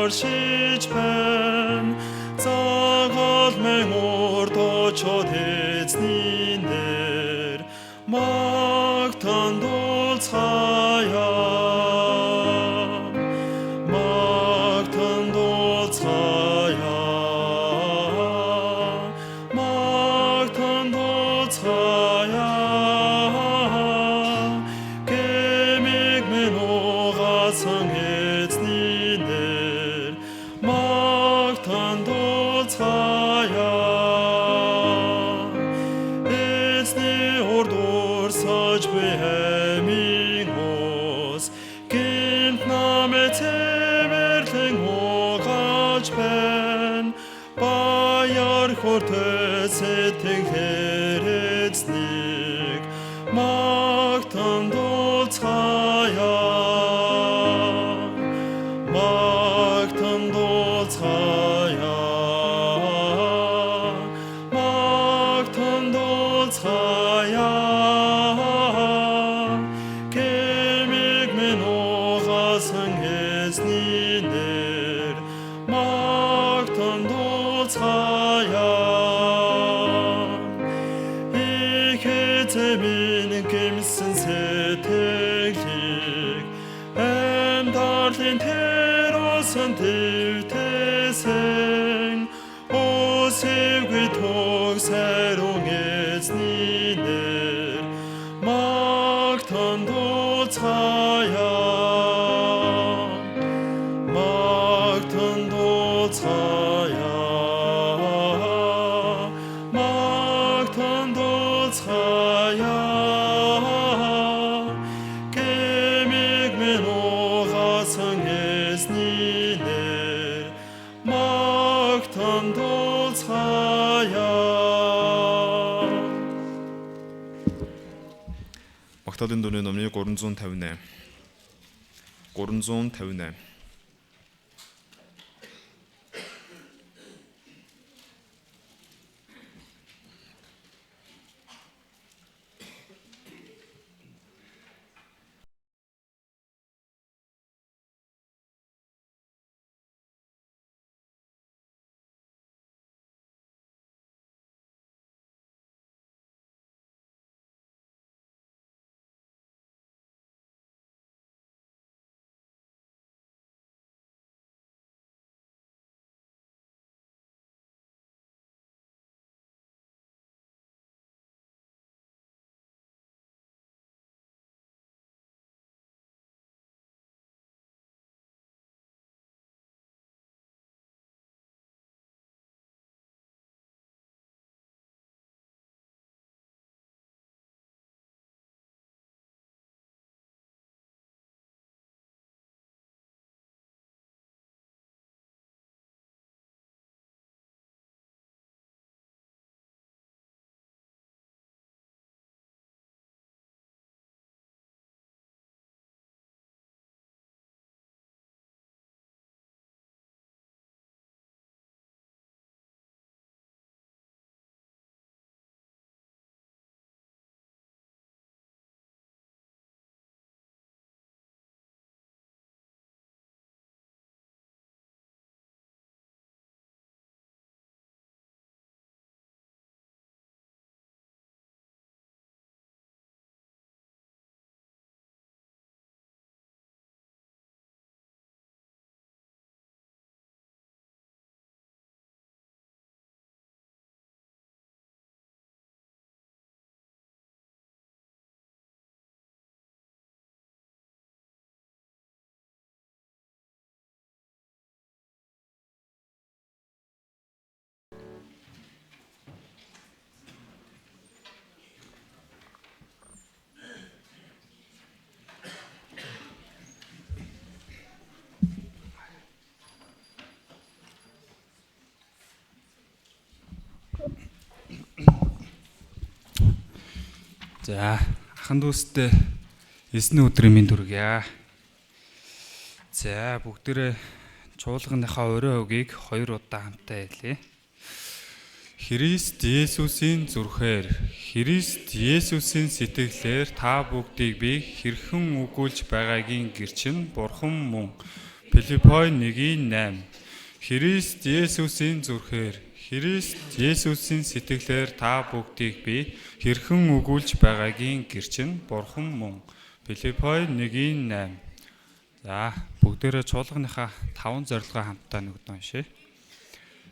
оршиж байна. Загал мэн урд очоод эзний нэр магтан дуулцгаая. Магтан дуулцгаая. Магтан дуулцгаая. Гэмиг минь угаасан эзний нэр магтан дуулцгаая. Эзний урд урсаж би амийн ус гэмт намайг цэвэрлэн угааж байна. Баяр хөөртэй сэтгэлээр эзнийг магтан дуулцгаая. Магтан дуулцгаая. Магтан дуулцгаая. Гэмиг минь угаасан эзний нэр магтан дуулцгаая. Их эзэн минь гэмсэн сэтгэлийг амьд арлын тэр усан эвтээсэн үсэвгүй төгс ариун эзний нэр магтан дуулцгаая. Магтан дуулцгаая. Магтан дуулцгаая. Гэмиг минь угаасан эзний нэр магтан дуулцгаая. Магтаалын дууны номны 358. 358. За, ахан дүүстэй эзний өдрийн мэнд хүргье. За, бүгдээрээ чуулганыхаа орой үгийг хоёр удаа хамтаа хэлье. Христ Есүсийн зүрхээр, Христ Есүсийн сэтгэлээр та бүгдийг би хэрхэн өгүүлж байгаагийн гэрчин Бурхан мөн. Филиппой 1:8. Христ Есүсийн зүрхээр, Христ Есүсийн сэтгэлээр та бүгдийг би хэрхэн өгүүлж байгаагийн гэрчин Бурхан мөн. Филиппой 1:8. За, бүгдээрээ чуулганыхаа 5 зорилгоо хамтдаа нүгд уншъя.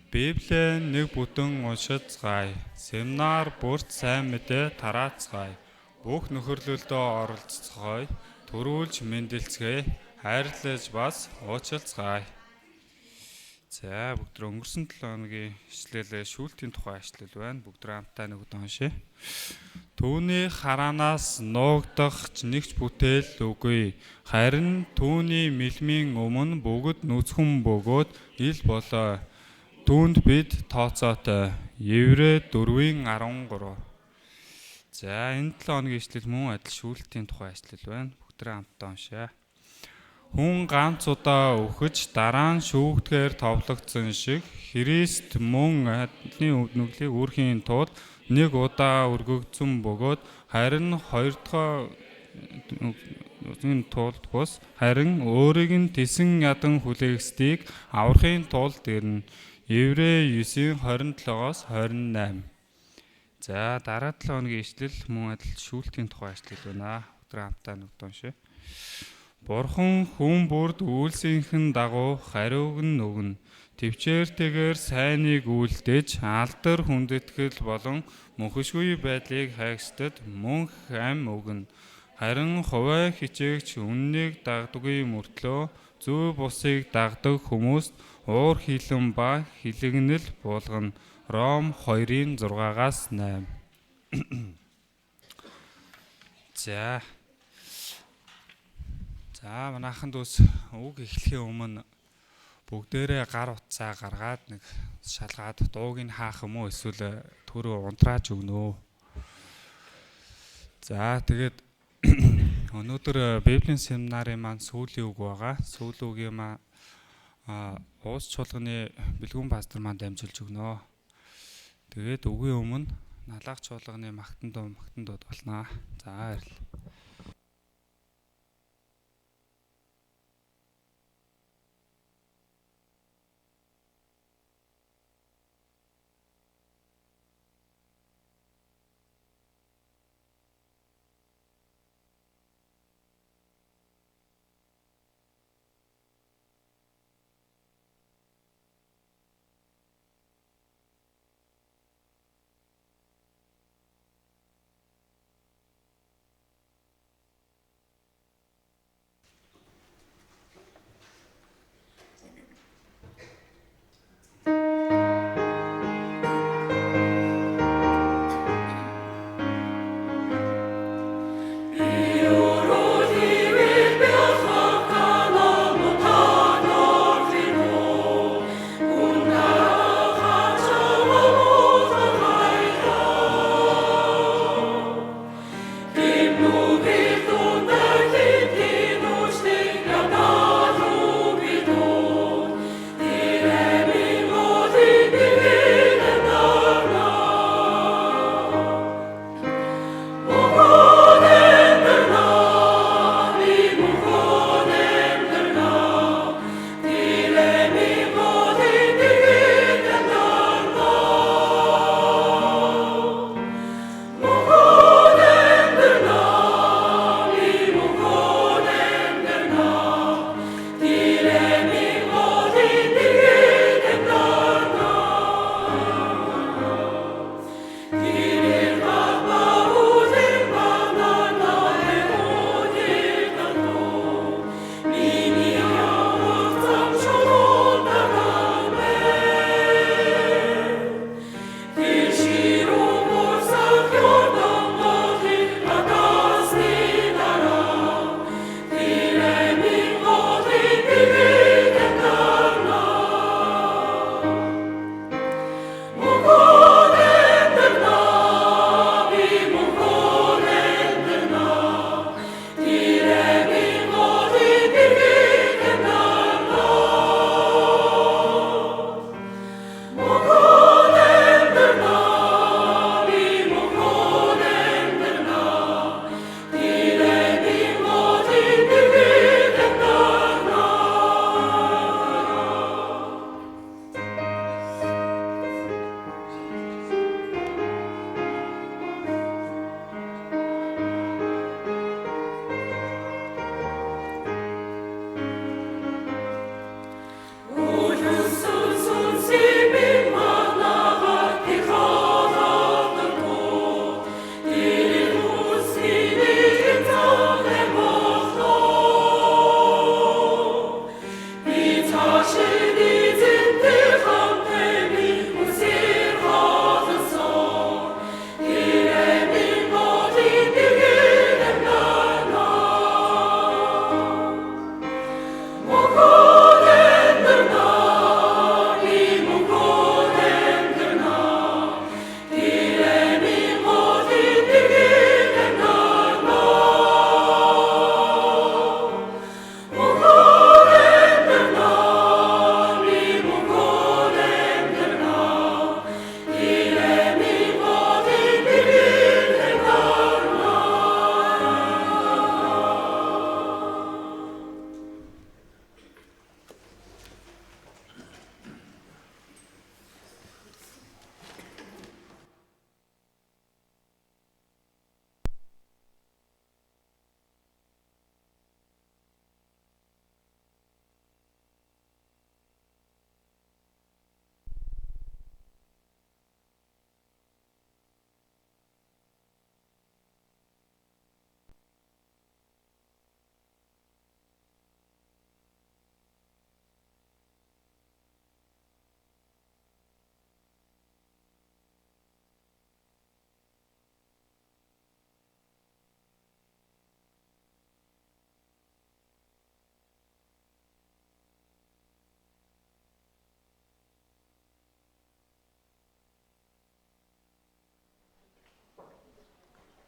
Библийг нэг бүтэн уншицгаая. Семинар бүрт сайн мэдээ тараацгаая. Бүх нөхөрлөлдөө оролцоцгоё. Төрүүлж мэндэлцгээе. Хайрлаж бас уучлцгаая. За, бүгд өнгөрсөн 7 хоногийн ишлэл шүүлтийн тухай ишлэл байна. Бүгд хамтдаа нүгд уншъя. Түүний хараанаас нуугдах ч нэгч бүтээл үгүй. Харин түүний мэлмийн өмнө бүгд нүцгэн бөгөөд ил болоо. Түүнд бид тооцоотой. Еврей 4:13. За, энэ 7 хоногийн ишлэл мөн адил шүүлтийн тухай ишлэл байна. Бүгд хамтдаа уншъя. Хүн ганц удаа үхэж дараа нь шүүгдэхээр товлогдсон шиг Христ мөн адны нүглийг үүрхийн тулд нэг удаа өргөгдсөн бөгөөд харин хоёр дахь тулд бус харин өөрийг нь тэсэн ядан хүлээгсдийг аврахын тулд ирнэ. Еврей 9:27-оос 28. За, дараа 7 хоногийн ишлэл мөн адил шүүлтийн тухай ишлэл байна. Өдөр хамтдаа нүгд уншъя. Бурхан хүн бүрд үйлсийнхэн дагуу хариуг нь өгнө. Төвчээртэйгээр сайныг үйлдэж, алдар хүндэтгэл болон мөнхөшгүй байдлыг хайгчдад мөнх ам өгнө. Харин хувиа хичээгч үннийг дагдаггүй мөртлөө зүй бусыг дагдаг хүмүүст уур хилэн ба хилэгнэл буулгана. Ром 2:6-аас 8. За. За, манайхан дүүс үг эхлэхийн өмнө бүгдээрээ гар утсаа гаргаад нэг шалгаад дууг нь хаах юм уу эсвэл түрүү унтрааж өгнө үү. За, тэгээд өнөөдөр Библийн семинарын маань сүүлийн үг байгаа. Сүүлийн үгийн маань уус чуулганы бэлгүүн пастор маань дамжуулж өгнө. Тэгээд үгийн өмнө налаах чуулганы магтан дуу магтан дууд болно. За, баярлалаа.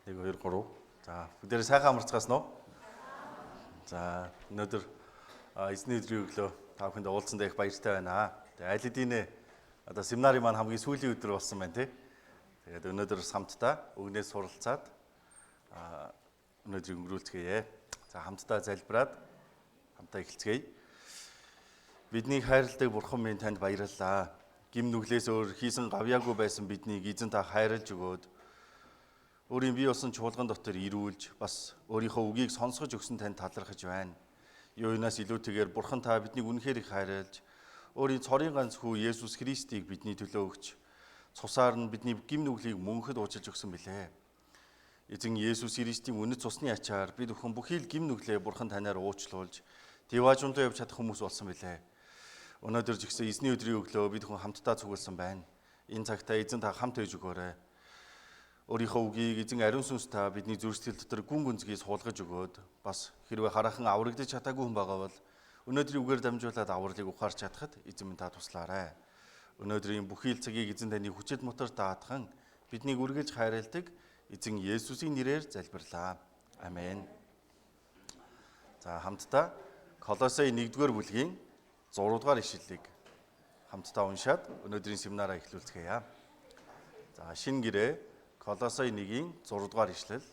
1 2 3. За бүгдээрээ сайхан амарцгаасан уу? За өнөөдөр эзний өдрийн өглөө та бүхэнд уулзсандаа их баяртай байна. Тэгээ аль хэдийн одоо семинарын маань хамгийн сүүлийн өдөр болсон байна тий. Тэгээд өнөөдөр хамтдаа өгнөөс суралцаад өнөөдрийг өнгөрүүлцгээе. За хамтдаа залбираад хамтдаа эхэлцгээе. Бидний хайрладаг Бурхан минь танд баярлалаа. Гим нүглээс өөр хийсэн гавьяагүй байсан биднийг эзэн та хайрлж өгөөд өөрийн бий болсон чуулган дотор ирүүлж бас өөрийнхөө үгийг сонсгож өгсөн танд талархаж байна. Юунаас илүүтэйгээр Бурхан та биднийг үнэхээр их хайрлж өөрийн цорын ганц хүү Есүс Христийг бидний төлөө өгч цусаар нь бидний гим нүглийг мөнхөд уучлж өгсөн билээ. Эзэн Есүс Христийн үнэт цусны ачаар бид бүхэн бүхий л гим нүглээ Бурхан танаар уучлуулж диваажундаа явж чадах хүмүүс болсон билээ. Өнөөдөр ч гэсэн эзний өдрийн өглөө бид хүн хамтдаа цугласан байна. Энэ цагтаа эзэн та хамт ээж өгөөрэй. Өөрийнхөө үгийг эзэн ариун сүнс та бидний зүрх сэтгэл дотор гүн гүнзгий суулгаж өгөөд бас хэрвээ хараахан аврагдаж чадаагүй хүн байгаа бол өнөөдрийн үгээр дамжуулаад авралыг ухаарч чадахад эзэн минь та туслаарай. Өнөөдрийн бүхий л цагийг эзэн таны хүчит мотор даатхан биднийг үргэлж хайрладаг эзэн Есүсийн нэрээр залбирлаа. Амен. За хамтдаа Колосай 1-р бүлгийн 6-р ишлэлийг хамтдаа уншаад өнөөдрийн семинараа эхлүүлцгээе. За шинэ гэрээ Колосай 1-ийн 6-р ишлэл.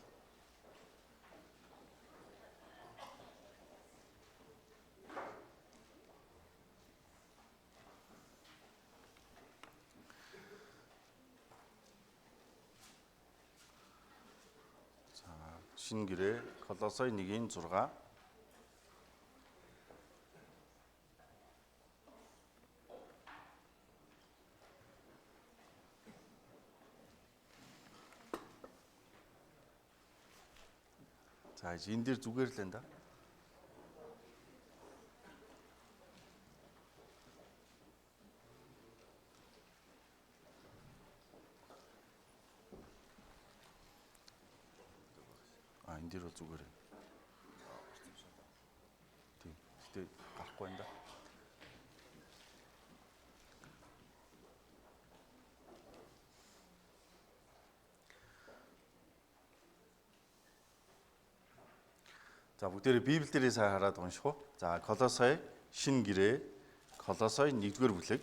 За шинэ гэрээ Колосай 1-ийн 6. За энэ дээр зүгээр л энэ да. А энэ дээр бол зүгээр. Тийм. Гэтэ гарахгүй энэ да. За бүгдээрээ Библи дээрээ сайн хараад унших уу? За Колосай шинэ гэрээ Колосай 1-р бүлэг.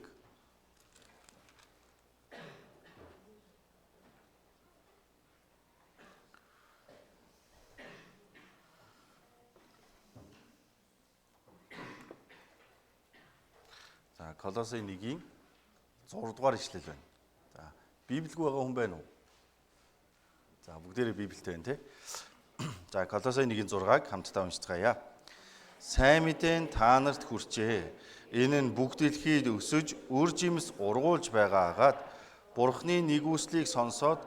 За Колосай 1-ийн 6-р ишлэл байна. За Библигүй байгаа хүн байна уу? За бүгдээрээ Библитэй байна тий. За Колосай 1-ийн 6-ыг хамтдаа уншицгаая. Сайн мэдээ нь та нарт хүрчээ. Энэ нь бүх дэлхийд өсөж, үр жимс ургуулж байгаа агаад Бурхны нэгүслийг сонсоод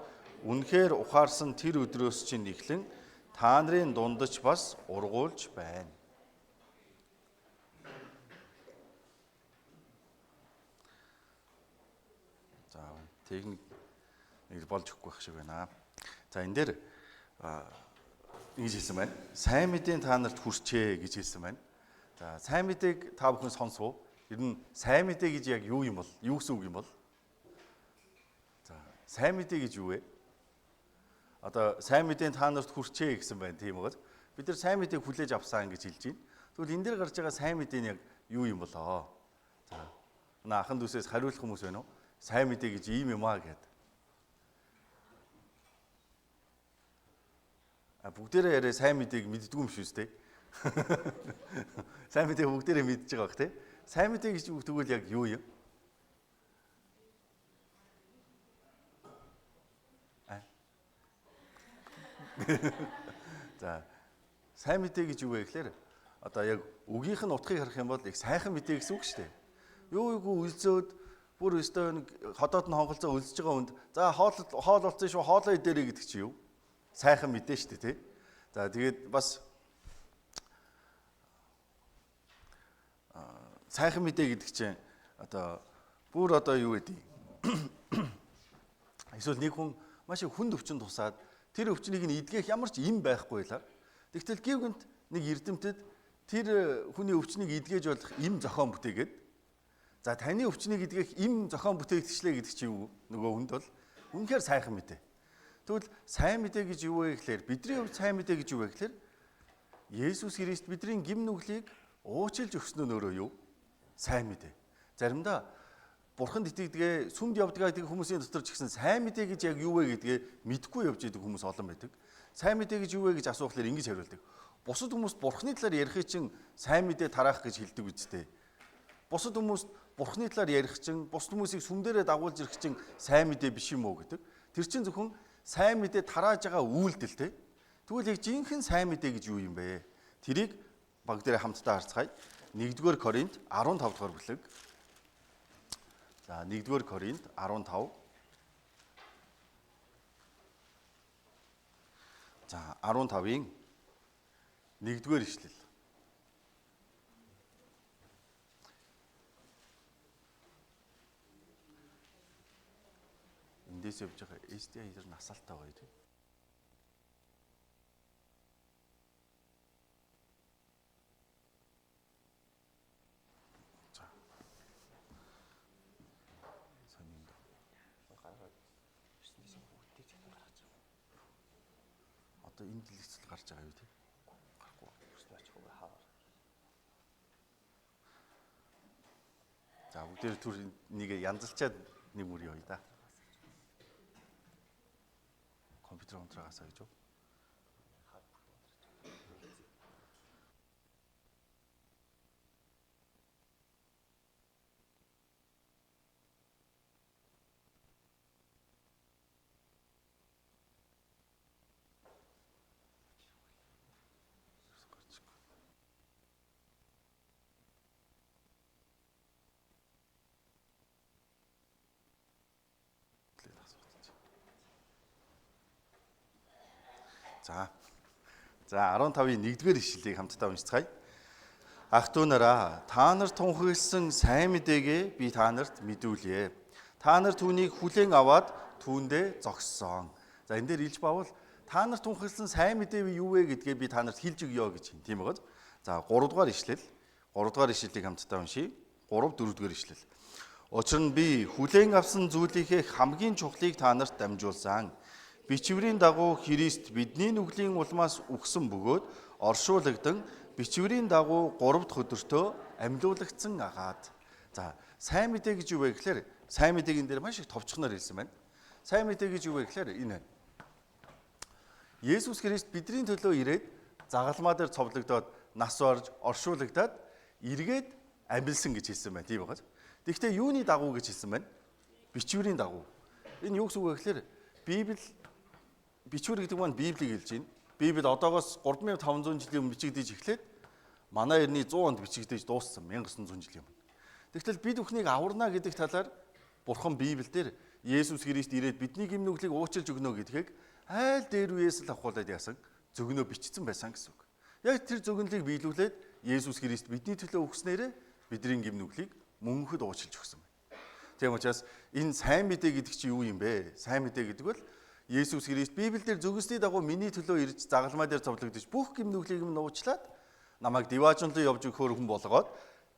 үнэхээр ухаарсан тэр өдрөөс чинь эхлэн та нарын дундаж бас ургуулж байна. За техник нэг болж өгөхгүй байх шиг байна. За энэ дээр ингэж хэлсэн байна. Сайн мэдээ та нарт хүрчээ гэж хэлсэн байна. За сайн мэдээг та бүхэн сонсов. Ер нь сайн мэдээ гэж яг юу юм бол? Юу гэсэн үг юм бол? За сайн мэдээ гэж юу вэ? Одоо сайн мэдээ та нарт хүрчээ гэсэн байна тийм үү? Бид нар сайн мэдээг хүлээж авсан гэж хэлж байна. Тэгвэл энэ дээр гарч байгаа сайн мэдээ нь яг юу юм болоо? За манай ахан дүүсээс хариулах хүмүүс байна уу? Сайн мэдээ гэж ийм юм аа гэд. А бүгдээрээ яриа сайн мэдээг мэддэггүй юм шүү дээ. Сайн мэдээг бүгдээрээ мэдж байгаа бах тий. Сайн мэдээ гэж үг тэгвэл яг юу юм? За сайн мэдээ гэж юу вэ гэхээр одоо яг үгийнх нь утгыг харах юм бол их сайхан мэдээ гэсэн үг шүү дээ. Юу юугүй өлзөөд бүр өстой нэг ходоод нь хонголцоо өлзөж байгаа хүнд за хоол болсон шүү хоолоо идээрэй гэдэг чи юу? Сайхан мэдээ шүү дээ тий. За тэгээд бас сайхан мэдээ гэдэг чинь одоо бүр одоо юу гэдэг эсвэл нэг хүн маш их хүнд өвчин тусаад тэр өвчнийг нь эдгэх ямар ч юм байхгүй лаа. Тэгтэл гів гэнт нэг эрдэмтэд тэр хүний өвчнийг эдгэж болох им зохион бүтээгээд за таны өвчнийг эдгэх им зохион бүтээгдчихлээ гэдэг чи юу нөгөө хүнд бол үнэхээр сайхан мэдээ. Тэгвэл сайн мэдээ гэж юу вэ гэхээр бидний хувьд сайн мэдээ гэж юу вэ гэхээр Есүс Христ бидний гэм нүглийг уучлж өгсөн нь өөрөө юу? Сайн мэдээ. Заримдаа Бурханд итгэдгээ, сүмд явдгаа гэдэг хүмүүсийн дотор ч гэсэн сайн мэдээ гэж яг юу вэ гэдгээ мэдэхгүй явж идэг хүмүүс олон байдаг. Сайн мэдээ гэж юу вэ гэж асуухлаар ингэж хариулдаг. Бусад хүмүүс Бурханы талаар ярихыг чинь сайн мэдээ тараах гэж хэлдэг үсттэй. Бусад хүмүүс Бурханы талаар ярих чинь, бусад хүмүүсийг сүм дээрээ дагуулж ирэх чинь сайн мэдээ биш юм уу гэдэг. Тэр чинь зөвхөн сайн мэдээ тарааж байгаа үйлдэл те. Тэгвэл яг жинхэнэ сайн мэдээ гэж юу юм бэ? Тэрийг баг дээр хамтдаа харцгаая. 1-р Коринт 15 дугаар бүлэг. За 1-р Коринт 15. За 15-ын 1-р ишлэл. Эндээс явж байгаа SDI дээр насалтай гоё тийм. За. Сонин доо. Одоо энэ дэлгэцэл гарч байгаа юу тийм? Гарахгүй. За бүгдээр түр нэг янзалчаад нэг мөр явъя да. Компьютер унтраагаасаа гэж үү? За. За 15-ын 1-р ишлэлийг хамтдаа уншицгаая. Ах トゥ нараа, та нар тунхагласан сайн мэдээгээ би та нарт мэдүүлье. Та нар түүнийг хүлээн аваад түүндээ зогссон. За энэ дээр Илж Паул та нар тунхагласан сайн мэдээ юу вэ гэдгээ би та нарт хэлж өгье гэж юм. Тийм байгааз. За 3 дугаар ишлэл. 3 дугаар ишлэлийг хамтдаа уншийе. 3 4 дугаар ишлэл. Учир нь би хүлээн авсан зүйлийнхээ хамгийн чухлыг та нарт дамжуулсан. Бичвэрийн дагуу Христ бидний нүглийн улмаас үхсэн бөгөөд оршуулагдан бичвэрийн дагуу 3 дахь өдөртөө амьлуулагдсан агаад. За сайн мэдээ гэж юу вэ гэхээр сайн мэдээг энэ дээр маш их товчхоноор хэлсэн байна. Сайн мэдээ гэж юу вэ гэхээр энэ байна. Есүс Христ бидний төлөө ирээд загалмаа дээр цовлогдоод нас орж оршуулагдаад эргээд амьлсан гэж хэлсэн байна. Тийм байгааз. Тэгэхдээ юуны дагуу гэж хэлсэн байна? Бичвэрийн дагуу. Энэ юу гэсэн үг вэ гэхээр Библи бичвэр гэдэг маань Библийг хэлж байна. Библи одоогоос 3500 жилийн өмнө бичигдэж эхлээд манай эртний 100 онд бичигдэж дууссан 1900 жилийн өмнө. Тэгтэл бид бүхнийг аварна гэдэг талаар Бурхан Библиэлд Есүс Христ ирээд бидний гэм нүглийг уучлж өгнө гэдгийг айл дээр үеэс л авахуулаад яасан зөгнөө бичсэн байсан гэсэн үг. Яг тэр зөгнөлийг биелүүлээд Есүс Христ бидний төлөө өгснээрээ бидний гэм нүглийг мөнхөд уучлж өгсөн байна. Тийм учраас энэ сайн мэдээ гэдэг чинь юу юм бэ? Сайн мэдээ гэдэг бол Есүс Христ Библиэлд зөвгөсний дагуу миний төлөө ирж загалмай дээр зовлогдож бүх гэм нүглийг минь уучлаад намайг диваажинлан явж өгөхөөр хүн болгоод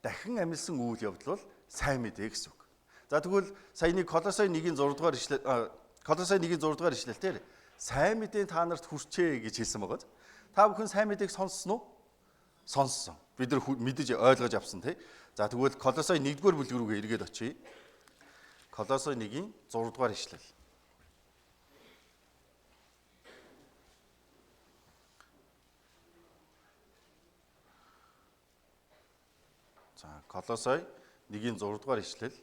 дахин амилсан үйл явдал бол сайн мэдээ гэсэн үг. За тэгвэл саяны Колосай 1-ийн 6 дугаар ишлэл Колосай 1-ийн 6 дугаар ишлэлээр сайн мэдээ та нарт хүрчээ гэж хэлсэн байгаа. Та бүхэн сайн мэдээг сонссон уу? Сонссон. Бид нар мэдэж ойлгож авсан тий. За тэгвэл Колосай 1-р бүлэг рүүгээ эргээд очие. Колосай 1-ийн 6 дугаар ишлэл. За Колосай 1-ийн 6 дугаар ишлэл.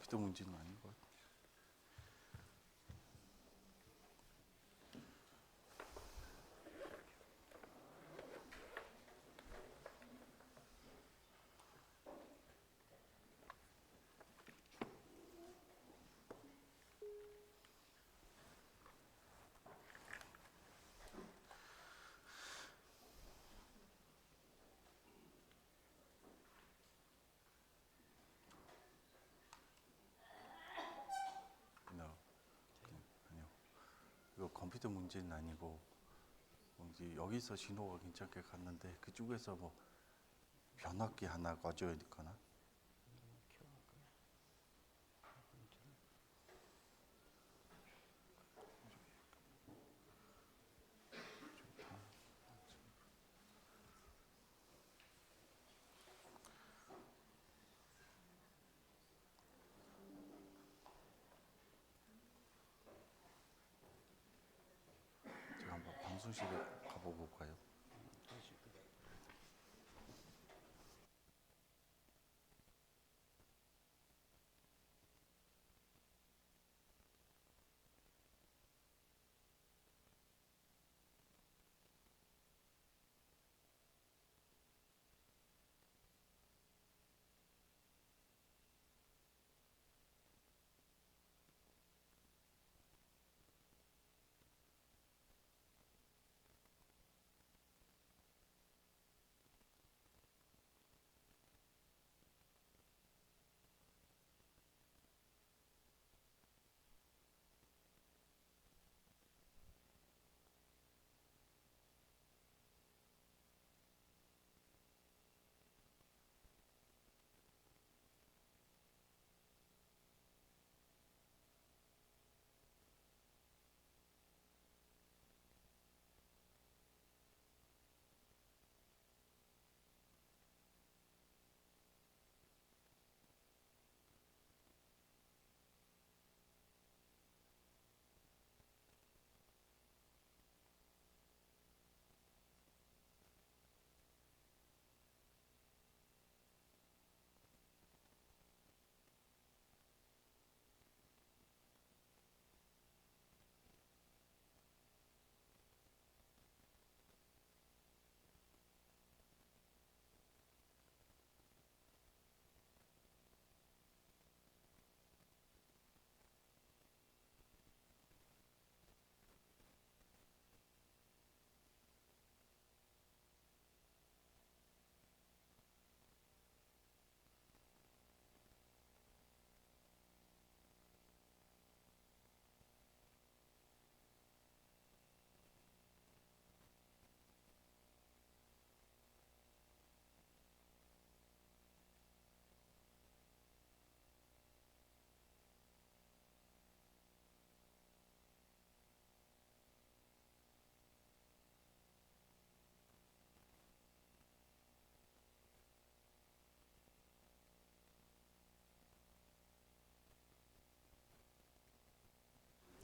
Компьютер 문제는 아닌 것 같아. No. 아니요. 이거 컴퓨터 문제는 아니고 이제 여기서 신호가 괜찮게 갔는데 그쪽에서 뭐 변압기 하나 꺼줘야 되거나. 제가 한번 방송실에 가보고 올까요?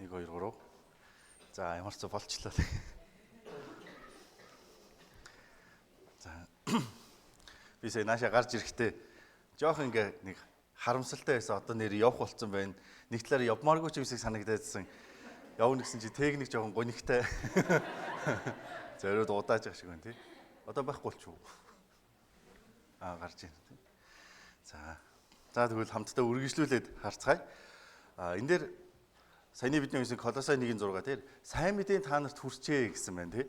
1 2 3. За ямар ч болчлоо. За би сая наашаа гарч ирэхдээ жоох ингээ нэг харамсалтай байсан. Одоо нэр явах болцсон байна. Нэг талаараа явмааргүй ч юм шиг санагдаадсэн. Явна гэсэн чи техник жоохон гонигтай. Зориуд удааж байгаа шиг байна тий. Одоо байхгүй болчих уу? Аа гарч байна тий. За. За тэгвэл хамтдаа үргэлжлүүлээд харцгаая. А энэ дээр саяны бидний уншсан Колосай 1:6 дээр сайн мэдээ та нарт хүрчээ гэсэн байна тий.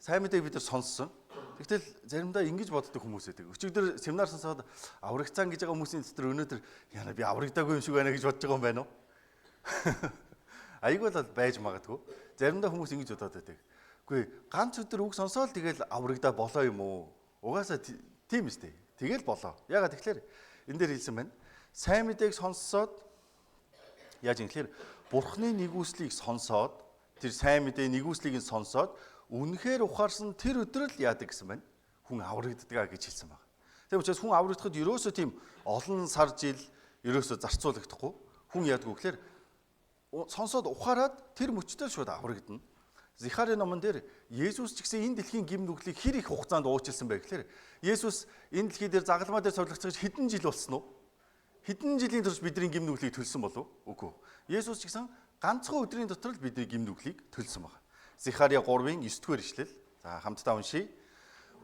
Сайн мэдээг бид нар сонссон. Тэгтэл заримдаа ингэж боддог хүмүүс байдаг. Өчигдөр семинар сонсоод аврагцаан гэж байгаа хүмүүсийн дотор өнөөдөр яна би аврагдаагүй юм шиг байна гэж бодож байгаа юм байна уу? Айгүй бол байж магадгүй. Заримдаа хүмүүс ингэж бодоод байдаг. Үгүй ганц өдөр үг сонсоол тэгэл аврагдаа болоо юм уу? Угаасаа тийм үстэй. Тэгэл болоо. Ягаад тэгэхээр энэ дээр хэлсэн байна. Сайн мэдээг сонссоод яаж юм гэхээр Бурхны нэгүслийг сонсоод тэр сайн мэдээ нэгүслийг нь сонсоод үнэхээр ухаарсан тэр өдөр л яадаг гэсэн байна. Хүн аврагддаг гэж хэлсэн байна. Тийм учраас хүн аврагдахад ерөөсөө тийм олон сар жил ерөөсөө зарцуулагдахгүй. Хүн яадаг вэ гэхээр сонсоод ухаарад тэр мөчтөө шууд аврагдана. Захари номон дээр Есүс ч гэсэн энэ дэлхийн гим нүглийг хэр их хугацаанд уучлсан бэ гэхээр Есүс энэ дэлхий дээр загалмай дээр цовдлогдож хэдэн жил болсон уу? хэдэн жилийн турш бидний гэм нүглийг төлсөн болов? Үгүй. Есүс ч гэсэн ганцхан өдрийн дотор л бидний гэм нүглийг төлсөн байна. Захариа 3-ын 9-р ишлэл. За хамтдаа уншийе.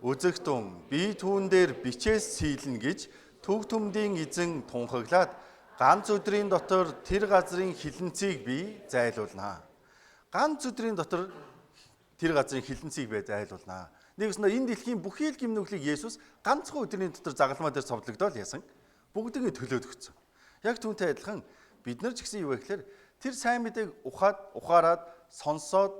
Үзэгтэн би түүн дээр бичээс сийлнэ гэж төг төмдийн эзэн тунхаглаад ганц өдрийн дотор тэр газрын хилэнцгийг би зайлуулнаа. Ганц өдрийн дотор тэр газрын хилэнцгийг би зайлуулнаа. Нэгснэ энэ дэлхийн бүхий л гэм нүглийг Есүс ганцхан өдрийн дотор загалмай дээр цовдлогдоод ясан. Бүгднийг төлөөд өгсөн. Яг түүнтэй адилхан бид нар ч гэсэн юу вэ гэхээр тэр сайн мэдээг ухаад, ухаарад, сонсоод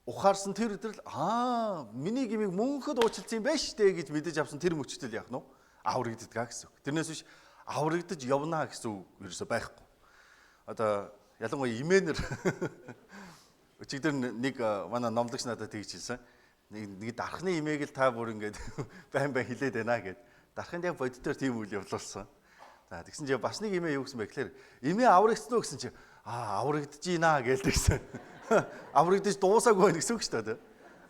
ухаарсан тэр өдөр л миний гмийг мөнхөд уучлсан юм байна штэ гэж мэдэж авсан тэр мөчтөл яах нь вэ? Аврагддаг гэсэн үг. Тэрнээс биш аврагдаж явна гэсэн үг ерөөсөө байхгүй. Одоо ялангуяа имэнэр өчигдөр нэг манай номлогч надад тэгж хэлсэн. Нэг дархны имээг л та бүр ингээд байн байн хилээд байна гэд. Дарханд яг бодитоор тийм үйл явдал болсон. За тэгсэн чинь бас нэг имээ юу гэсэн бэ гэхээр имээ аврагдсан уу гэсэн чинь аврагдаж гинэ гээл тэгсэн. Аврагдаж дуусаагүй байх гэсэн үг шүү дээ.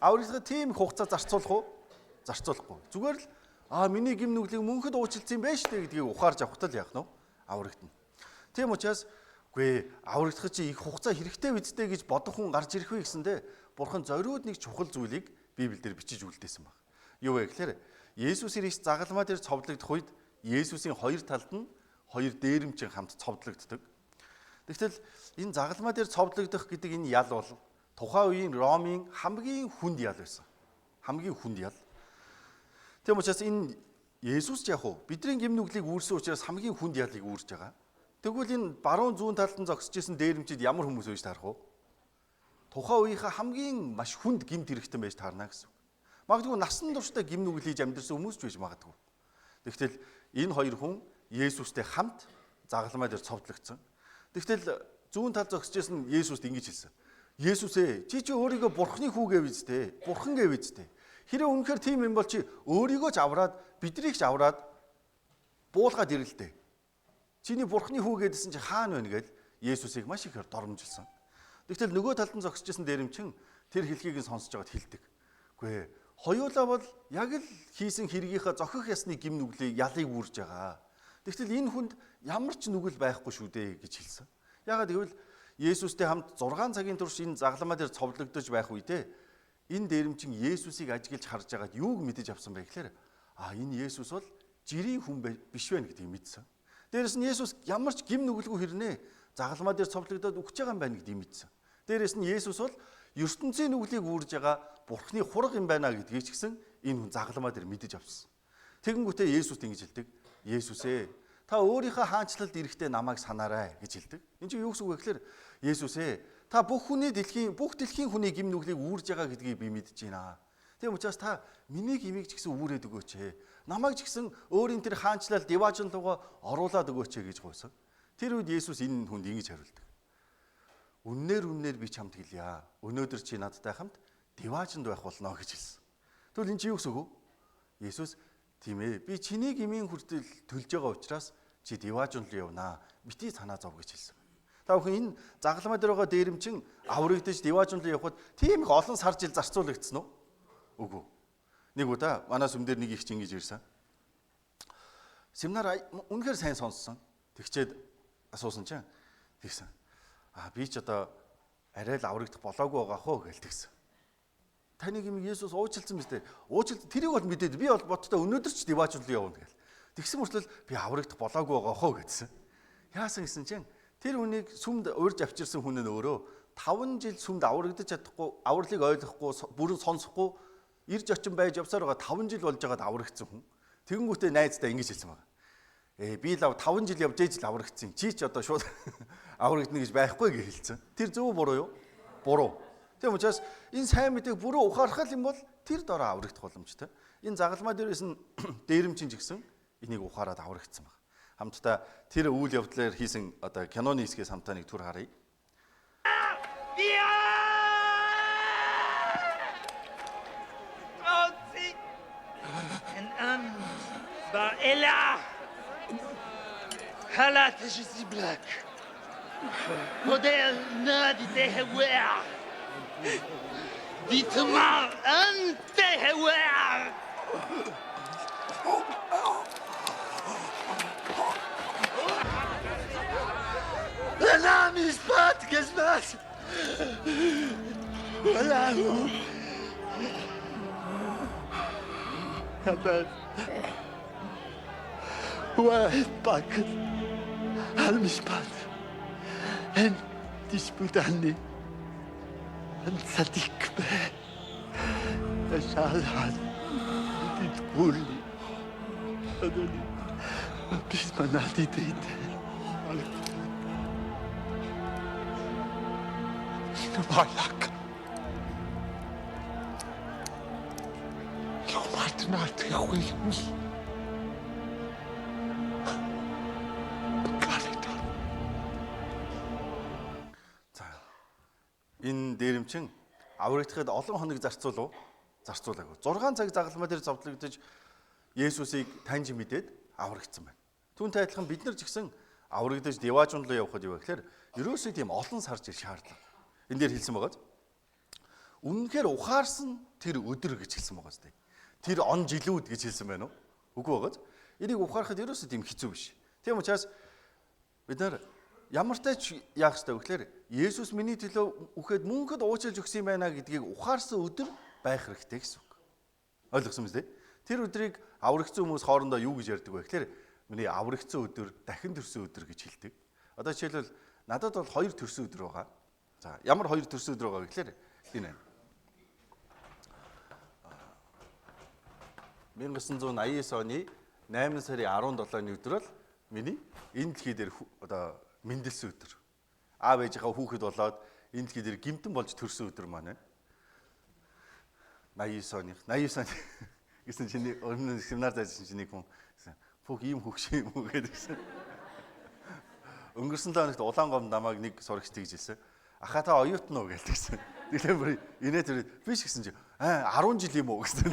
Аврагдахад тийм их хугацаа зарцуулах уу? Зарцуулахгүй. Зүгээр л миний гэм нүглийг мөнхөд уучлсан юм байна шүү дээ гэдгийг ухаарч авахтал яах нь вэ? Аврагдана. Тийм учраас үгүй аврагдах чи их хугацаа хэрэгтэй үсттэй гэж бодох хүн гарч ирэх вэ гэсэндэ Бурхан зориуд нэг чухал зүйлийг Библиэлд бичиж үлдээсэн баг. Юу вэ гэхээр Есүс Христ загалмай дээр цовдлогдох үед Есүсийн хоёр талд нь хоёр дээрэмчин хамт цовдлогддог. Тэгтэл энэ загалмай дээр цовдлогдох гэдэг энэ ял бол тухайн үеийн Ромын хамгийн хүнд ял байсан. Хамгийн хүнд ял. Тийм учраас энэ Есүс ч яг уу бидний гэм нүглийг үүрсэн учраас хамгийн хүнд ялыг үүрж байгаа. Тэгвэл энэ баруун зүүн талд нь зогсож исэн дээрэмчид ямар хүмүүс байж таарах вэ? Тухайн үеийнхээ хамгийн маш хүнд гэмт хэрэгтэн байж таарна гэсэн үг. Магадгүй насан туршдаа гэм нүгэл хийж амьдарсан хүмүүс ч байж магадгүй. Тэгтэл энэ хоёр хүн Есүстэй хамт загалмай дээр цовдлогдсон. Тэгтэл зүүн талд зогсож исэн Есүст ингэж хэлсэн. Есүсээ чи өөрийгөө Бурхны хүү гэв үсттэй. Бурхан гэв үсттэй. Хэрэг үнэхээр тийм юм бол чи өөрийгөө ч авраад биднийг ч авраад буулгаад ирэлтэй. Чиний Бурхны хүү гэдсэн чи хаана байна гэж Есүсийг маш ихээр доромжилсан. Тэгтэл нөгөө талд нь зогсож исэн дээрэмчин тэр хэлхийг нь сонсож байгаад хэлдэг. Үгүй хоёулаа бол яг л хийсэн хэргийнхаа зохих ясны гэм нүглийг ялыг үүрж байгаа. Тэгтэл энэ хүнд ямар ч нүгэл байхгүй шүү дээ гэж хэлсэн. Яагаад гэвэл Есүстэй хамт 6 цагийн турш энэ загалмай дээр цовдлогдож байх үедээ энэ дээрэмчин Есүсийг ажиглаж харж байгаад юуг мэдэж авсан бэ гэхээр энэ Есүс бол жирийн хүн биш вэ гэдгийг мэдсэн. Дээрээс нь Есүс ямар ч гэм нүгэлгүй хэрнээ загалмай дээр цовдлогдоод үхэж байгаа юм байна гэдгийг мэдсэн. Дээрээс нь Есүс бол ертөнцийн нүглийг үүрж байгаа Бурхны хураг юм байна гэдгийг ч гэсэн энэ хүн загалмай дээр мэдэж авсан. Тэгэнгүүтээ Есүст ингэж хэлдэг. Есүсээ та өөрийнхөө хаанчлалд ирэхдээ намайг санаарай гэж хэлдэг. Энэ чинь юу гэсэн үг вэ гэхээр Есүсээ та бүх хүний дэлхийн бүх дэлхийн хүний гэм нүглийг үүрж байгаа гэдгийг би мэдэж байна. Тийм учраас та миний гмийг ч гэсэн үүрээд өгөөч ээ. Намайг ч гэсэн өөрийн тэр хаанчлал диваажин руугаа оруулаад өгөөч ээ гэж гуйсан. Тэр үед Есүс энэ хүнд ингэж хариулдаг. Үннээр би чамд хэлье. Өнөөдөр чи надтай хамт диваажинд байх болно гэж хэлсэн. Тэгвэл энэ чи юу гэсэн үг вэ? Есүс тийм би чиний гмийн хүртэл төлж байгаа учраас чи диваажинд руу явнаа. Бити санаа зов гэж хэлсэн. Та бүхэн энэ загалмай дээр байгаа дээрэмчин аврагдаж диваажинд руу явхад тийм их олон сар жил зарцуулагдсан уу? Үгүй. Нэг удаа манай сүм дээр нэг их чинь ингэж ирсэн. Семинар үнэхээр сайн сонссон. Тэгчээд асуусан чинь тэгсэн. Би ч одоо арай л аврагдах болоогүй байгаа хөө гэж тэгсэн. Таны гмийг Есүс уучлсан биз дээ. Уучлал тэрийг бол мэдээд би бол боддоо өнөөдөр ч диваажинд руу явна гэл. Тэгсэн мөртлөө би аврагдах болоогүй байгаа хөө гэдсэн. Яасан гэсэн чинь тэр хүнийг сүмд урьж авчирсан хүн нь өөрөө 5 жил сүмд аврагдаж чадахгүй, авралыг ойлгохгүй, бүрэн сонсохгүй ирж очин байж явсаар байгаа 5 жил болж байгаад аврагдсан хүн. Тэгэнгүүтээ найздаа ингэж хэлсэн байна. Би л 5 жил явж ээж л аврагдсан. Чи ч одоо шууд аврагдана гэж байхгүй гэж хэлсэн. Тэр зөв буруу юу? Буруу. Тийм учраас энэ сайн мэдээг бүрэн ухаарах юм бол тэр дороо аврагдах боломжтой. Энэ загалмай дээр байсан дээрэмчин ч гэсэн энийг ухаарад аврагдсан баг. Хамтдаа тэр үйл явдлаар хийсэн одоо киноны хэсгээс хамтаа нэг түр харъя. וואלה משפט גזמס! וואלה הוא! אבל وأتأكد المشبات أن تثبت عني أن صديق أشعل تقول لي أنا بس ما ناديت Balak. Йомартнат хүймс. За энэ дээрэмчин аврагдахад олон хоног зарцуулав. Зарцуулаагүй. 6 цаг загалмай дээр зовдлогдож Есүсийг таньж мэдээд аврагдсан байна. Түүнтэй адилхан бид нар ч гэсэн аврагдаж Деважун руу явхад юу вэ гэхээр ерөөсөө тийм олон сар жил шаардлага. Энэ дээр хэлсэн байгаа. Үнэнхээр ухаарсан тэр өдөр гэж хэлсэн байгаа зү. Тэр он жилүүд гэж хэлсэн байна уу? Үгүй байгаа. Энийг ухаарахад ерөөсөө тийм хэцүү биш. Тийм учраас бид нар ямар ч тач яах ёстой вэ гэхээр Есүс миний төлөө үхээд мөнхөд уучлж өгсөн юм байна гэдгийг ухаарсан өдөр байх хэрэгтэй гэсэн үг. Ойлгосон биз дээ? Тэр өдрийг аврагдсан хүмүүс хоорондоо юу гэж ярьдаг вэ гэхээр миний аврагдсан өдөр, дахин төрсөн өдөр гэж хэлдэг. Одоо жишээлбэл надад бол хоёр төрсөн өдөр байгаа. За ямар хоёр төрсөн өдөр байгаа гэхээр энэ байна. 1989 оны 8 сарын 17-ны өдөр бол миний энэ дэлхий дээр одоо мэндэлсэн өдөр. Аав ээжийнхаа хүүхэд болоод энэ дэлхий дээр гимтэн болж төрсөн өдөр маань байна. 89 оных 89 оны гэсэн чиний өмнө семинар заасан чинь нэг хүн бүх ийм хөгш юм уу гэдгсэн. Өнгөрсөн 7 хоногт улаан гомд намайг нэг сурагч тэгж хэлсэн. Аха та оюутан уу гэж тэгсэн. Тэгэхээр бүр инээ тэр биш гэсэн чи аа 10 жил юм уу гэсэн.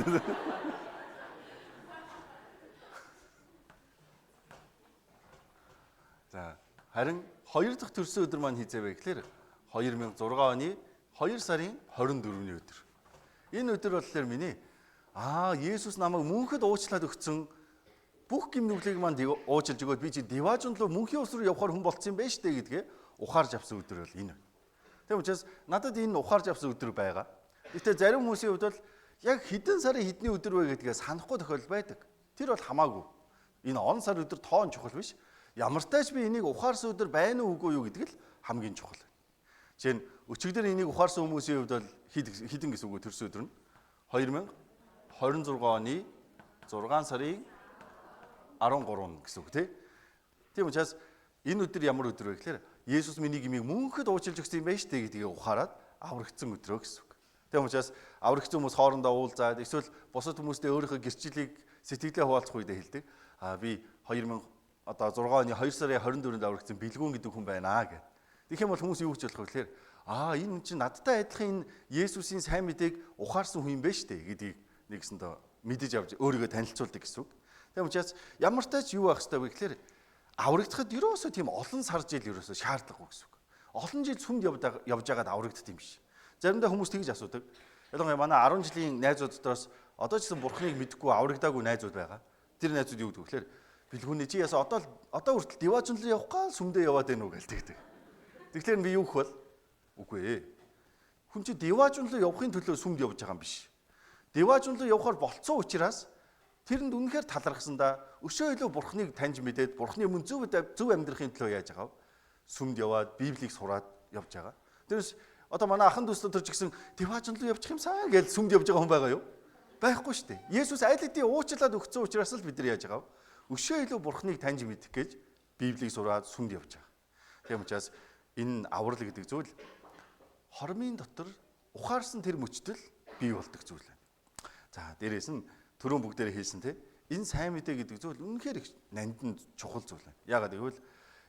За харин хоёр дахь төрсөн өдөр маань хизээ вэ гэхээр 2006 оны 2 сарын 24-ний өдөр. Энэ өдөр болохоор миний Есүс намайг мөнхөд уучлаад өгсөн бүх гэм нүглийг маань уучлж өгөөд би чи Деважун руу мөнхийн ус руу явахаар хүн болцсон юм байна штэ гэдгээ ухаарж авсан өдөр бол энэ. Тийм учраас надад энэ ухаарж авсан өдөр байгаа. Гэхдээ зарим хүмүүсийн хувьд бол яг хэдэн сарын хэдний өдөр вэ гэдгээ санахгүй тохиолдол байдаг. Тэр бол хамаагүй. Энэ он сар өдөр тоон чухал биш. Ямар ч тач би энийг ухаарсан өдөр байна уу үгүй юу гэдэг л хамгийн чухал. Жишээ нь өчигдөр энийг ухаарсан хүмүүсийн хувьд бол хэдэн гэсэн үг вэ төрсөн өдөр нь 2026 оны 6 сарын 13 гэсэн үг тий. Тийм учраас энэ өдөр ямар өдөр вэ гэхээр Есүс миний гмийг мөнхөд уучлж өгсөн юм байна шүү дээ гэдгийг ухаарад аврагдсан өдрөө гэсэн үг. Тийм учраас аврагдсан хүмүүс хоорондоо уулзаад эсвэл бусад хүмүүстэй өөрийнхөө гэрчлэлийг сэтгэлээ хуваалцах үедээ хэлдэг. Аа би 2006 оны 2 сарын 24-нд аврагдсан Бэлгүүн гэдэг хүн байна гэд. Тэгэх юм бол хүмүүс юу гэж болох вэ гэхээр энэ хүн чинь надтай адилхан энэ Есүсийн сайн мэдээг ухаарсан хүн юм байна шүү дээ гэдгийг нэгсэндээ мэдэж авч өөрийгөө танилцуулдаг гэсэн үг. Тийм учраас ямар ч тач юу байх ёстой вэ гэхээр аврагдахад ерөөсөө тийм олон сар жил ерөөсөө шаардлагагүй гэсэн үг. Олон жил сүмд явж байгаад аврагддаг юм биш. Заримдаа хүмүүс тэгж асуудаг. Ялангуяа манай 10 жилийн найзууд дотроос одоо ч гэсэн бурхныг мэдэхгүй аврагдаагүй найзууд байгаа. Тэр найзууд юу гэдэг вэ гэхээр Бэлгүүний чи ясаа одоо хүртэл Деважун руу явах гал сүмдээ яваад байна уу гэж тэгдэг. Тэгэхээр би юу гэх вэ? Үгүй ээ. Хүн чи Деважун руу явахын төлөө сүмд явж байгаа юм биш. Деважун руу явахаар болцсон учраас тэрэнд үнэхээр талархсандаа өшөө илүү бурхныг таньж мэдээд бурхны өмнө зөв амьдрахын төлөө яаж байгаа вэ? Сүмд яваад Библийг сураад явж байгаа. Тэрс одоо манай ахан дүүс дотор ч гэсэн Деважун руу явчих юмсан гэж сүмд явж байгаа хүн байгаа юу? Байхгүй шүү дээ. Есүс аль хэдийн уучлаад өгсөн учраас л бид нар яаж байгаа вэ? Өшөө илүү бурхныг таньж мэдэх гэж Библийг сураад сүмд явж байгаа. Тийм учраас энэ аврал гэдэг зүйл хормын дотор ухаарсан тэр мөчтөл бий болдог зүйл байна. За дээрээс нь түрүүн бүгдээрээ хэлсэн те энэ сайн мэдээ гэдэг зүйл үнэхээр их нандин чухал зүйл байна. Яагаад гэвэл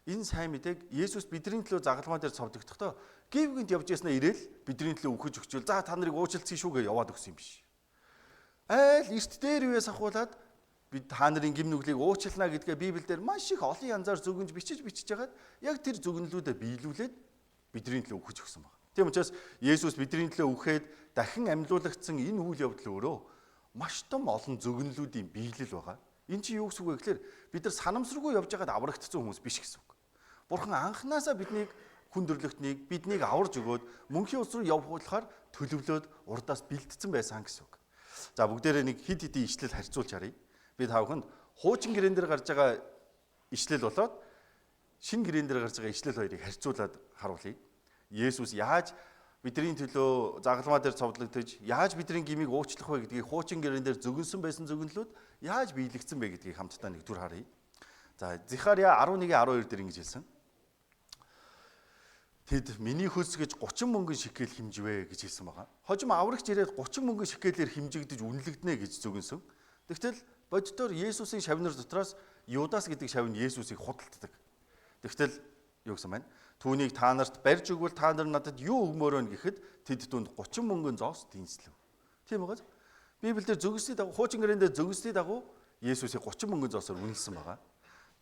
энэ сайн мэдээг Есүс бидний төлөө загалмай дээр цовдогдохдоо гів гинт явж яснаа ирээл бидний төлөө үхэж өгчөөл за та нарыг уучлцсан шүү гэж яваад өгсөн юм биш. Айл эрт дээр үеэс ахуулаад бид та нарын гэм нүглийг уучлана гэдгээ Библиэлд маш их олон янзаар зөвгөнж бичиж жагаад яг тэр зөвгөнлүүдээ биелүүлээд бидний төлөө үхэж өгсөн байна. Тийм учраас Есүс бидний төлөө үхээд дахин амьлуулагдсан энэ үйл явдал өөрөө маш том олон зөвгөнлүүдийн биелэл байгаа. Энэ чинь юу гэсэн үг вэ гэхээр бид нар санамсаргүй явж байгаад аврагдсан хүмүүс биш гэсэн үг. Бурхан анханасаа биднийг Хүндрэлтнийг биднийг аварж өгөөд мөнхийн ус руу явуулахаар төлөвлөөд урдаас бэлтцсэн байсан гэсэн үг. За бүгдээрээ нэг хэд хэдийн ишлэл харьцуулж харъя. Би та бүхэнд хуучин гэрээн дээр гарч байгаа ишлэл болоод шинэ гэрээн дээр гарч байгаа ишлэл хоёрыг харьцуулаад харуулъя. Есүс яаж бидний төлөө загалмаа дээр цовдлогдож, яаж бидний гмийг уучлах вэ гэдгийг хуучин гэрээн дээр зөгнсөн байсан зөгнөлүүд яаж биелэгдсэн бэ гэдгийг хамтдаа нэг түр харъя. За Зихария 11:12 дээр ингэж хэлсэн. Тэд миний хөлс гэж 30 мөнгөн шекел хэмжвэ гэж хэлсэн байгаа. Хожим аврагч ирээд 30 мөнгөн шекелээр хэмжигдэж үнэлэгдэнэ гэж зөгнсөн. Тэгтэл боддоор Есүсийн шавнар дотроос Юдас гэдэг шав нь Есүсийг худалддаг. Тэгтэл юу гэсэн байна? Түүнийг та нарт барьж өгвөл та нар надад юу өгмөр вэ гэхэд тэд түнд 30 мөнгөн зоос дэнслэв. Тийм байгааз. Библиэлд зөгнсөний дагуу хуучин гэрээнд зөгнсөний дагуу Есүсийг 30 мөнгөн зоосоор үнэлсэн байгаа.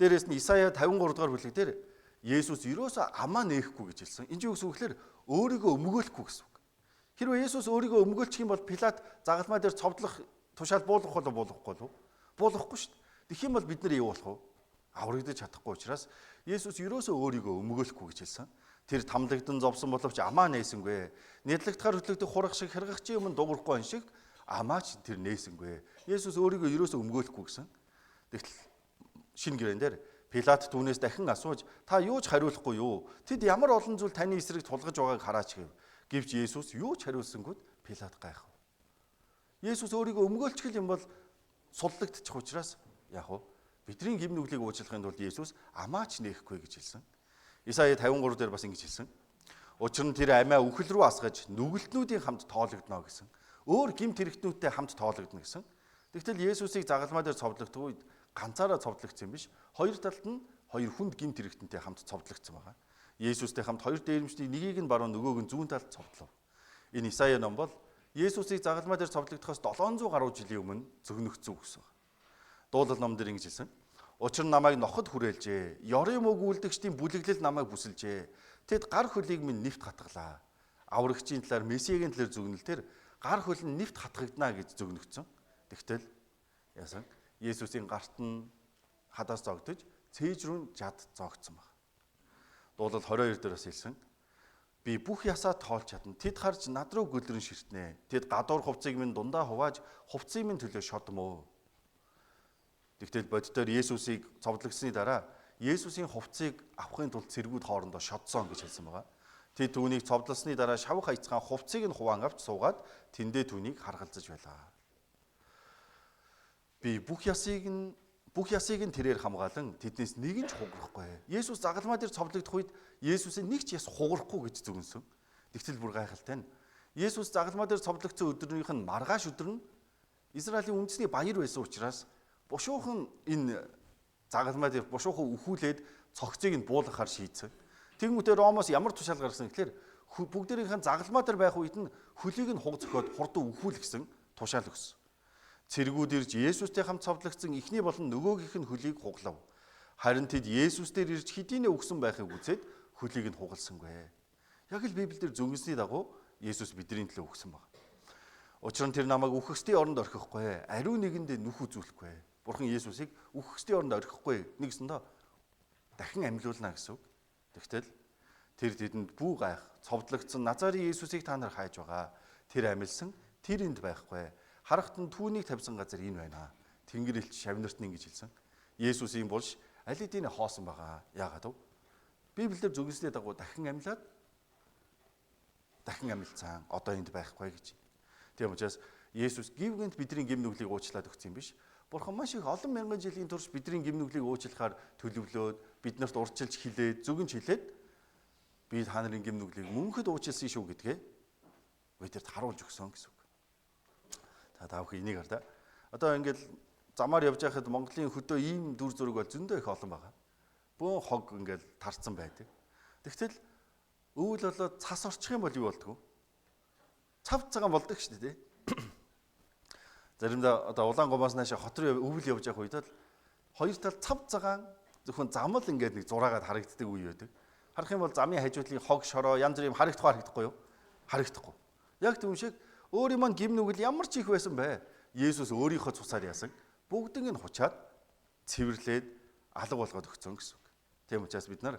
Дээрээс нь Исая 53 дугаар бүлэг дээр Есүс ерөөсөө амаа нээхгүй гэж хэлсэн. Энэ юу гэсэн үг гэхээр өөрийгөө өмгөөлөхгүй гэсэн үг. Хэрвээ Есүс өөрийгөө өмгөөлчих юм бол Пилат загалмай дээр цовдлох тушаал буулгах болов буулгахгүй болов? Буулгахгүй шүү дээ. Тэгэх юм бол бид нар юу болох вэ? Аврагдаж чадахгүй учраас Есүс ерөөсөө өөрийгөө өмгөөлөхгүй гэж хэлсэн. Тэр тамлагдан зовсон боловч амаа нээсэнгүй. Нядлагдахаар хөтлөгдөх хурах шиг хэргагчийн өмнө дуурахгүй он шиг амаач тэр нээсэнгүй. Есүс өөрийгөө ерөөсөө өмгөөлөхгүй гэсэн. Тэгтэл шинэ гэрээн дээр Пилат түүнээс дахин асууж та юу ч хариулахгүй юу? Тэд ямар олон зүйл таны эсрэг тулгаж байгааг хараач гэв. Гэвч Есүс юу ч хариулсангүйд Пилат гайхав. Есүс өөрийгөө өмгөөлчих юм бол суллагдчих учраас яг уу бидний гэм нүглийг уучлахын тулд Есүс амаач нээхгүй гэж хэлсэн. Исая 53 дээр бас ингэж хэлсэн. Учир нь тэр амиа үхэл рүү асгаж нүгэлтнүүдийн хамт тоологдоно гэсэн. Өөр гэмт хэрэгтнүүдтэй хамт тоологдоно гэсэн. Тэгтэл Есүсийг загалмай дээр цовдлогдох үед ганцаараа цовдлогдсон юм биш. Хоёр талд нь хоёр хүнд гэмт хэрэгтэнтэй хамт цовдлогдсон байгаа. Есүстэй хамт хоёр дээрэмчдийн нэгийг нь баруун нөгөөг нь зүүн талд цовдлов. Энэ Исая ном бол Есүсийг загалмай дээр цовдлогдохоос 700 гаруй жилийн өмнө зөгнөгдсөн үг гэсэн. Дуулал ном дээр ингэж хэлсэн. Учир нь намайг ноход хүрээлжээ. Ёрын мөг үлдэгчдийн бүлэглэл намайг бүсэлжээ. Тэд гар хөлийг минь нэвт хатгалаа. Аврагчийн талаар Месиагийн талаар зөгнөлтөөр гар хөл нь нэвт хатгагдана гэж зөгнөгдсөн. Тэгтэл яасан? Есүсийн гарт нь хадаас зогдож, цээж рүү жад зоогдсон баг. Дуулал 22 дээр бас хэлсэн. Би бүх ясаа тоолж чадна. Тэд харж над руу гөлрөн ширтнэ. Тэд гадуур хувцыг минь дундаа хувааж, хувцсыг минь төлөө шодмоо. Тэгтэл боддоор Есүсийг цовдлогсны дараа Есүсийн хувцсыг авахын тулд цэргүүд хоорондоо шодсон гэж хэлсэн байгаа. Тэд түүнийг цовдлсны дараа шавх хайцгаан хувцсыг нь хуваан авч суугаад тэндээ түүнийг харгалзаж байлаа. Би бүх ясыг нь тэрээр хамгаалан тэднээс нэг нь ч хугарахгүй. Есүс загалмай дээр цовдлогдох үед Есүсийн нэг ч яс хугарахгүй гэж зөгнсөн. Тэгтэл бүр гайхалтай нь Есүс загалмай дээр цовдлогдсон өдрийнх нь маргааш өдөр нь Израилийн үндэсний баяр байсан учраас бушуухан энэ загалмай дээр бушуухан өхүүлээд цогцыг нь буулгахаар шийдсэн. Тэнгүүтээ Ромоос ямар тушаал гаргасан гэхээр бүгдээрийнх нь загалмай дээр байх үед нь хөлийг нь хуг зөхиод хурдан өхүүл гэсэн тушаал өгсөн. Цэргүүд ирж Есүстэй хамт цовдлогдсон эхний болон нөгөөгийнх нь хөлийг хуглав. Харин тэд Есүс дээр ирж хэдийнэ өгсөн байхыг үзээд хөлийг нь хугалсангүй. Яг л Библиэлд зөнгөсний дагуу Есүс бидний төлөө өгсөн баг. Учир нь тэр намайг үхэгсдийн оронд орхихгүй, ариун нэгэндээ нүх үзүүлэхгүй. Бурхан Есүсийг үхэгсдийн оронд орхихгүй нэгсэндээ дахин амьлуулна гэсэн үг. Тэгтэл тэр тэдэнд бүү гайх, цовдлогдсон Назарын Есүсийг та нар хайж байгаа. Тэр амьлсан, тэр энд байхгүй. Харахт нь түүнийг тавьсан газар энэ байна. Тэнгэр элч шавнарт нь ингэж хэлсэн. Есүсийн булш аль хэдийн хоосон байгаа. Яагаад вэ? Библиэлд зөгнсний дагуу дахин амьлаад дахин амьлцсан. Одоо энд байхгүй гэж. Тийм учраас Есүс гів гэнт бидний гэм нүглийг уучлаад өгсөн юм биш. Бурхан маш их олон мянган жилийн турш бидний гэм нүглийг уучлахаар төлөвлөөд биднэрт урьдчилж хилээд зүгэнч хилээд би та нарын гэм нүглийг мөнхөд уучлсан шүү гэдгээ бидэрт харуулж өгсөн гэсэн үг. За та бүхэн энийг хар да. Одоо ингээд замаар явж байхад Монголын хөдөө ийм дүр зураг бол зөндөө их олон байгаа. Бөөн хог ингээд тарцсан байдаг. Тэгтэл өвөл болоод цас орчих юм бол юу болдгоо? Цав цагаан болдог шүү дээ. Заримдаа одоо Улаан гомоос наашаа хот руу өвөл явж явах үед л хоёр тал цав цагаан зөвхөн зам л ингээд нэг зураагаад харагддаг үе байдаг. Харах юм бол замын хажуудлын хог шороо янз бүр юм харагдах харагдахгүй юу? Харагдахгүй. Яг тийм шиг өөрийн маань гим нүгэл ямар ч их байсан бэ? Есүс өөрийнхөө цусаар яасан. Бүгднийг нь хучаад цэвэрлээд алга болгоод өгсөн гэсэн үг. Тийм учраас бид нар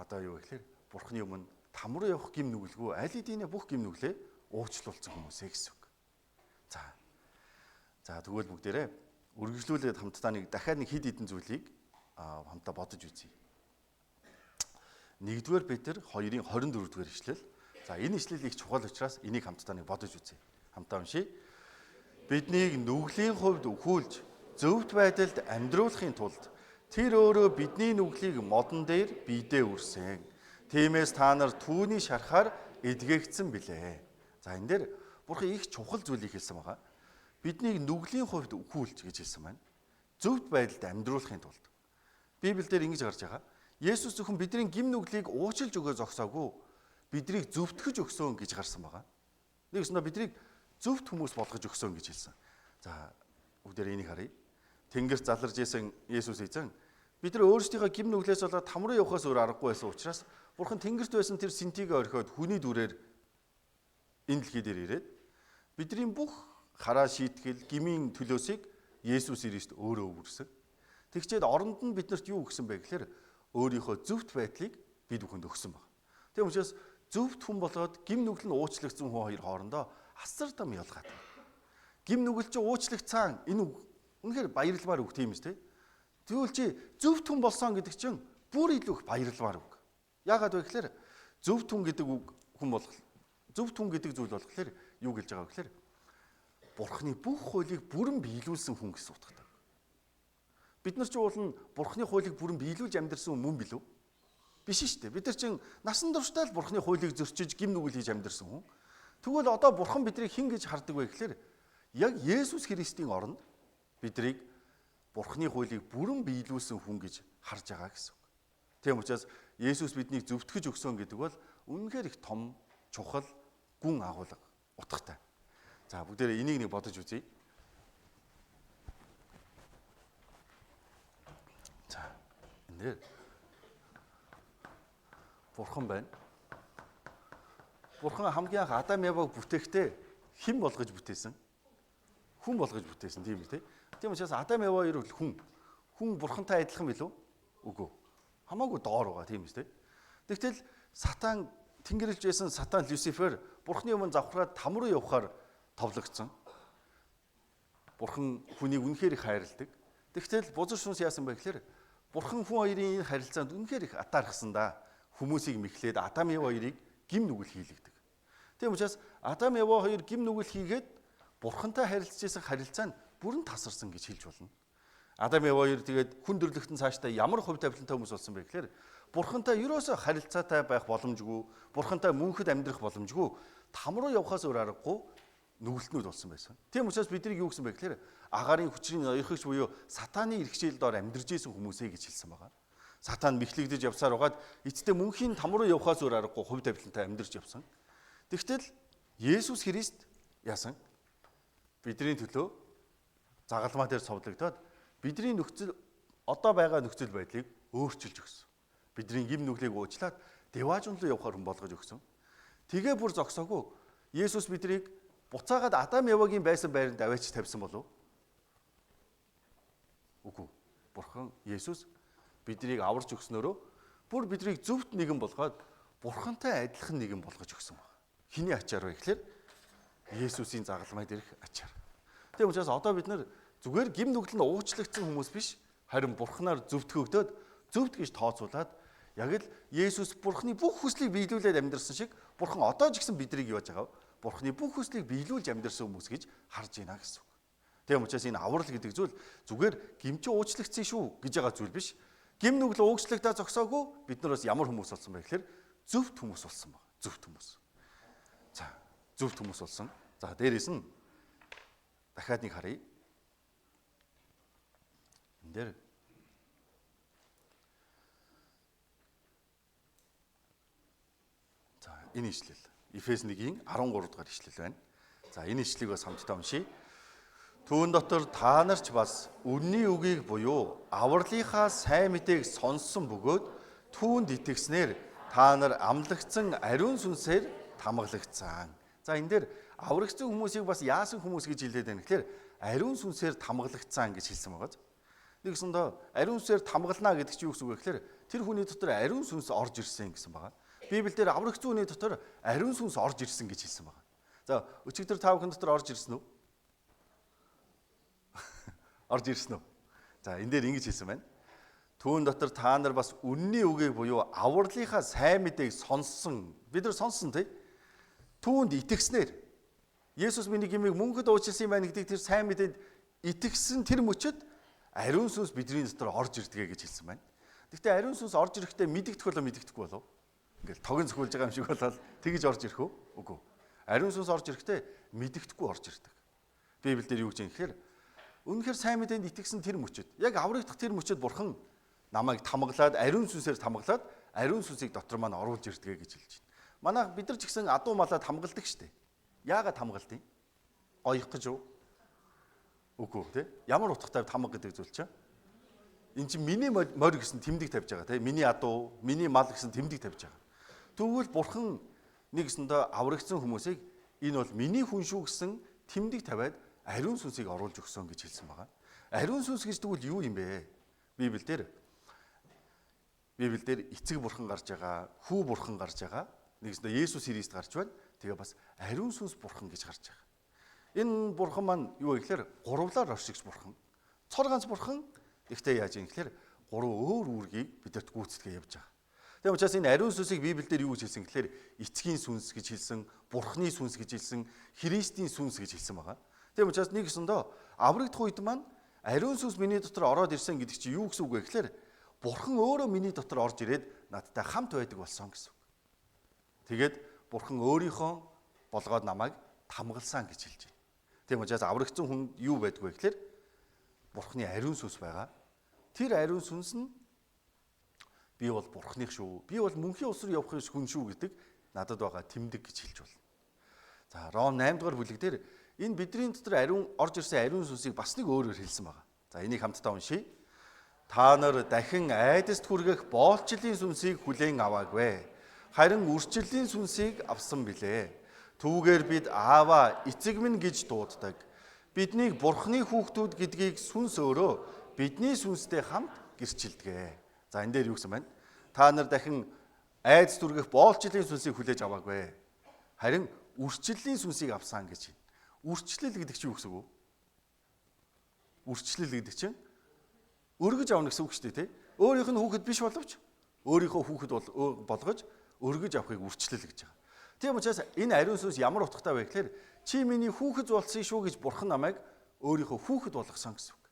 одоо юу гэхээр Бурхны өмнө там руу явах гим нүгэлгүй аль хэдийн бүх гим нүглээ уучлуулсан хүмүүсээ гэсэн үг. За тэгвэл бүгдээрээ үргэлжлүүлээд хамтдаа нэг дахиад нэг хэд хэдэн зүйлийг хамтдаа бодож үзье. 1-р Петр 2-ын 24-р ишлэл. За энэ ишлэл их чухал учраас энийг хамтдаа нэг бодож үзье. Хамтдаа уншъя. Биднийг нүглийн хувьд өхүүлж зөвхт байдалд амьдруулахын тулд тэр өөрөө бидний нүглийг модон дээр биедээ үрсэн. Тиймээс та нар түүний шархаар эдгээгдсэн билээ. За энэ дээр Бурхан их чухал зүйлийг хэлсэн байгаа. Биднийг нүглийн хувьд өхүүлж гэж хэлсэн байна. Зөвхт байдалд амьдруулахын тулд. Библиэлд ингэж гарч байгаа. Есүс зөвхөн бидний гим нүглийг уучлж өгөө зогсоогүй биднийг зөвтгөж өгсөн гэж гарсан байгаа. Нэгсэндээ биднийг зөвхт хүмүүс болгож өгсөн гэж хэлсэн. За бүгдээр энийг харъя. Тэнгэрт заларж исэн Есүс эзэн бид нар өөрсдийнхөө гим нүглээс болоод там руу явахаас өөр аргагүй байсан учраас Бурхан тэнгэрт байсан тэр сэнтийг орхиод хүний дүрээр энэ дэлхий дээр ирээд бидний бүх хараа шийтгэл гмийн төлөөсийг Есүс Христ өөрөө өвөрсөн. Тэгчээд оронд нь биднэрт юу өгсөн бэ гэхээр өөрийнхөө зөвхт байдлыг бид бүхэнд өгсөн баг. Тийм учраас зөвхт хүн болоод гим нүгэл нь уучлагдсан хүн хоёр хоорондоо асар том ялгаатай. Гим нүгэл чи уучлагдсан энэ үг үнэхээр баярламаар үг тийм үстэй. Тэгвэл чи зөвхт хүн болсон гэдэг чинь бүр илүү их баярламаар үг. Яагаад вэ гэхээр зөвхт хүн гэдэг үг хүн болох зөвхт хүн гэдэг зүйл болохоор юу гэлж байгаа вэ гэхээр Бурхны бүх хуулийг бүрэн биелүүлсэн хүн гэсэн утгатай. Бид нар ч уулна Бурхны хуулийг бүрэн биелүүлж амьдрсан хүн мөн билүү? Биш шүү дээ. Бид нар чинь насан туршдаа л Бурхны хуулийг зөрчиж гим нүгэл хийж амьдрсан хүн. Тэгвэл одоо Бурхан биднийг хэн гэж хардаг вэ гэхээр яг Есүс Христийн оронд биднийг Бурхны хуулийг бүрэн биелүүлсэн хүн гэж харж байгаа гэсэн үг. Тийм учраас Есүс биднийг зөвтгөж өгсөн гэдэг бол үнэхээр их том, чухал, гүн агуулга утгатай. За бүгдээрээ энийг нэг бодож үзье. За энэ дээр Бурхан байна. Бурхан хамгийн анх Адам Еваг бүтээхдээ хэн болгож бүтээсэн? Хүн болгож бүтээсэн тийм үү те? Тийм учраас Адам Ева хоёр бол хүн. Хүн Бурхантай адилхан билүү? Үгүй. Хамаагүй доор байгаа тийм үү те? Тэгтэл сатан тэнгэрэлж байсан сатан Люцифер Бурханы өмнө завхраад там руу явахаар товлогдсон. Бурхан хүнийг үнэхээр их хайрладаг. Тэгтэл бузар сүнс яасан бэ гэхээр Бурхан хүн хоёрын энэ харилцаанд үнэхээр их атаархсан да. Хүмүүсийг мэхлээд Адам Ева хоёрыг гим нүгэл хийлэгдэг. Тийм учраас Адам Ева хоёр гим нүгэл хийгээд Бурхантай харилцаж байсан харилцаа нь бүрэн тасарсан гэж хэлж болно. Адам Ева хоёр тэгээд хүн төрлөختөн цаашдаа ямар хувь тавилантай хүмүүс болсон бэ гэхээр Бурхантай ерөөсөө харилцаатай байх боломжгүй, Бурхантай мөнхөд амьдрах боломжгүй, там руу явхаас өөр аргагүй нүгэлтнүүд болсон байсан. Тийм учраас бидний юу гэсэн бэ гэхээр агаарын хүчний ноёрхогч буюу сатааны эрхчлэлд ор амьдарч исэн хүмүүсээ гэж хэлсэн байгаа. Сатан мэхлэгдэж явсаар байгаад эцэстээ мөнхийн там руу явхаас өөр аргагүй хувь тавилантай амьдарч явсан. Тэгтэл Есүс Христ яасан? Бидний төлөө загалмаа дээр цовдлогдоод бидний нөхцөл одоо байгаа нөхцөл байдлыг өөрчилж өгсөн. Бидний гим нүглийг уучлаад деваажун руу явахаар хүн болгож өгсөн. Тэгээ бүр зогсоогүй. Есүс биднийг буцаагаад Адам Евагийн байсан байранд аваач тавьсан болов? Үгүй. Бурхан Есүс биднийг аварч өгснөөрөө бүр биднийг зөвхт нэгэн болгоод Бурхантай адилхан нэгэн болгож өгсөн баг. Хэний ачаар вэ гэхээр Есүсийн загалмай дээрх ачаар. Тийм учраас одоо бид нар зүгээр гим нүгэл нь уучлагдсан хүмүүс биш, харин Бурханаар зөвтгөгдөөд зөвхт гэж тооцоолаад яг л Есүс Бурханы бүх хүслийг биелүүлээд амьдрсан шиг Бурхан одоо ч гэсэн биднийг юу яаж байгаа вэ? Бурханы бүх хүслийг биелүүлж амьдрсан хүмүүс гэж харж байна гэсэн үг. Тийм учраас энэ аврал гэдэг зүйл зүгээр гимчин уучлагдсан шүү гэж байгаа зүйл биш. Гим нүгэл уучлагдаа зогсоогүй бид нар бас ямар хүмүүс болсон бэ гэхээр зөвхт хүмүүс болсон баг. Зөвхт хүмүүс. За, зөвхт хүмүүс болсон. За, дээрээс нь дахиад нэг харъя. Энд дээр за, энэ ишлэл. Эфес 1-ийн 13 дугаар ишлэл байна. За, энэ ишлэгийг бас хамтдаа уншъя. Түүн дотор та нар ч бас үнний үгийг буюу авралынхаа сайн мэдээг сонссон бөгөөд түүнд итгэснээр та нар амлагдсан ариун сүнсээр тамгалагдсан. За, энэ дээр аврагдсан хүмүүсийг бас яасан хүмүүс гэж хэлээд байна гэхээр ариун сүнсээр тамгалагдсан гэж хэлсэн байгаа. Нэгсэндээ ариун сүнсээр тамгалнаа гэдэг чинь юу гэсэн үг вэ гэхээр Тэр хүний дотор ариун сүнс орж ирсэн гэсэн байгаа. Библиэлд аврагдсан хүний дотор ариун сүнс орж ирсэн гэж хэлсэн байгаа. За, өчигдөр та бүхэн дотор орж ирсэн үү? Орж ирсэн үү? За, энэ дээр ингэж хэлсэн байна. Түүн дотор та нар бас үнний үгийг буюу авралынхаа сайн мэдээг сонссон. Бид нар сонссон, тий? Түүнд итгэснээр Есүс миний гмийг мөнхөд уучлсан юм байна гэдэг тэр сайн мэдээнд итгэсэн тэр мөчөд ариун сүнс бидний дотор орж ирдэг гэж хэлсэн байна. Гэхдээ ариун сүнс орж ирэхдээ мэдэгдэх болоо, мэдэгдэхгүй болов? Ингээл тогон зөхүүлж байгаа юм шиг болоод тэгж орж ирэх үү? Үгүй. Ариун сүнс орж ирэхдээ мэдэгдэхгүй орж ирдэг. Библиэлд юу гэж юм гэхээр үнэхээр сайн мэдээнд итгэсэн тэр мөчөд, яг аврагдах тэр мөчөд Бурхан намайг тамгалаад, ариун сүнсээр тамгалаад, ариун сүнсийг дотор маань оруулж ирдэг гэж хэлж байна. Манай бид нар ч гэсэн адуу малаа тамгалдаг штеп. Яагаад тамгалдیں۔ Гоёх гэж үү? Үгүй, тий. Ямар утгатай тамга гэдэг зүйл чинь? Эн чинь миний морь гэсэн тэмдэг тавьж байгаа, тий. Миний адуу, миний мал гэсэн тэмдэг тавьж байгаа. Тэгвэл Бурхан нэгсэндээ аврагдсан хүмүүсийг энэ бол миний хүн шүү гэсэн тэмдэг тавиад ариун сүнсийг оруулж өгсөн гэж хэлсэн байгаа. Ариун сүнс гэж тэгвэл юу юм бэ? Библиэлд эцэг бурхан гарч байгаа, хүү бурхан гарч байгаа. Нэгсэндээ Есүс Христ гарч байна. Тэгээ бас ариун сүнс бурхан гэж гарч байгаа. Энэ бурхан маань юу вэ гэхээр гурвлаар оршигч бурхан. Цор ганц бурхан. Гэхдээ яаж юм гэхээр гурван өөр үүргийг бидэрт гүйцэтгэж явж байгаа. Тэгээ учраас энэ ариун сүнсийг Библиэлд юу гэж хэлсэн гэхээр эцгийн сүнс гэж хэлсэн, бурхны сүнс гэж хэлсэн, Христийн сүнс гэж хэлсэн байгаа. Тэгээ учраас нэг гэсэндөө аврагдах үед маань ариун сүнс миний дотор ороод ирсэн гэдэг чинь юу гэсэн үг вэ гэхээр бурхан өөрөө миний дотор орж ирээд надтай хамт байдаг болсон гэсэн үг. Тэгээд бурхан өөрийнхөө болгоод намайг тамгалсан гэж хэлж байна. Тийм учраас аврагдсан хүн юу байдг вэ гэхээр бурханы ариун сүнс байгаа. Тэр ариун сүнс нь би бол бурхных шүү. Би бол мөнхийн ус руу явах хүн шүү гэдэг надад байгаа тэмдэг гэж хэлж болно. За, Ром 8 дугаар бүлэг дээр энэ бидний дотор ариун орж ирсэн ариун сүнсийг бас нэг өөрөөр хэлсэн байгаа. За, энийг хамтдаа уншийе. Та нар дахин айдаст хүргэх боолчлын сүнсийг хүлээн аваагүй. Харин үрчлэлийн сүнсийг авсан билээ. Түүгээр бид Аава, эцэг минь гэж дууддаг. Биднийг Бурхны хүүхдүүд гэдгийг сүнс өөрөө бидний сүнстэй хамт гэрчилдэг. За, энэ дээр юу гэсэн байна? Та нар дахин айдас түргэх боолчлын сүнсийг хүлээж аваагүй. Харин үрчлэлийн сүнсийг авсан гэж байна. Үрчлэл гэдэг чинь юу гэсэн үг вэ? Үрчлэл гэдэг чинь өргөж авна гэсэн үг шүү дээ, тий? Өөрийнх нь хүүхэд биш боловч өөрийнхөө хүүхэд болгож өргөж авахыг үрчлэл гэж байгаа. Тийм учраас энэ ариун сүнс ямар утгатай вэ гэхээр чи миний хүүхэд болсон шүү гэж бурхан намайг өөрийнхөө хүүхэд болгосон гэсэн үг.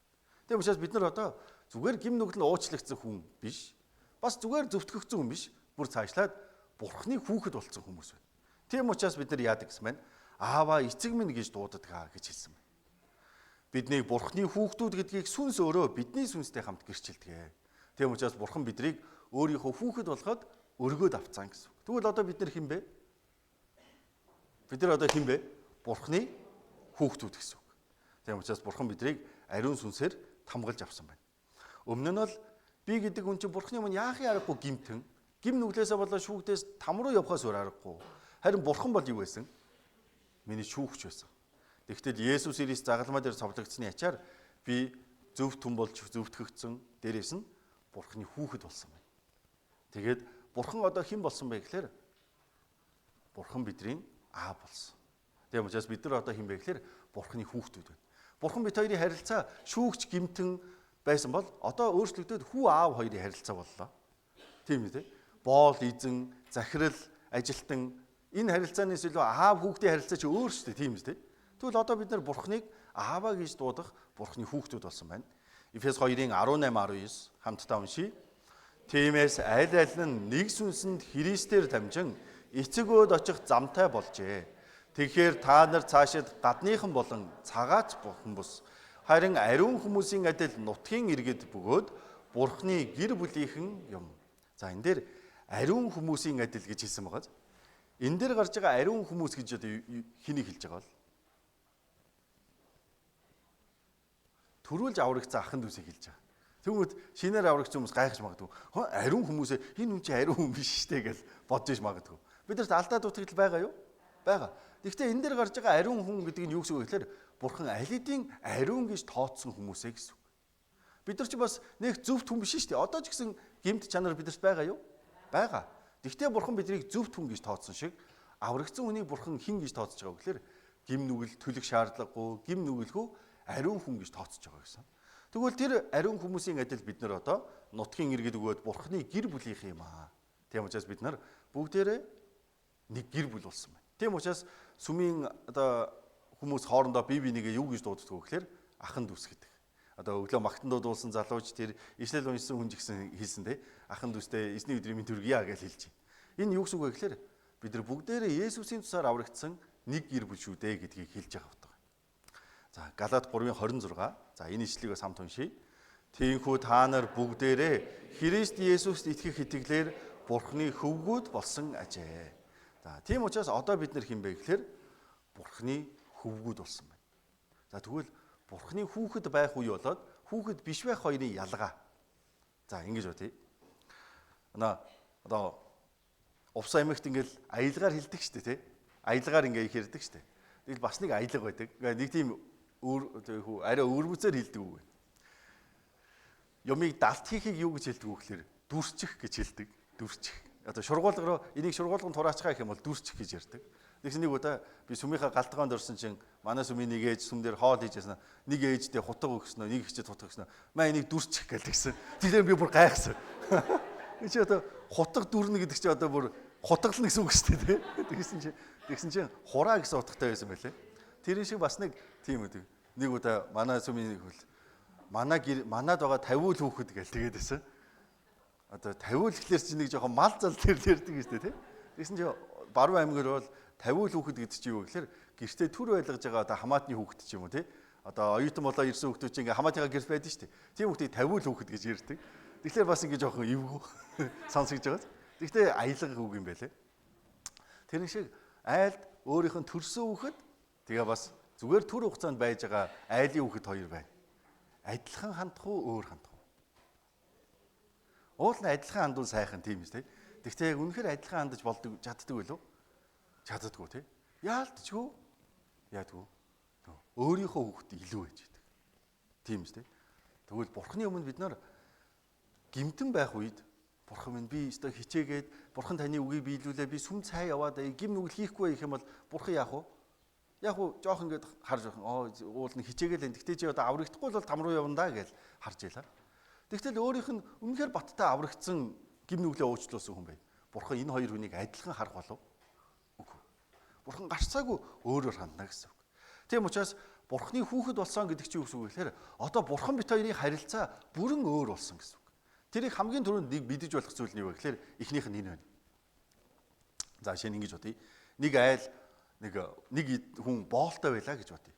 Тийм учраас бид нар одоо зүгээр гим нүгэл нь уучлагдсан хүн биш. Бас зүгээр зөвтгөгдсөн хүн биш. Бүр цаашлаад бурханы хүүхэд болсон хүмүүс байна. Тийм учраас бид нар яадаг гэсэн байна? Аава, эцэг минь гэж дууддаг аа гэж хэлсэн байна. Биднийг бурхны хүүхдүүд гэдгийг сүнс өөрөө бидний сүнстэй хамт гэрчилдэг. Тийм учраас бурхан биднийг өөрийнхөө хүүхэд болгоод өргөөд авцсан гэсэн үг. Тэгвэл одоо бид нар хэн бэ? Бид нар одоо хэн бэ? Бурхны хүүхдүүд гэсэн үг. Тийм учраас бурхан биднийг ариун сүнсээр тамгалж авсан байна. Өмнө нь бол би гэдэг хүн чинь бурхны өмнө яахын аргагүй гимтэн, гим нүглээсээ болоо шүүгдээс там руу явхаас өөр аргагүй. Харин бурхан бол юу байсан? Миний шүүгч байсан. Тэгтэл Есүс Христ загалмай дээр цовлогдсны ачаар би зөв түн болж зөвтгөгдсөн. Дээрээс нь бурхны хүүхэд болсон байна. Тэгээд бурхан одоо хэн болсон бэ гэхээр бурхан бидний аав болсон. Тийм учраас бид нар одоо хэн бэ гэхээр бурхны хүүхдүүд байна. Бурхан бид хоёрын харилцаа шүүгч гимтэн байсан бол одоо өөрчлөгдөд хүү аав хоёрын харилцаа боллоо. Тийм үү, те? Боол эзэн, захирал, ажилтан энэ харилцаанаас илүү аав хүүхдийн харилцаа чи өөр шүү дээ, тийм үү, те? Тэгвэл одоо бид нар бурхныг ааваа гэж дуудах бурхны хүүхдүүд болсон байна. Эфес 2-ын 18 19 хамтдаа уншийе. Тиймээс аль аль нь нэг сүнсэнд Христээр дамжин эцэг өөд очих замтай болжээ. Тэгэхээр та нар цаашид гадныхан болон цагаач бурхан бус харин ариун хүмүүсийн адил нутгийн иргэд бөгөөд бурхны гэр бүлийнхэн юм. За, энэ дээр ариун хүмүүсийн адил гэж хэлсэн байгаа. Энэ дээр гарч байгаа ариун хүмүүс гэж одоо хэнийг хэлж байгаа бол? Төрүүлж аврагдсан ахын дүүсийг хэлж байгаа. Тэгмүүд шинээр аврагдсан хүмүүс гайхаж магадгүй. Хөө, ариун хүмүүсээ энэ хүн чинь ариун хүн биш штэ гэж бодож иж магадгүй. Бид нарт алдаа дутагдал байгаа юу? Байгаа. Гэхдээ энэ дээр гарч байгаа ариун хүн гэдэг нь юу гэсэн үг вэ гэхээр бурхан аль хэдийн ариун гэж тооцсон хүмүүсээ гэсэн үг. Бид нар ч бас нэг зөвхт хүн биш шүү дээ. Одоо ч гэсэн Гэмт чанар бидэрт байгаа юу? Байгаа. Тэгтээ Бурхан биднийг зөвхт хүн гэж тооцсон шиг аврагдсан хүнийг Бурхан хэн гэж тооцож байгаа вэ гэхээр гим нүгэл төлөх шаардлагагүй, гим нүгэлгүй ариун хүн гэж тооцож байгаа гэсэн. Тэгвэл тэр ариун хүмүүсийн адил бид нар одоо нутгийн иргэд өгөөд Бурханы гэр бүлийнх юм аа. Тийм учраас бид нар бүгдээрээ нэг гэр бүл болсон байна. Тийм учраас сүмийн одоо хүмүүс хоорондоо бие бинийгээ юу гэж дууддаг вэ гэхээр ахан дүүс гэдэг. Одоо өглөө магтан дуудуулсан залууч тэр ишлэл уншсан хүн ч гэсэн хэлсэн те. Ахан дүүстэй эзний өдрийн мэнд төргийа гэж хэлж байна. Энэ юу гэсэн үг вэ гэхээр бид нар бүгдээрээ Есүсийн тусаар аврагдсан нэг гэр бүл шүү дээ гэдгийг хэлж байгаа утга. За Галаат 3:26. За энэ ишлэгийг бас хамт уншийе. Тиймээс та нар бүгдээрээ Христ Есүст итгэх итгэлээр Бурхны хөвгүүд болсон ажээ. За тийм учраас одоо бид нар хэн бэ гэхээр Бурхны хөвгүүд болсон байна. За тэгвэл Бурхны хүүхэд байх үе болоод хүүхэд биш байх хоёрын ялгаа. За ингэж бодъё. Одоо Увс аймагт ингээл аялгаар хилдэг шүү дээ, тий? Аялгаар ингээ их ярьдаг шүү дээ. Тэгэл бас нэг аялга байдаг. Нэг тийм өөр арай өвөрмөцөөр хилдэг үг байна. Юмыг далт хийхийг юу гэж хэлдэг вэ гэхээр дүрчих гэж хэлдэг. Дүрчих. Одоо шургуулга руу энийг шургуулганд хураачгаа гэх юм бол дүрчих гэж ярьдаг. Тэгсэн нэг удаа би сүмийнхаа галтгаанд орсон чинь манай сүмийн нэг ээж сүм дээр хоол хийж яснаа нэг ээждээ хутга өгснөө, нэг ихчэд хутга өгснөө. Маа энийг дүрчих гэл тэгсэн. Тэгэхээр би бүр гайхсан. Энэ чи одоо хутга дүрнэ гэдэг чи одоо бүр хутгална гэсэн үг шүү дээ, тий. Тэгсэн чинь хураа гэсэн утгатай байсан байлээ. Тэр шиг бас нэг тийм үү. Нэг удаа манай сүмийн нэг хөл манай гэр манад байгаа 50 л хүүхэд гэл тэгээд байсан. Одоо 50 л гэхлээр чи нэг жоохон мал зал тэр ярьдаг шүү дээ, тий. Тэгсэн чи Баруун аймгаар бол 50 л хүүхэд гэдэг чи юу гэхлээр гэртээ төр байлгаж байгаа одоо хамаатны хүүхэд ч юм уу, тий. Одоо оюутан болоо ирсэн хүүхдүүд чи ингээ хамаатныхаа гэрт байдаг шүү дээ. Тийм хүүхдийг 50 л хүүхэд гэж ярьдаг. Тэгэхээр бас ингээ жоохон эвгүй сонсогдож байгаа. Тэгтээ аялга үг юм байлээ. Тэр шиг айлд өөрийнх нь төрсөн хүүхэд тэгээ бас зүгээр төр хугацаанд байж байгаа айлын хүүхэд хоёр байна. Адилхан хандах уу, өөр хандах уу? Уул нь адилхан хандвал сайхан тийм үү? Тэгтээ яг үнэхээр адилхан хандаж болдог чаддаг байлуу? Чаддаггүй тий. Яалтчгүй яадгүй. Өөрийнхөө хүүхэд илүү байж байдаг. Тийм үү? Тэгвэл Бурхны өмнө бид нар гимтэн байх үед Бурхан минь би өстой хичээгээд Бурхан таны үгийг биелүүлээ би сүм цай яваад гим нүгэл хийхгүй гэх юм бол Бурхан яах вэ? Яг уу жоох ингээд харж байх. Уул нь хичээгээл энэ. Тэгтээ чи одоо аврагдахгүй бол там руу явна да гэж харж байлаа. Тэгтэл өөрийнх нь үнэхээр баттай аврагдсан гим нүглээ уучлуулсан хүн бай. Бурхан энэ хоёр хүнийг адилхан харах болов? Үгүй. Бурхан гарцаагүй өөрөөр хандна гэсэн үг. Тийм учраас Бурханы хүүхэд болсон гэдэг чинь юу гэсэн үг гэхээр одоо Бурхан бит хоёрын харилцаа бүрэн өөр болсон гэсэн үг. Тэрийг хамгийн түрүүнд нэг мэдэж болох зүйл нь юу вэ гэхээр эхнийх нь энэ байна. За жишээ нь ингэж бодъё. Нэг айл нэг хүн боолтой байлаа гэж бодъё.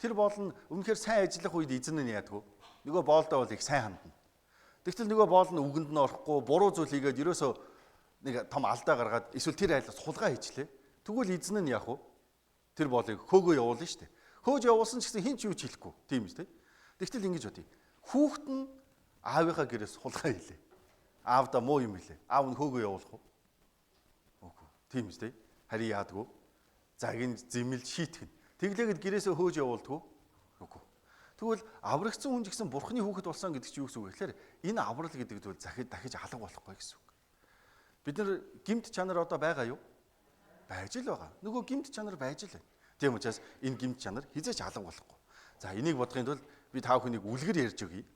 Тэр боол нь үнэхээр сайн ажиллах үед эзэн нь яадаг вэ? Нөгөө боолдоо бол их сайн хандна. Тэгтэл нөгөө боол нь үгэнд нь орохгүй буруу зүйл хийгээд ерөөсөө нэг том алдаа гаргаад эсвэл тэр айлаас хулгай хийчлээ. Тэгвэл эзэн нь яах вэ? Тэр боолыг хөөгөө явуулна шүү дээ. Хөөж явуулсан ч гэсэн хэн ч юу ч хэлэхгүй. Тийм үү? Тэгтэл ингэж бодъё. Хүүхэд нь аавынхаа гэрээс хулгай хийлээ. Аавда муу юм хэлээ. Аав нь хөөгөө явуулах уу? Үгүй. Тийм үү? Харин яадгүй. Загин зэмлж шийтгэн. Тэглээгээд гэрээсээ хөөж явуулдаггүй. Үгүй. Тэгвэл аврагдсан хүн ч гэсэн Бурхны хүүхэд болсон гэдэг чинь юу гэсэн үг вэ гэхээр энэ аврал гэдэг зүйл захид дахиж алга болохгүй гэсэн үг. Бид нар гэмт чанар одоо байгаа юу? Байж л байгаа. Нөгөө гэмт чанар байж л байна. Тийм учраас энэ гэмт чанар хизээч алга болохгүй. За энийг бодохын тулд би та бүхнийг үлгэр ярьж өгье.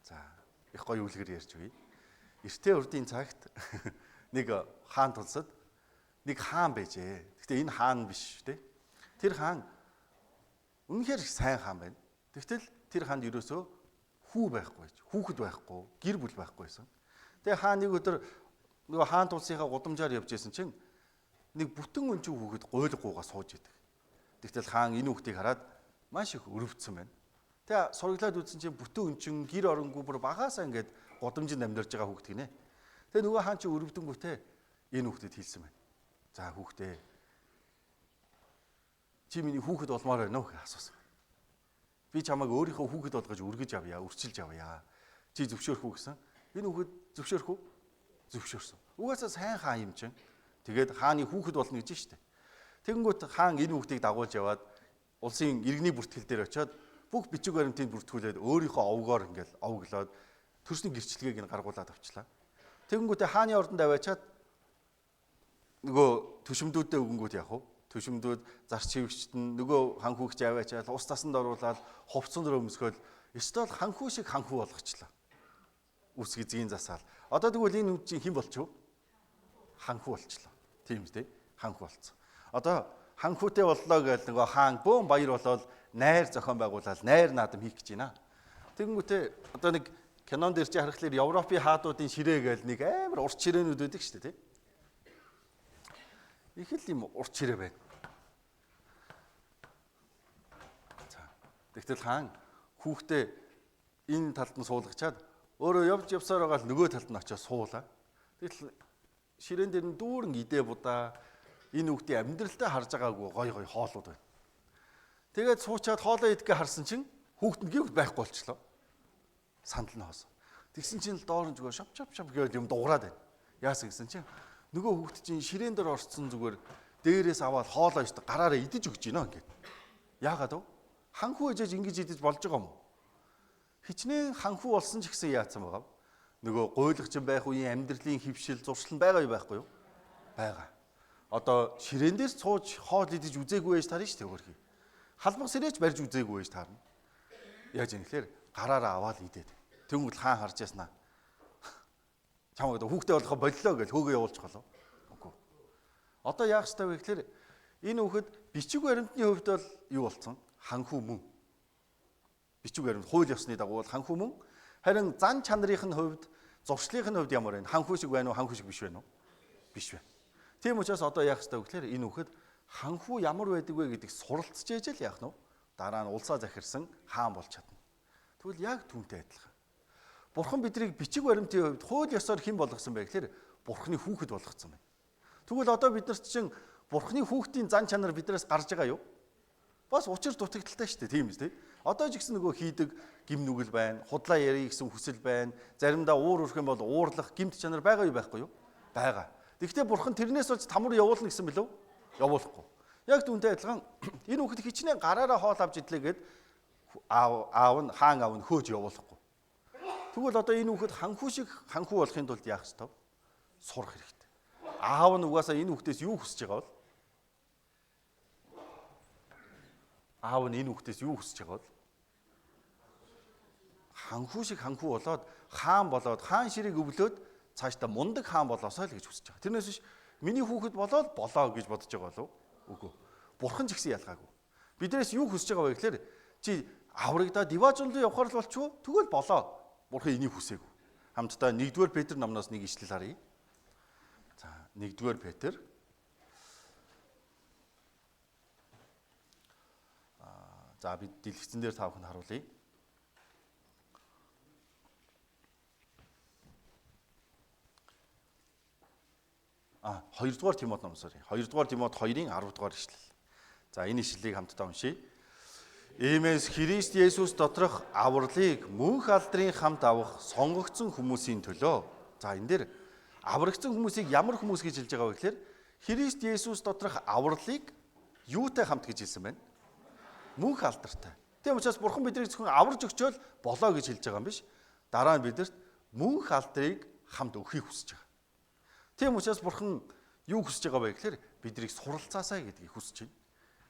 За их гоё үлгэр ярьж өгье. Эртээ урдын цагт нэг хаан тулсад нэг хаан байжээ. Гэхдээ энэ хаан биш үү? Тэр хаан үнэхээр сайн хаан байна. Тэгтэл тэр хаанд ерөөсөө хүү байхгүй байж, хүүхэд байхгүй, гэр бүл байхгүй байсан. Тэгээ хаан нэг өдөр нөгөө хаан тулсынхаа гудамжаар явж байсан чинь нэг бүтэн өнчиг хүүхэд гуйлгуугаа сууж идэг. Тэгтэл хаан энэ хүүхдийг хараад маш их өрөвдсөн байна. Тэгээ сургалаад үзсэн чинь бүтэн өнчин гэр оронгүй бүр багаасаа ингээд гудамжинд амьдарч байгаа хүүхэд гинэ. Тэгээ нөгөө хаан чинь өрөвдөнгүүтээ энэ хүүхдэд хэлсэн байна. За хүүхдээ чи миний хүүхэд болмоор байна уу гэж асуусан. Би чамайг өөрийнхөө хүүхэд болгож үргэж авъя, өрчилж авъя. Чи зөвшөөрөх үү гэсэн. Энэ хүүхэд зөвшөөрөх үү? Зөвшөөрсөн. Угаасаа сайн хаан юм чинь. Тэгээд хааны хүүхэд болно гэж штэ. Тэгэнгүүт хаан энэ хүүхдийг дагуулж яваад улсын иргэний бүртгэл дээр очиод бүх бичиг баримтыг бүртгүүлээд өөрийнхөө овгоор ингээл овглоод Төрсний гэрчлэгийг нь гаргуулад авчлаа. Тэгэнгүүтээ хааны ордонд аваачаад нөгөө төшөмдүүдэд өгөнгүүт яах вэ? Төшөмдүүд зарч хивчт нь нөгөө ханхүүгч аваачаал ус тасанд оруулаад хувцсан дээр өмсгөөл өстөөл ханхүү шиг ханхүү болгочлаа. Үс гизгийн засаал. Одоо тэгвэл энэ хүн чинь хэн болчихв? Ханхүү болчлоо. Тийм үү? Ханхүү болцсон. Одоо ханхүүтэй боллоо гэж нөгөө хаан бөөн баяр болоод найр зохион байгуулаад найр наадам хийх гэж байна. Тэгэнгүүтээ одоо нэг кинон дээр чи харахаар Европын хаадуудын ширээ гээл нэг амар урт ширээнүүд байдаг шүү дээ, тийм. Их л юм урт ширээ байна. За. Тэгтэл хаан хүүхдээ энэ талд нь суулгачаад өөрөө явж явсаар байгаа л нөгөө талд нь очиж суулаа. Тэгтэл ширээн дээр нь дүүрэн идэ будаа энэ хүүхдийн амьдралдаа харж байгаагүй гой гой хоолууд байна. Тэгээд суучаад хоолоо идэх гэ харсан чинь хүүхд нь гівд байхгүй болчлоо. Сандал нь хоосон. Тэгсэн чинь л доор нь зүгээр шап шап шап гэж юм дуурайд байна. Яасан гэсэн чинь нөгөө хүүхд чинь ширээн дээр орцсон зүгээр дээрээс аваад хоолоо өстө гараараа идэж өгч гинэ ингээд. Яагаад вэ? Ханхүү ээжэж ингэж идэж болж байгаа юм уу? Хичнээн ханхүү болсон ч гэсэн яатсан байгаа вэ? Нөгөө гуйлагчин байх үеийн амьдралын хөвшил зуршил нь байгаа юу байхгүй юу? Байгаа. Одоо ширээн дээр сууж хоол идэж үзээгүй байж таарна шүү дээ хөрхий. Халбаг сэрээч барьж үзээгүй байж таарна. Яаж юм гэхээр гараараа аваад идээд. Тэнгүүл хаан харж яснаа. Чамайг хүүхдээ болохоо боллоо гэж хөөгөө явуулчих болов. Үгүй. Одоо яах ёстой вэ гэхээр энэ хүүхэд бичиг баримтны хувьд бол юу болцсон? Ханхүү мөн. Бичиг баримт хууль ёсны дагуу бол ханхүү мөн. Харин зан чанарын нь хувьд, зуршлын нь хувьд ямар байна? Ханхүү шиг байна уу, ханхүү шиг биш байна уу? Биш байна. Тийм учраас одоо яах ёстой вэ гэхээр энэ хүүхэд ханхүү ямар байдаг вэ гэдгийг суралцж ээж л яах нь вэ? Дараа нь улсаа захирсан хаан болж чадна. Тэгвэл яг түүнтэй адилхан. Бурхан биднийг бичиг баримтын хувьд хууль ёсоор хэн болгосон бэ гэхээр Бурханы хүүхэд болгоцсон байна. Тэгвэл одоо бид нарт чинь Бурханы хүүхдийн зан чанар биднээс гарч байгаа юу? Бас учир дутагдaltaй шүү дээ, тийм үү? Одоо ч гэсэн нөгөө хийдэг гим нүгэл байна, худлаа ярих гэсэн хүсэл байна, заримдаа уур өрх юм бол уурлах гимт чанар байгаа юу байхгүй юу? Байгаа. Тэгэхдээ Бурхан тэрнээс болж тамар явуулна гэсэн билүү? Явуулахгүй. Яг түүнтэй адилхан энэ хүүхэд хичнээн гараараа хоол авч идлээ гэд аав нь хаан аав нь хөөж явуулахгүй. Тэгвэл одоо энэ хүүхэд ханхүү шиг ханхүү болохын тулд яах ёстой вэ? Сурах хэрэгтэй. Аав нь угаасаа энэ хүүхдээс юу хүсэж байгаа бол? Аав нь энэ хүүхдээс юу хүсэж байгаа бол? Ханхүү шиг ханхүү болоод хаан болоод хаан ширийг өвлөөд цаашдаа мундаг хаан болоосоо л гэж хүсэж байгаа. Тэрнээс биш миний хүүхэд болоод болоо гэж бодож байгаа болов? Үгүй. Бурхан ч гэсэн ялгаагүй. Биднээс юу хүсэж байгаа вэ гэхээр чи аврагдаа диваажин руу явахар л болчихоо тэгвэл болоо. Бурхан энийг хүсээгүй. Хамтдаа 1-р Петр номноос нэг ишлэл харъя. За, 1-р Петр. За бид дэлгэцэн дээр та бүхэнд харуулъя. А 2-р Тимот ном sorry. 2-р Тимот 2-ын 10-р ишлэл. За энэ ишлэлийг хамтдаа уншъя. Иймээс Христ Есүс доторх авралыг мөнх алдрын хамт авах сонгогдсон хүмүүсийн төлөө. За энэ дээр аврагдсан хүмүүсийг ямар хүмүүс гэж хэлж байгаа вэ гэхээр Христ Есүс доторх авралыг юутай хамт гэж хэлсэн байна? Мөнх алдартай. Тийм учраас Бурхан биднийг зөвхөн аварж өгчөөл болоо гэж хэлж байгаа юм биш. Дараа нь бидэрт мөнх алдрыг хамт өгөхийг хүсэж байгаа. Тийм учраас Бурхан юу хүсэж байгаа вэ гэхээр биднийг суралцаасай гэдгийг хүсэж байна.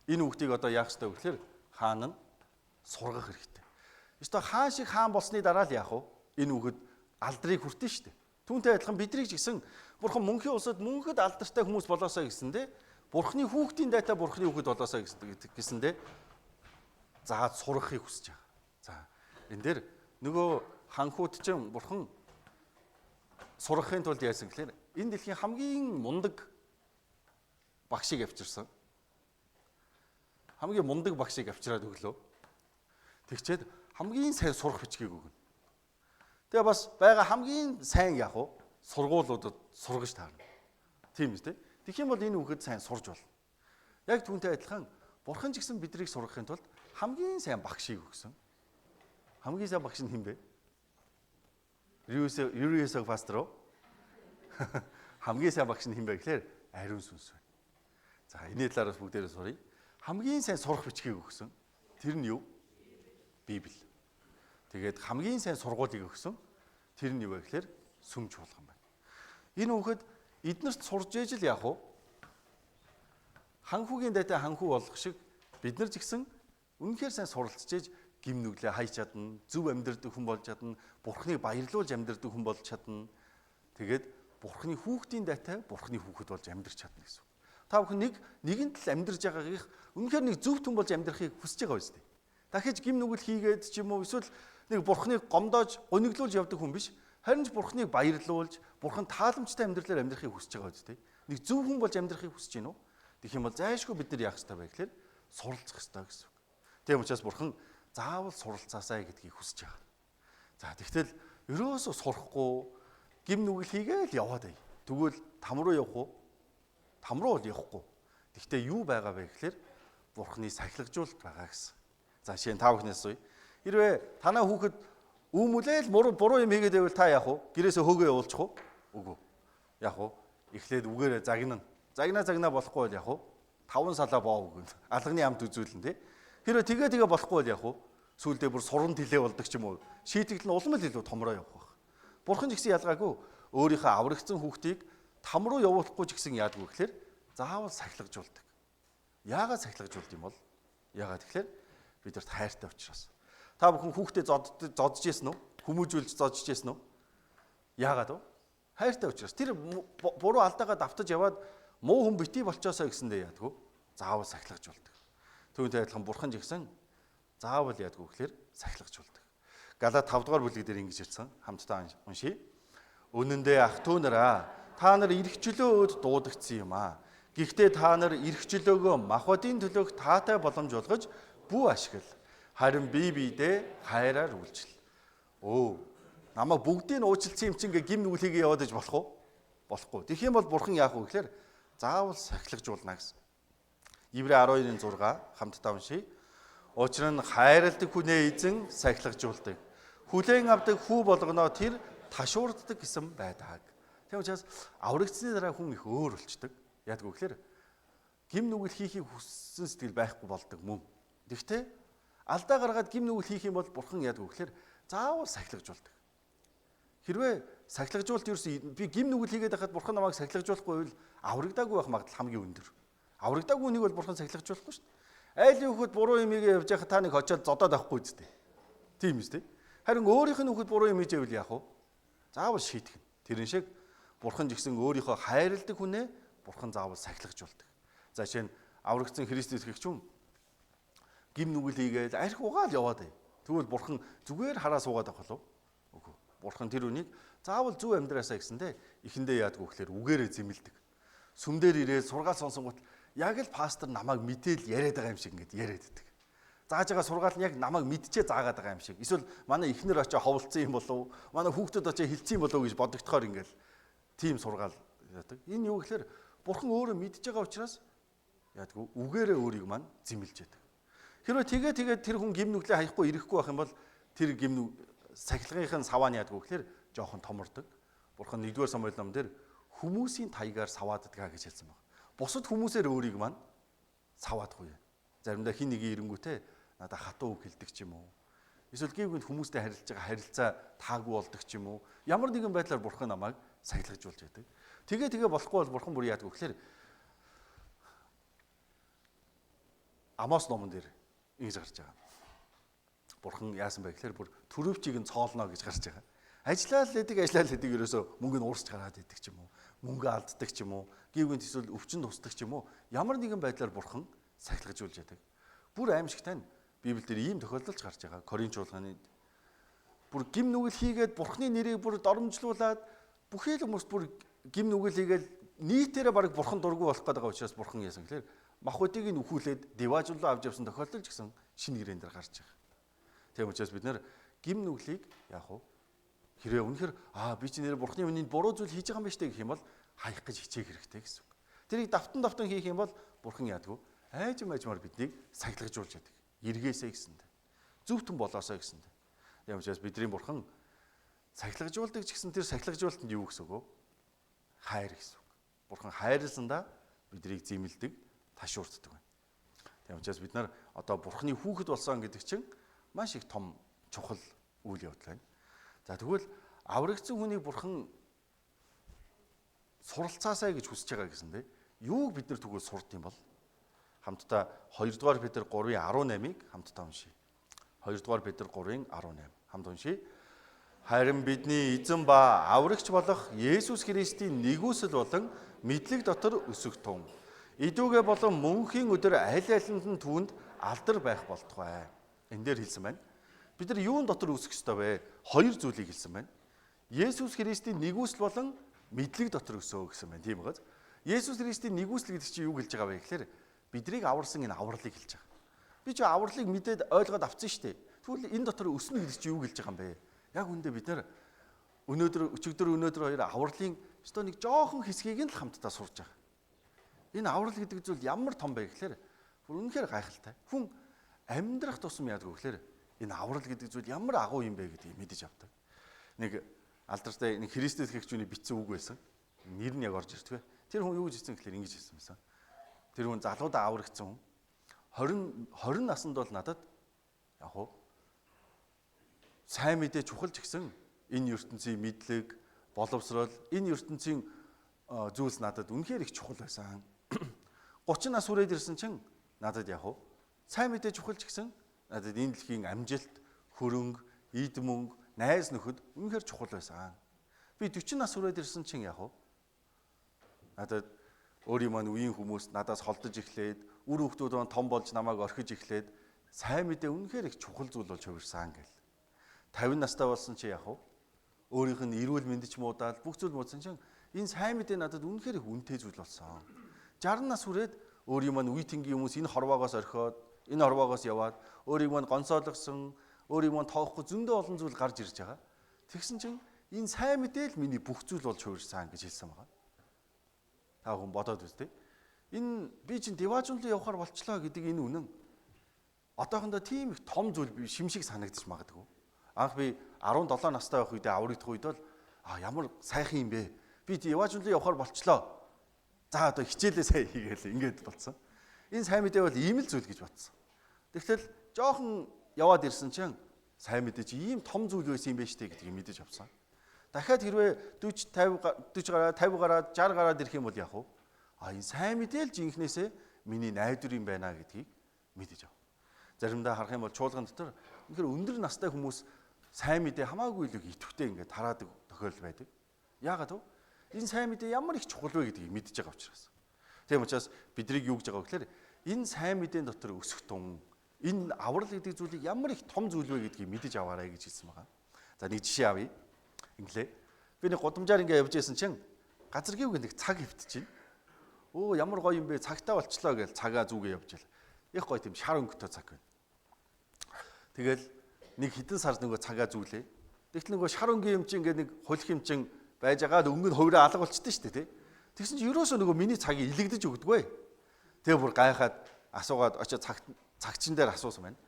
Энэ үгтийг одоо яах ёстой вэ гэхээр хаан нь сургах хэрэгтэй. Ёстой хаан шиг хаан болсны дараа л яах вэ? Энэ үгэд алдрыг хүртэн шүү дээ. Түүнтэй адилхан биднийг ч гэсэн Бурхан мөнхийн улсад мөнхөд алдартай хүмүүс болоосой гэсэндээ Бурханы хүүхдийн дайтай Бурханы хүүхэд болоосой гэсэндээ заад сургахыг хүсэж байгаа. За энэ дээр нөгөө ханхүүд чинь Бурхан сургахын тулд яасан гэхээр энэ дэлхийн хамгийн мундаг багшийг авчирсан. Хамгийн мундаг багшийг авчираад өглөө. Тэгчээд хамгийн сайн сурах бичгийг өгнө. Тэгээ бас байгаа хамгийн сайн яах вэ? Сургуулиудад сургаж таарна. Тийм үү? Тэгэх юм бол энэ хүүхэд сайн сурж болно. Яг түүнтэй адилхан Бурхан ч гэсэн биднийг сургахын тулд хамгийн сайн багшийг өгсөн. Хамгийн сайн багш нь хэн бэ? Юрисо пастор уу? Хамгийн сайн багш нь хэн бэ гэхээр ариун сүнс байна. За энэний талаараас бүгдээрээ суръя. Хамгийн сайн сурах бичгийг өгсөн. Тэр нь юу? Библи. Тэгээд хамгийн сайн сургуулийг өгсөн. Тэр нь юу вэ гэхээр сүм чуулган байна. Энэ хүүхэд эднэрт сурж ээж л яах вэ? Ханхүүгийн дайтай ханхүү болох шиг бид нар ч гэсэн үнэхээр сайн суралцж ээж гим нүглээ хайж чадна, зөв амьдрдаг хүн болж чадна, Бурхныг баярлуулж амьдрдаг хүн болж чадна. Тэгээд Бурхны хүүхдийн дайтай Бурхны хүүхэд болж амьдрч чадна гэсэн үг. Та бүхэн нэгэн тал амьдрж байгаагийнх үнэхээр нэг зөв хүн болж амьдрахыг хүсэж байгаа үстэй. Дахиж гим нүгэл хийгээд ч юм уу эсвэл нэг Бурхныг гомдоож, гуниглуулж явдаг хүн биш. Харин ч Бурхныг баярлуулж, Бурхан тааламжтай амьдралаар амьдрахыг хүсэж байгаа үстэй. Нэг зөв хүн болж амьдрахыг хүсэж байна уу? Тэгэх юм бол зайшгүй бид нар яах ёстой вэ гэхээр суралцах ёстой гэсэн үг. Тийм учраас Бурхан заавал суралцаасай гэдгийг хүсэж байгаа. За тэгтэл ерөөсөө сурахгүй гим нүгэл хийгээл яваад бай. Тэгвэл там руу явах уу? Там руу бол явахгүй. Тэгтээ юу байгаа вэ гэхээр Бурханы сахилгажуулалт байгаа гэсэн. За жишээ нь та бүхнээс асууя. Хэрвээ танаа хүүхэд үүмүлээл буруу юм хийгээд байвал та яах вэ? Гэрээсээ хөөгөө явуулчих уу? Үгүй. Яах вэ? Эхлээд үгээрээ загнана. Загнаа болохгүй бол яах вэ? 5 салаа боо өгнө. Алганы амт үзүүлнэ тий. Хэрвээ тэгээ болохгүй бол яах вэ? Сүүлдээ бүр суран тэлээ болдог ч юм уу. Шийтгэл нь улам л илүү томроо явах байх. Бурхан ч гэсэн ялгаагүй өөрийнхөө аврагдсан хүүхдийг там руу явуулахгүй ч гэсэн яадгүй гэхээр заавал сахилгажуулдаг. Яагаад сахилгажуулд юм бол? Яагаад гэхээр бидэрт хайртай учраас. Та бүхэн хүүхдээ зодж ийсэн үү? Хүмүүжүүлж зодж ийсэн үү? Яагаад вэ? Хайртай учраас. Тэр буруу алдаагаа давтаж яваад муу хүн битгий болчоосоо гэсэндээ яадгүй? Заавал сахилгажуулдаг. Түүнтэй адилхан бурхан ч гэсэн заавал яадгүй гэхээр сахилгажуулдаг. Галаат 5 дугаар бүлэг дээр ингэж хэлсэн. Хамтдаа уншийе. Үнэн дээр ах トゥ нараа, та нар эрх чөлөөд дуудагдсан юм аа. Гэхдээ та нар эрх чөлөөгөө махбодын төлөөх таатай боломж болгож бүү ашигла. Харин бие биедээ хайраар үйлчил. Өө, намайг бүгдийг нь уучлсан юм чинь гэ гим нүглийг яваад иж болох уу? Болохгүй. Тэгэх юм бол бурхан яах вэ гэхээр заавал сахилгажуулна гэсэн. Еврей 12-ын 6 хамтдаа уншийе. Учир нь хайрладаг хүнээ эзэн сахилгажуулдаг. Хүлээн авдаг хүү болгоноо тэр ташуурддаг гэсэн байдаг. Тийм учраас аврагдсны дараа хүн их өөр болчдөг. Яадгүй гэхээр гим нүгэл хийхийг хүссэн сэтгэл байхгүй болдог мөн. Тэгтээ алдаа гаргаад гим нүгэл хийх юм бол бурхан яадгүй гэхээр заавал сахилгажуулдаг. Хэрвээ сахилгажуулалт ерөөс би гим нүгэл хийгээд байхад бурхан намайг сахилгажуулахгүй байвал аврагдаагүй байх магадлал хамгийн өндөр. Аврагдаагүй хүнийг бол бурхан сахилгажуулахгүй шүү дээ. Айлын хүүхэд буруу юм хийгээ явж байхад та нэг очиод зодоод авахгүй үсттэй. Тийм үстэй. Харин өөрийнх нь хүүхэд буруу юм хийж байвал яах вэ? Заавал шийтгэн. Тэрэн шиг бурхан ч гэсэн өөрийнхөө хайрладаг хүнээ бурхан заавал сахилгажуулдаг. За жишээ нь аврагдсан Христ итгэгч хүн гим нүгэл хийгээл арх угаал яваад бай. Тэгвэл бурхан зүгээр хараа суугаад авах болов? Үгүй. Бурхан тэр үнийг заавал зөв амьдраасаа гэсэндээ эхэндээ яадгүй гэхээр үгээрээ зэмлдэг. Сүм дээр ирээд сургаал сонсонгууд яг л пастор намайг мэдээл яриад байгаа юм шиг ингээд яриад идэг. Зааж байгаа сургаал нь яг намайг мэдчээ заагаад байгаа юм шиг. Эсвэл манай эхнэр очиж ховлцсон юм болов, манай хүүхдүүд очиж хилцсэн юм болов гэж бодогдохоор ингээд тийм сургаал яадаг. Энэ юу гэхээр бурхан өөрөө мэдж байгаа учраас яадгүй үгээрээ өөрийг маань зэмлж яадаг. Хэрвээ тэгээ тэр хүн гим нүглээ хаяхгүй ирэхгүй байх юм бол тэр гим сахилгынхын саваа нь яадгүй гэхээр жоохон томордог. Бурхан 1-р Самуэль номон дээр хүмүүсийн таягаар савааддгаа гэж хэлсэн байна. Бусад хүмүүсээр өөрийг маань саваадахгүй. Заримдаа хин нэгэн ирэнгүүтээ надаа хатуу үг хэлдэг ч юм уу. Эсвэл гинт хүмүүстэй харилцаж байгаа харилцаа таагүй болдог ч юм уу. Ямар нэгэн байдлаар бурхан намайг сахилгажуулж байдаг. Тэгээ болохгүй бол бурхан бүр яадгүй гэхээр Амос номон дээр ингэж гарч байгаа. Бурхан яасан бэ гэхээр бүр төрөвчийг нь цоолно гэж гарч байгаа. Ажиллаа л гэдэг ерөөсөө мөнгө нь уурсч гараад идэг ч юм уу. Мөнгө алддаг ч юм уу. Гинт эсвэл өвчин тусдаг ч юм уу. Ямар нэгэн байдлаар бурхан сахилгажуулж яадаг. Бүр аимшигтай нь Библиэлд ийм тохиолдолч гарч байгаа. Коринт чуулганы бүр гим нүгэл хийгээд бурханы нэрийг бүр доромжлуулад бүхий л хүмүүс бүр гим нүгэл хийгээл нийтээрээ бараг бурхан дургүй болох гээд байгаа учраас бурхан яасан гэхээр махбодыг нь үхүүлээд диваажуулан авч явсан тохиолдол ч гэсэн шинэ гэрээн дээр гарч байгаа. Тийм учраас бид нэр гим нүглийг яах вэ? Хэрвээ үнэхээр би чи нэр бурханы өмнө буруу зүйл хийж байгаа юм байна штэ гэх юм бол хаях гэж хичээх хэрэгтэй гэсэн үг. Тэрийг давтан хийх юм бол бурхан яадгүй айжмаар биднийг сахилгажуулж яадаг. Эргээсэй гэсэнд. Зөвтөн болоосой гэсэнд. Тийм учраас бидний бурхан сахилгажуулдаг ч гэсэн тэр сахилгажуулалтанд юу гэсэн үг вэ? Хайр гэсэн үг. Бурхан хайрласандаа биднийг зэмлдэг, ташуурддаг байна. Тийм учраас бид нар одоо бурханы хүүхэд болсон гэдэг чинь маш их том чухал үйл явдал байна. За тэгвэл Аврагдсан хүнийг Бурхан суралцаасай гэж хүсэж байгаа гэсэн дээ. Юуг бид нар тэгвэл сурд юм бол? Хамтдаа 2 дугаар Петр 3:18-ыг хамтдаа уншийе. 2 дугаар Петр 3:18 хамт уншийе. Харин бидний эзэн ба аврагч болох Есүс Христийн нэгүсэл болон мэдлэг дотор өсөх тун. Идүүгээ болон мөнхийн өдөр аль алинд нь түүнд алдар байх болтугай. Энэ дээр хэлсэн байна. Бид нар юун дотор өсөх ёстой вэ? Хоёр зүйлийг хэлсэн байна. Есүс Христийн нэгүсэл болон мэдлэг дотор өсөө гэсэн байна. Тийм биз? Есүс Христийн нэгүсэл гэдэг чинь юу хэлж байгаа вэ гэхээр биднийг аварсан энэ авралыг хэлж байгаа. Би чи авралыг мэдээд ойлгоод авсан шүү дээ. Тэгвэл энэ дотор өснө гэдэг чинь юу хэлж байгаа юм бэ? Яг үүндээ бид нар өнөөдөр өчигдөр өнөөдөр хоёр авралын өстой нэг жоохон хэсгийг нь л хамтдаа сурж байгаа. Энэ аврал гэдэг зүйл ямар том бэ гэхээр бүр үнэхээр гайхалтай. Хүн амьдрах тусам яадаг вэ гэхээр энэ аврал гэдэг зүйл ямар агуу юм бэ гэдгийг мэдэж авдаг. Нэг алдартай нэг Христэд итгэгч хүний бичсэн үг байсан. Нэр нь яг орж ирдэг. Тэр хүн юу гэж хэлсэн гэхээр ингэж хэлсэн байсан. Тэр хүн залуудаа аврагдсан хүн. 20 наснд бол надад яг уу сайн мэдээ чухал ч гэсэн энэ ертөнцийн мэдлэг, боловсрол, энэ ертөнцийн зүйлс надад үнэхээр их чухал байсан. 30 нас хүрээд ирсэн чинь надад яг уу сайн мэдээ чухал ч гэсэн надад энэ дэлхийн амжилт, хөрөнгө, эд мөнгө, найз нөхөд үнэхээр чухал байсан. Би 40 нас хүрээд ирсэн чинь яг уу надад өөрийн маань үеийн хүмүүс надаас холдож эхлээд, үр хүүхдүүд маань том болж намайг орхиж эхлээд сайн мэдээ үнэхээр их чухал зүйл болж хувирсан гэл. 50 настай болсон чи яг уу өөрийнх нь эрүүл мэнд ч муудаал бүх зүйл муудсан чинь энэ сайн мэдээ надад үнэхээр их үнэтэй зүйл болсон. 60 нас хүрээд өөрийн маань үе тэнгийн хүмүүс энэ хорвоогоос орхиод, энэ хорвоогоос яваад өөрийг маань гонсоологсон, өөрийг маань тоохгүй зөндөө олон зүйл гарч ирж байгаа. Тэгсэн чинь энэ сайн мэдээ л миний бүх зүйл болж хувирсан гэж хэлсэн байгаа. Та хүн бодоод үзтээ. Энэ би чинь диваажин руу явахаар болчлоо гэдэг энэ үнэн одоохондоо тийм их том зүйл шимшиг санагдчих магадгүй. Анх би 17 настай байх үедээ аврагдах үед бол ямар сайхан юм бэ? Би диваажин руу явахаар болчлоо. За одоо хичээлээ сайн хийгээл ингээд болсон. Энэ сайн мэдээ бол ийм л зүйл гэж бодсон. Тэгтэл жоохон яваад ирсэн чинь сайн мэдээ чи ийм том зүйл байсан юм байна штэ гэдгийг мэдэж авсан. Дахиад хэрвээ 40 50 40 гараад 50 гараад 60 гараад ирэх юм бол яах вэ? Энэ сайн мэдээ л жинхнээсээ миний найдвар юм байна гэдгийг мэдэж ав. Заримдаа харах юм бол чуулган дотор үнэхээр өндөр настай хүмүүс сайн мэдээ хамаагүй илүү идэвхтэй ингээд тараадаг тохиолдол байдаг. Яагаад вэ? Энэ сайн мэдээ ямар их чухал вэ гэдгийг мэдж байгаа учраас. Тийм учраас бидрийг юу гэж байгаа вэ гэхээр энэ сайн мэдээн дотор өсөх тун энэ аврал гэдэг зүйлийг ямар их том зүйл вэ гэдгийг мэдэж аваарай гэж хэлсэн байгаа. За нэг жишээ авъя. Инглээ. Би нэг гудамжаар ингээ явж байсан чинь газар гівг нэг цаг хөвтчихэв. Өө ямар гоё юм бэ? Цагтаа болчлоо гэж цагаа зүгээ явж л. Их гоё тийм шар өнгөтэй цаг байна. Тэгэл нэг хэдэн сар нөгөө цагаа зүглээ. Тэгтэл нөгөө шар өнгийн юм чинь ингээ нэг хулих юм чинь байж байгаа л өнгө нь хувираа алга болчихдээ шүү дээ, тий. Тэгсэн чинь ерөөсөө нөгөө миний цагийг илэгдэж өгдөггүй. Тэгээ бүр гайхаад асуугаад очиж цагчин дээр асуусан байна.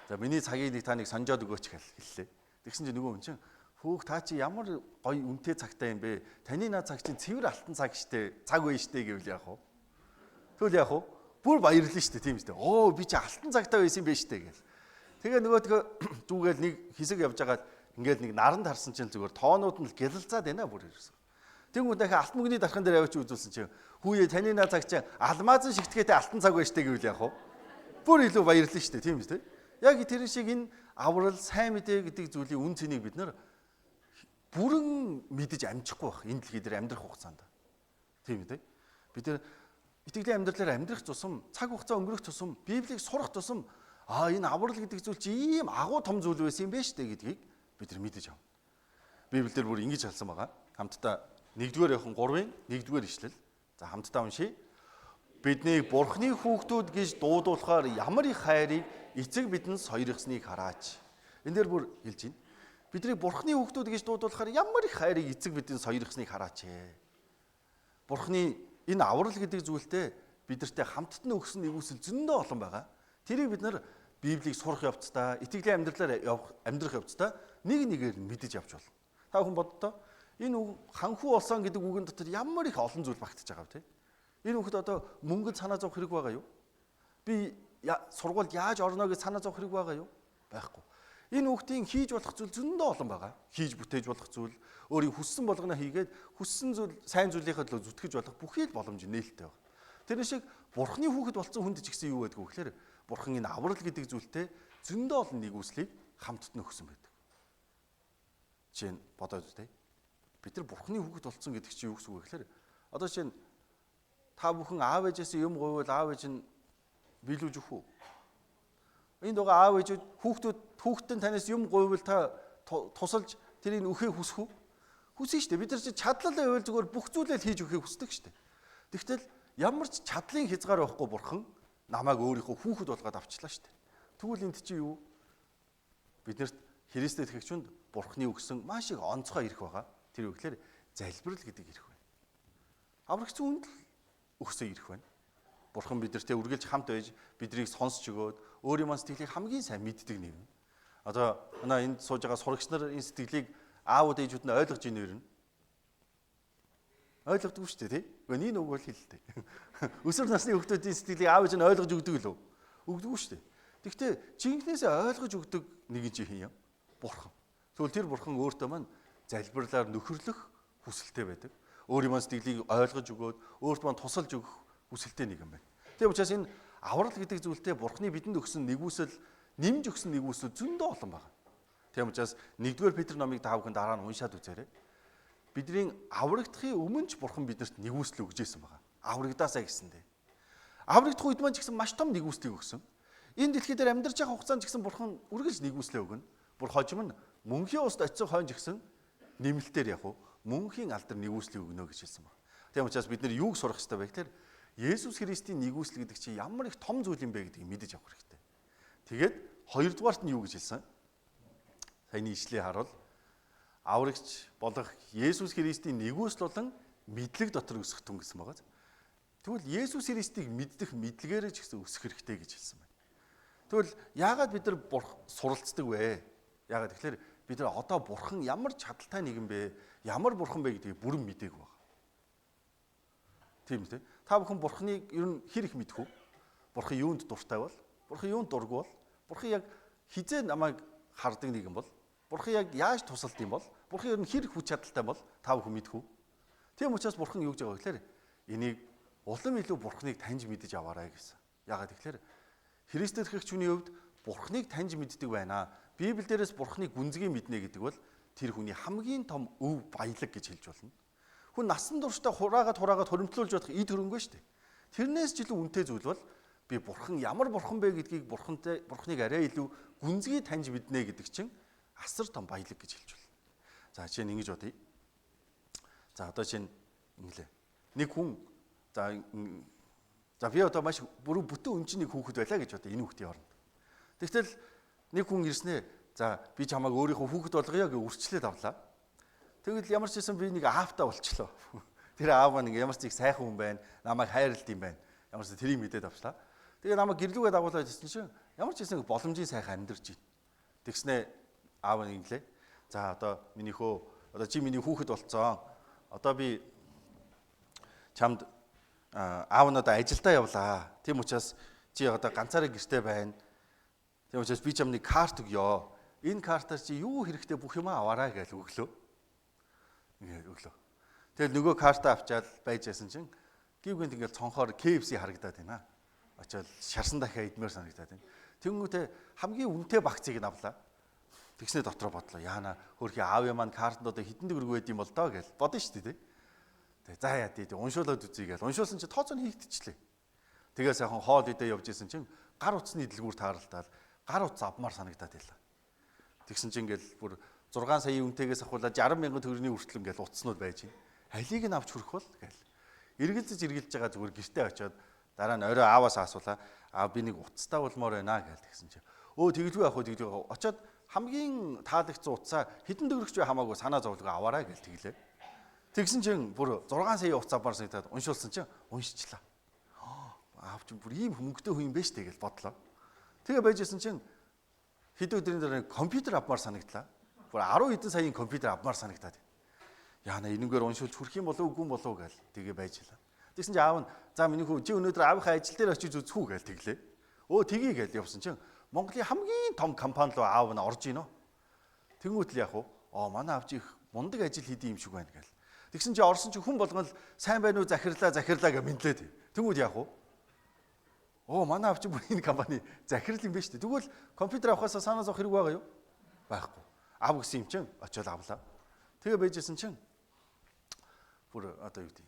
За миний цагийг нэг та нэг сонжоод өгөөч гэл хэллээ. Тэгсэн чинь нөгөө хүн чинь хөөх та чи ямар гоё үнэтэй цагтай юм бэ? Таны наа цаг чинь цэвэр алтан цаг штэ. Цаг үе штэ гэвэл яах вэ? Тэгвэл яах вэ? Бүр баярлна штэ, тийм штэ. Оо би чи алтан цагтай байсан юм бэ штэ гэл. Тэгээ нөгөөдгөө зүгээл нэг хэсэг явж байгаад ингээл нэг наранд харсан чинь зүгээр тоонууд нь л гялалзаад байна бүр ерөөсөө. Тэнгүүд дахин алтан мөнгөний дархан дээр авчиж үзүүлсэн чинь хүүе таны наа цаг чинь алмазын шигтгээтэй алтан цаг байж штэ гэвэл яах вэ? Бүр илүү баярлна штэ, тийм үү? Яг тэр шиг энэ аврал сайн мэдээ гэдэг зүйлийн үн цэнийг бид нар бүрэн мэдэж амжихгүй байх энэ дэлхий дээр амьдрах хугацаанд. Тийм үү? Бид нар итгэлийн амьдралаар амьдрах тусам, цаг хугацаа өнгөрөх тусам, Библийг сурах тусам энэ аврал гэдэг зүйл чи ийм агуу том зүйл байсан юм байна штэ гэдгийг бид нар мэдэж авна. Библиэлд бүр ингэж хэлсэн байгаа. Хамтдаа 1-р Иохан 3-ын 1-р ишлэл. За хамтдаа уншийе. Биднийг Бурхны хүүхдүүд гэж дуудуулахаар ямар их хайрыг эцэг бидэнд сойрхсныг хараач. Энэ дээр бүр хэлж байна. Биднийг Бурхны хүүхдүүд гэж дуудуулахаар ямар их хайрыг эцэг бидэнд сойрхсныг хараач. Бурхны энэ аврал гэдэг зүйлтэй бидэртэй хамтд нь өгсөн нэгүсэл зөндөө олон байгаа. Тэрийг бид нар Библийг сурах явцдаа, итгэлийн амьдралаар явах амьдрах явцдаа нэг нэгээр мэдэж авч болно. Та бүхэн боддоо энэ үг ханхүү болсон гэдэг үгэн дотор ямар их олон зүйл багтаж байгаа вэ? Энэ үгэд одоо мөнгөнд санаа зовх хэрэг байгаа юу? Би сургуульд яаж орно гэж санаа зовх хэрэг байгаа юу? Байхгүй. Энэ хүүхдийн хийж болох зүйл зөндөө олон байгаа. Хийж бүтээж болох зүйл, өөрийн хүссэн болгоно хийгээд хүссэн зүйл, сайн зүйлийнхээ төлөө зүтгэж болох бүхий л боломж нээлттэй байна. Тэр шиг Бурхны хүүхэд болсон хүнд ч гэсэн юу байдг вэ гэхээр Бурхан энэ аврал гэдэг зүйлтэй зөндөө олон нэгүслийг хамтд нь өгсөн байдаг. Жишээ нь бодоод үзье. Бид нар Бурхны хүүхэд болсон гэдэг чинь юу гэсэн үг вэ гэхээр одоо жишээ нь та бүхэн аав ээжээс юм гуйвал аав ээж нь биелүүлж өгөх үү? Энд байгаа аав ээжүүд хүүхдүүд хүүхдэн танаас юм гуйвал та тусалж тэрийг өгөхийг хүсэх үү? Хүсэн шүү дээ. Бид нар чи чадлал байвал зүгээр бүх зүйлээ л хийж өгөхийг хүсдэг шүү дээ. Тэгтэл ямар ч чадлын хязгаар байхгүй Бурхан намайг өөрийнхөө хүүхэд болгоод авчлаа шүү дээ. Тэгвэл энд чи юу? Биднэрт Христэд итгэгчүнд Бурханы өгсөн маш их онцгой эрх байгаа. Тэр юу гэхээр залбирал гэдэг эрх байна. Аврагч хүнд л өгсөн эрх байна. Бурхан бидэртэй үргэлж хамт байж биднийг сонсч өгөөд өөрийн маань сэтгэлийг хамгийн сайн мэддэг нэг юм. Одоо манай энд сууж байгаа сурагч нар энэ сэтгэлийг аавууд ээжүүд нь ойлгож ийн юм. Ойлгодгүй шүү дээ, тий? Үгүй нэг үг бол хэлэлтэй. Өсвөр насны хүүхдүүдийн сэтгэлийг аав ээж нь ойлгож өгдөг лөө? Өгдөггүй шүү дээ. Тэгвэл жинхнээсээ ойлгож өгдөг нэг нь чи хин юм? Бурхан. Тэгвэл тэр бурхан өөртөө маань залбирлаар нөхөрлөх хүсэлтэй байдаг. Өөрийн маань сэтгэлийг ойлгож өгөөд өөрт маань тусалж өгөх хүсэлтэй нэг юм байна. Тийм учраас энэ аврал гэдэг зүйлтэй Бурхны бидэнд өгсөн нэгүсэл, нэмж өгсөн нэгүсэл зөндөө олон байна. Тийм учраас 1-р Петр номыг та бүхэн дараа нь уншаад үзээрэй. Бидний аврагдахын өмнө ч Бурхан биднэрт нэгүсэл өгж исэн байгаа. Аврагдаасаа гэсэндээ. Аврагдах үед маань ч гэсэн маш том нэгүслийг өгсөн. Энэ дэлхий дээр амьдарч байгаа хугацаанд ч гэсэн Бурхан үргэлж нэгүслээ өгнө. Бүр хожим нь мөнхийн уст очисон хойно ч гэсэн нэмэлтээр яг уу мөнхийн алдар нэгүслийг өгнө гэж хэлсэн байна. Тийм учраас бид нар юуг сурах ёстой вэ гэхээр Есүс Христийн нэгүсэл гэдэг чинь ямар их том зүйл юм бэ гэдгийг мэдэж авах хэрэгтэй. Тэгээд хоёрдугаарт нь юу гэж хэлсэн? Саяны ишлэгийг харуул аврагч болох Есүс Христийн нэгүсэл болон мэдлэг дотор өсөх түн гэсэн байгаа. Тэгвэл Есүс Христийг мэддэх мэдлэгээрээ ч гэсэн өсөх хэрэгтэй гэж хэлсэн байна. Тэгвэл яагаад бид нар суралцдаг вэ? Яагаад тэгэхээр бид нар одоо Бурхан ямар чадaltaй нэгэн бэ? Ямар Бурхан бэ гэдгийг бүрэн мдээгүй байна. Тийм үү? Та бүхэн Бурханыг ер нь хэр их мэдэх үү? Бурхан юунд дуртай бол? Бурхан юунд дургүй бол? Бурхан яг хизээ намайг хардаг нэгэн бол? Бурхан яг яаж тусалд юм бол? Бурхан ер нь хэр хүч чадалтай бол? Та бүхэн мэдэх үү? Тийм учраас Бурхан юу гэж байгаа вэ гэхээр энийг улам илүү Бурханыг таньж мэдэж аваарай гэсэн. Яагаад гэхээр Христэд итгэгч хүний хувьд Бурханыг таньж мэддэг байна. Библи дээрээс Бурханыг гүнзгий мэднэ гэдэг бол тэр хүний хамгийн том өв баялаг гэж хэлж болно. Хүн насан туршдаа хураагаад хуримтлуулж бодох эд хөрөнгөө шүү дээ. Тэрнээс ч илүү үнэтэй зүйл бол би Бурхан ямар Бурхан бэ гэдгийг Бурхантай Бурханыг арай илүү гүнзгий таньж мэднэ гэдэг чинь асар том баялаг гэж хэлж болно. За жишээ нь ингэж бодъё. За одоо жишээ нь инглээ. Нэг хүн за би одоо маш бүрэн бүтэн өнчин нэг хүүхэд байлаа гэж бодъё энэ хүүхдийн оронд. Тэгтэл нэг хүн ирснээ за би чамайг өөрийнхөө хүүхэд болгоё гэж үрчлээд авлаа. Тэгвэл ямар ч байсан би нэг аавтай болчлоо. Тэр аав маань ямар ч их сайхан хүн байна. Намайг хайрлалт юм байна. Ямар ч тэрийг мэдээд авчлаа. Тэгээ намайг гэрлүүгээ дагуулаад ирсэн чинь ямар ч байсан боломжийн сайхан амьдарч байна. Тэгснээ аав нь инглээ. За одоо миний хөө одоо чи миний хүүхэд болцсон. Одоо би чамд аав нь одоо ажилдаа явлаа. Тийм учраас чи одоо ганцаараа гэрте байна. Тийм учраас би чамд нэг карт өгөө. Энэ картаар чи юу хэрэгтэй бүх юмаа аваарай гэж өглөө. Ингээд өглөө. Тэгэл нөгөө карта авчаал байж байсан чинь гівгэнт ингээд цонхоор KFC харагдаад байна. Очоод шарсан дахиа идмээр санагдаад байна. Тэнгүүтээ хамгийн үнэтэй багцыг нь авлаа. Тэгснээ дотроо бодлоо. Яана хөрхи аавын маань картанд одоо хэдэн төгрөг байд юм бол доо гэж бодно шүү дээ. Тэг за яа тий уншуулад үзье гэж. Уншуулсан чинь тооцоо нь хийгдчихлээ. Тэгээ сайхан хоол идэ явж исэн чинь гар утасны дэлгүүр тааралдаал гар утас авмаар санагдаад байлаа. Тэгсэн чинь ингээл бүр 6 саяын үнэтэйгээс ахуулаад 60 мянган төгрөгийн хүртэл ингээл утаснууд байж байна. Алийг нь авч хүрэх бол гээл. Эргэлзэж байгаа зүгээр гэртээ очиод дараа нь орой ааваас асуулаа. Аа би нэг утастай болмоор байна гээл тэгсэн чинь. Өө тэгэлгүй яах вэ тэгэлгүй. Очиод хамгийн таалагдсан утсаа хэдэн төгрөгч бай хамаагүй санаа зовлого аваарай гээл тэглээ. Тэгсэн чинь бүр 6 сая утас авмаар санагдаад уншуулсан чинь уншчихлаа. Аав чинь бүр ийм хөнгөтэй хүн юм бэ штэ гээл бодлоо. Тэгээ байжсэн чинь хэд өдрийн дараа компьютер авмаар санагдлаа. Бүр 10 хэдэн саяын компьютер авмаар санагдаад. Яана энэнгээр уншуулж хүрэх юм болов үгүй юм болов гээл тэгээ байж лээ. Тэгсэн чинь аав нь за миний хүү чи өнөөдөр аавынхаа ажил дээр очиж үзэх үү гээл тэглээ. Өө тгий гээл явсан чинь Монголын хамгийн том компани руу аав нь орж ийнө. Тэнгүүтэл яг уу манай аав чи их мундаг ажил хийдэг юм шиг байна гэл. Тэгсэн чи орсон чи хүн болгон л сайн байна уу захирлаа захирлаа гэж мэдлээд. Тэнгүүд яг уу манай аав чи бүр энэ компани захирал юм байна шүү дээ. Тэгвэл компьютер авахаасаа санаа зовх хэрэг байгаа юу? Байхгүй. Ав гэсэн юм чинь очиод авлаа. Тэгээ байжсэн чинь бүр одоо юу гэдэг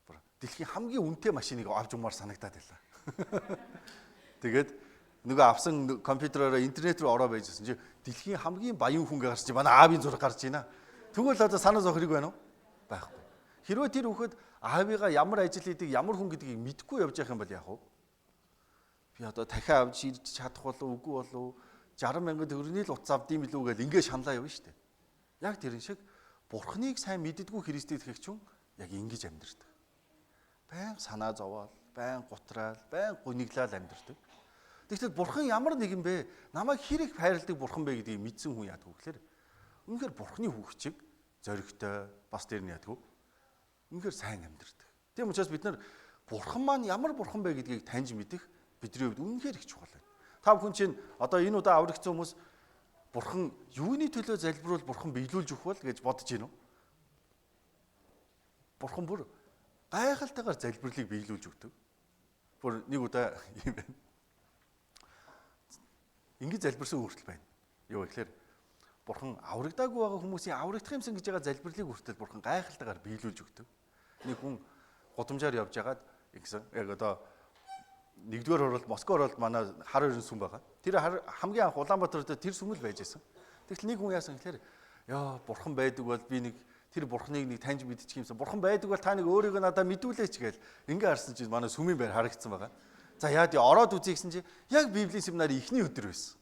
бүр дэлхийн хамгийн үнэтэй машиныг авч умаар санагдаад байлаа. Тэгээд нөгөө авсан компьютераараа интернет рүү ороо байжсэн чи дэлхийн хамгийн баян хүн гарч чи манай аавын зураг гарч ийна. Тэгвэл одоо санаа зовх хэрэг байна уу? Байхгүй. Хэрвээ тэр хүүхэд аавыгаа ямар ажил хийдэг, ямар хүн гэдгийг мэдэхгүй явж явах юм бол яах вэ? Би одоо дахиад авч ирж чадах болов үгүй болов 60 мянган төгрөгийн л утас авдсан билүү гэж ингээ шаналаа явна шүү дээ. Яг тэрэн шиг Бурхныг сайн мэддэггүй Христэд итгэгч хүн яг ингэж амьдэрдэг. Баян санаа зовоол, баян гутраал, баян гуниглал амьдэрдэг. Тэгвэл Бурхан ямар нэгэн бэ? Намайг хэр их хайрладаг Бурхан бэ гэдгийг мэдсэн хүн яадаг вэ гэхээр үнэхээр Бурханы хүүхчиг зоригтой бас тэр нь яадаг. Үнэхээр сайн амьдэрдэг. Тийм учраас бид нар Бурхан маань ямар Бурхан бэ гэдгийг таньж мэдэх бидний хувьд үнэхээр их чухал байна. Та бүхэн чинь одоо энэ удаа аврагдсан хүмүүс Бурхан юуны төлөө залбируул Бурхан биелүүлж өгөх бол гэж бодож байна уу? Бурхан бүр гайхалтайгаар залбирлыг биелүүлж өгдөг. Бүр нэг удаа юм байна. Ингэж залбирсан хүртэл байна. Юу гэхээр Бурхан аврагдаагүй байгаа хүмүүсийн аврагдах юмсан гэж байгаа залбирлыг хүртэл Бурхан гайхалтайгаар биелүүлж өгдөг. Нэг хүн гудамжаар явж байгаад ингэсэн яг одоо нэгдүгээр хуралд Москва хуралд манай хар өрн сүм байгаа. Тэр хамгийн анх Улаанбаатар дээр тэр сүм л байж байсан. Тэгтэл нэг хүн яасан гэхээр яа Бурхан байдаг бол би нэг тэр Бурханыг нэг таньж мэдчих юмсан. Бурхан байдаг бол та нэг өөрийгөө надад мэдүүлээч гээл ингээ харсан чинь манай сүмийн байр харагдсан байгаа. За яа тий ороод үзье гэсэн чинь яг Библийн семинарын эхний өдөр байсан.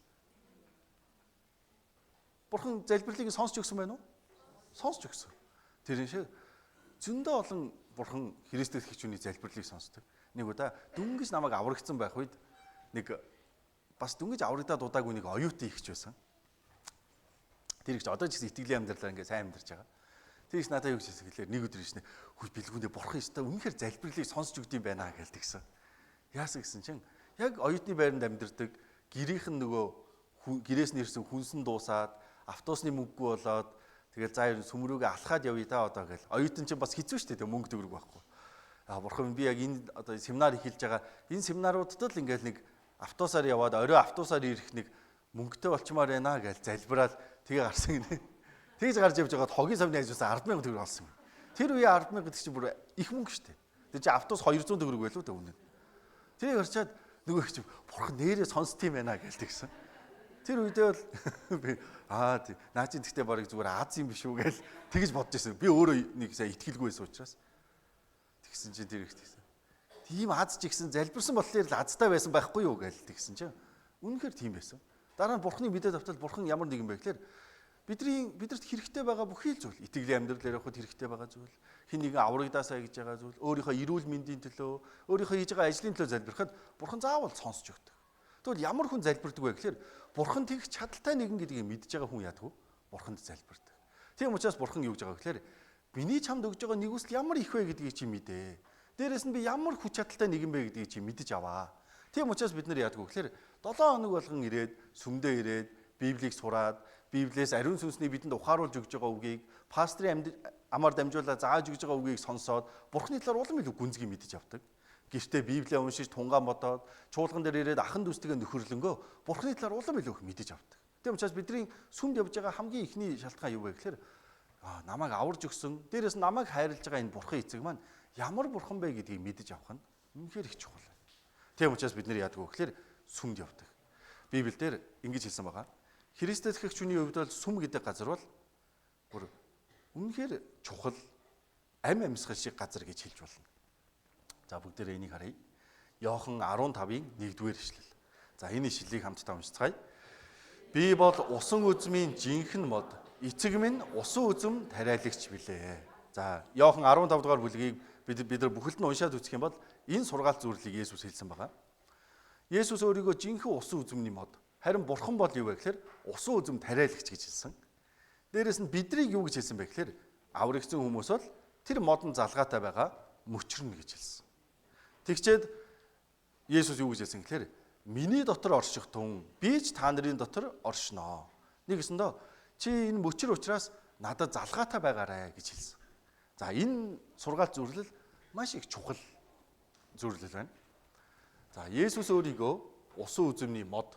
Бурхан залбирлыг сонсч өгсөн байна уу? Сонсч өгсөн. Тэр шиг зөндөө олон Бурхан Христэд итгэгч хүний залбирлыг сонсдог. Нэг удаа дөнгөж намайг аврагдсан байх үед нэг бас дөнгөж аврагдаад удаагүй нэг оюутан ихч байсан. Тэр ихч одоо ч гэсэн итгэлийн амьдралаар ингээ сайн амьдарч байгаа. Тэр их надад юу гэж хэлсэн гэхлээр нэг өдөр ирсэн. Хүү бэлгүүндээ Бурхан өстой үнэхээр залбирлыг сонсч өгд юм байна гэж тэгсэн. Яасан гэсэн чинь яг оюутны байранд амьдардаг гэрийнх нь нөгөө гэрээс нь ирсэн хүнсэн дуусаад автобусны мөнгөгүй болоод тэгэл за ер нь сүмрүүгээ алхаад явъя та одоо гэл. Оюутан чинь бас хэцүү шүү дээ мөнгө төгрөг байхгүй. А Бурхан би яг энэ одоо семинар эхэлж байгаа. Энэ семинаруудад л ингээл нэг автобусаар яваад орой автобусаар ирэх нэг мөнгөтэй болчмаар байна гэж залбираал тэгээ гарсан гинэ. Тэгж гарч явж байгаад хогийн савны ажлаас 10,000 төгрөг олсон юм. Тэр үеийн 10,000 гэдэг чинь бүр их мөнгө шүү дээ. Тэр чинь автобус 200 төгрөг байлуу да үнэ. Тэгээ гарчаад нөгөө их чинь Бурхан нэрээ сонсд юм байна гэж тэгсэн. Тэр үедээ бол би аа тий наа чинь тэгтээ барыг зүгээр аз юм биш үү гэж тэгж бодож ирсэн. Би өөрөө нэг сайн итгэлгүй байсан учраас. Тэгсэн чинь тэр их тэгсэн. Тийм аз ч ихсэн залбирсан болохоор л азтай байсан байхгүй юу гэж тэгсэн чинь. Үнэхээр тийм байсан. Дараа нь Бурханы мэдээ давтал Бурхан ямар нэгэн бэ гэхээр бидэрт хэрэгтэй байгаа бүхий л зүйл, итгэлийн амьдрал явахад хэрэгтэй байгаа зүйл, хэн нэгэн аврагдаасаа гэж байгаа зүйл, өөрийнхөө эрүүл мэндийн төлөө, өөрийнхөө хийж байгаа ажлын төлөө залбирахад Бурхан заавал сонсч өгдөг. Тэгвэл ямар хүн залбирдаг вэ гэхээр Бурхан тэгэх чадaltaй нэгэн гэдгийг мэдж байгаа хүн яадаг вэ? Бурханд залбирдаг. Тийм учраас Бурхан юу гэж байгаа гэхээр миний чамд өгж байгаа нэгүсэл ямар их вэ гэдгийг чи мэдээ. Дээрээс нь би ямар хүч чадалтай нэгэн бэ гэдгийг чи мэдэж аваа. Тийм учраас бид нар яадаг вэ гэхээр 7 хоног болгон ирээд, сүмдээ ирээд, Библийг сураад, Библиэс ариун сүнсний бидэнд ухааруулж өгж байгаа үгийг, пастрын амаар дамжуулаад зааж өгж байгаа үгийг сонсоод Бурхны талаар улам илүү гүнзгий мэдэж авдаг. Гэртээ Библийг уншиж тунгаан бодоод, чуулган дээр ирээд ахан дүүстэйгээ нөхөрлөнгөө Бурхны талаар улам илүү их мэдэж авдаг. Тийм учраас бидний сүмд явж байгаа хамгийн эхний шалтгаан юу вэ гэхээр намайг аварж өгсөн, дээрээс нь намайг хайрлаж байгаа энэ Бурхан эцэг маань ямар Бурхан бэ гэдгийг мэдэж авах нь үнэхээр их чухал. Тийм учраас бид нэр яадаг вэ гэхээр сүмд явдаг. Библиэлд ингэж хэлсэн байгаа. Христэд итгэгч хүний хувьд бол сүм гэдэг газар бол бүр үнэхээр чухал ам амьсгал шиг газар гэж хэлж болно. За бүгдээрээ энийг харъя. Иохан 15-ын 1-р ишлэл. За энэ ишлэлийг хамтдаа уншицгаая. Би бол усан үзмийн жинхэнэ мод, эцэг минь усан үзм тариалагч билээ. За Иохан 15 дугаар бүлгийг бид нар бүхэлд нь уншаад үзэх юм бол энэ сургаалт зөвлөлийг Есүс хэлсэн байгаа. Есүс өөрийгөө жинхэнэ усан үзмний мод, харин Бурхан бол юу вэ гэхээр усан үзм тариалагч гэж хэлсэн. Дээрээс нь бидрийг юу гэж хэлсэн бэ гэхээр аврагдсан хүмүүс бол тэр модон залгаатай байгаа мөчрнө гэж хэлсэн. Тэгчээд Есүс юу гэж хэлсэн гэхээр миний дотор орших тун би ч та нарын дотор оршноо. Нэгсэндөө чи энэ мөчр учраас надад залгаатай байгаарэ гэж хэлсэн. За энэ сургаал зөвлөл маш их чухал зөвлөл байна. За Есүс өөрийгөө усан үзмний мод,